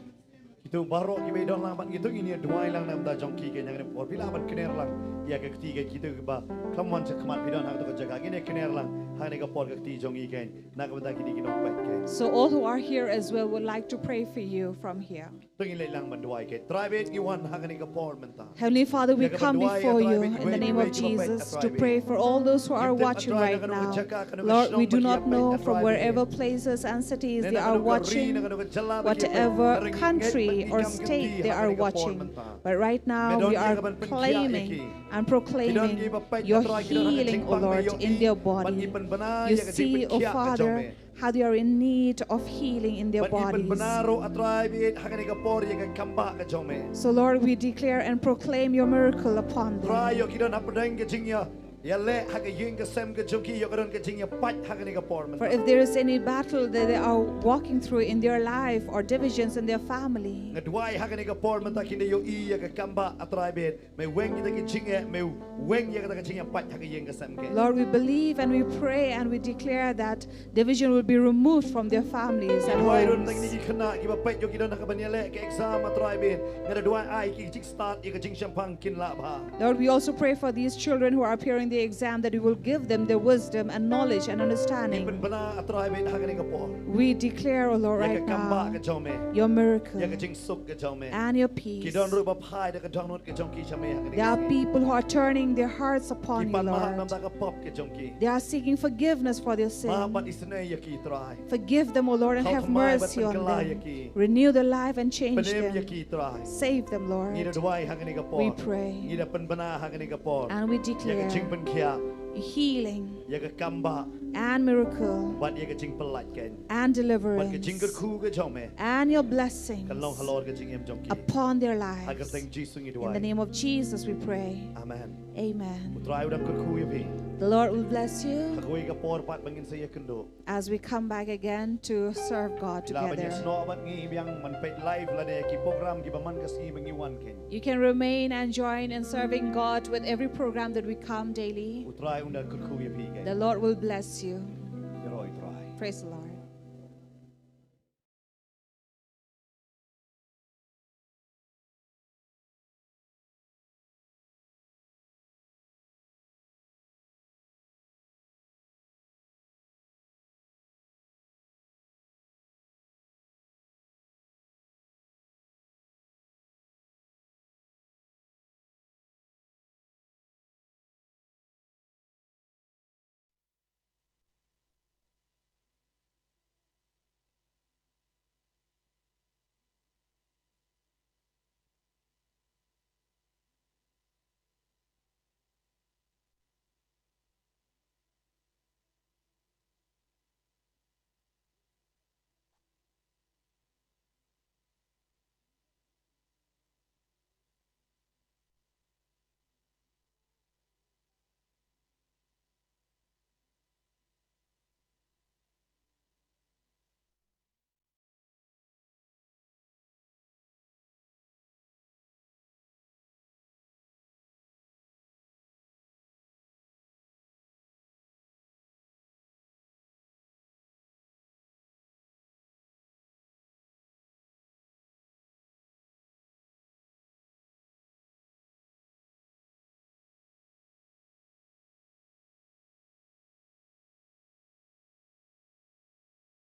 Kito baroh kiba don lang bad kito ngin ïa duwai lang na ka bynta jong ki kein ha kane ka por. Phi lah ban kner lang ïa ka kti kein, kito kiba khlem wan sha khmat phi don ha kato ka jaka, ngin ïa kner lang ha kane ka por ka kti jong ngi kein na ka bynta kine ki nongpeit kein. So all who are here as well would like to pray for you from here. To ngin leit lang ban duwai kein. Trai bad ngi wan ha kane ka por mynta. Heavenly Father, we come before you in the name of Jesus to pray for all those who are watching right now. Lord, we do not know from wherever places and cities they are watching, whatever country or state they are watching. But right now, we are claiming and proclaiming your healing, O Lord, in their body. You see, O Father, how they are in need of healing in their bodies. Bad ngi pynbna ruh, A Trai, bad ha kane ka por ïa ka kambah ka jong me. So Lord, we declare and proclaim your miracle upon them. Trai, ïoh ki don hapdeng ka jingïa, ïaleh ha ka ïing ka sem ka jong ki, ïoh ka don ka jingïapait ha kane ka por mynta. For if there is any battle that they are walking through in their life or divisions in their family, nga duwai ha kane ka por mynta kin da ïohi ïa ka kambah, A Trai, bad me weng ïa kata ka jingeh, me weng ïa kata ka jingïapait ha ka ïing ka sem kein. Lord, we believe and we pray and we declare that division will be removed from their families and homes. Ngi duwai ruh na kine ki khynnah kiba peit, ïoh ki don ha kaban ïaleh ka exam, A Trai, bad nga da duwai ai ki jingstad ïa ka jingshemphang kin lah bha. Lord, we also pray for these children who are appearing the exam, that you will give them the wisdom and knowledge and understanding. Ngi pynbna, A Trai, bad ha kane ka por. We declare, O Lord, right now, ïa ka kambah ka jong me, your miracle, ïa ka jingsuk ka jong me, and your peace. Ki don ruh ba phai da ka dohnud ka jong ki sha me ha kane ka sngi. There are people who are turning their hearts upon you, Lord. Ki pan map na ka bynta ka pop ka jong ki. They are seeking forgiveness for their sin. Map bad isynei ïa ki, Trai. Forgive them, O Lord, and have mercy on them. Thaw thymmai bad pynkylla ïa ki. Renew their life and change them. Pynim ïa ki, Trai. Save them, Lord. Ngi da duwai ha kane ka por. We pray. Ngi da pynbna ha kane ka por. And we declare, ïa ka jingpynkhiah, healing, ïa ka kambah, and miracle, bad ïa ka jingpyllait kein, and deliverance, bad ka jingkyrkhu ka jong me, and your blessings, kan long halor ka jingim jong ki, upon their lives. Ha ka kyrteng Jisu ngi duwai. In the name of Jesus we pray. Amen. Amen. U Trai u dang kyrkhu ïa phi. The Lord will bless you. Ha kawei ka por pat ba ngin sa ïakynduh. As we come back again to serve God together. Phi lah ban ïasnoh bad ngi biang ban peit live lane ki program kiba man ka sngi ba ngi wan kein. You can remain and join in serving God with every program that we come daily. U Trai un da kyrkhu ïa phi kein. The Lord will bless you. Ïaroh ïa U Trai. Praise the Lord.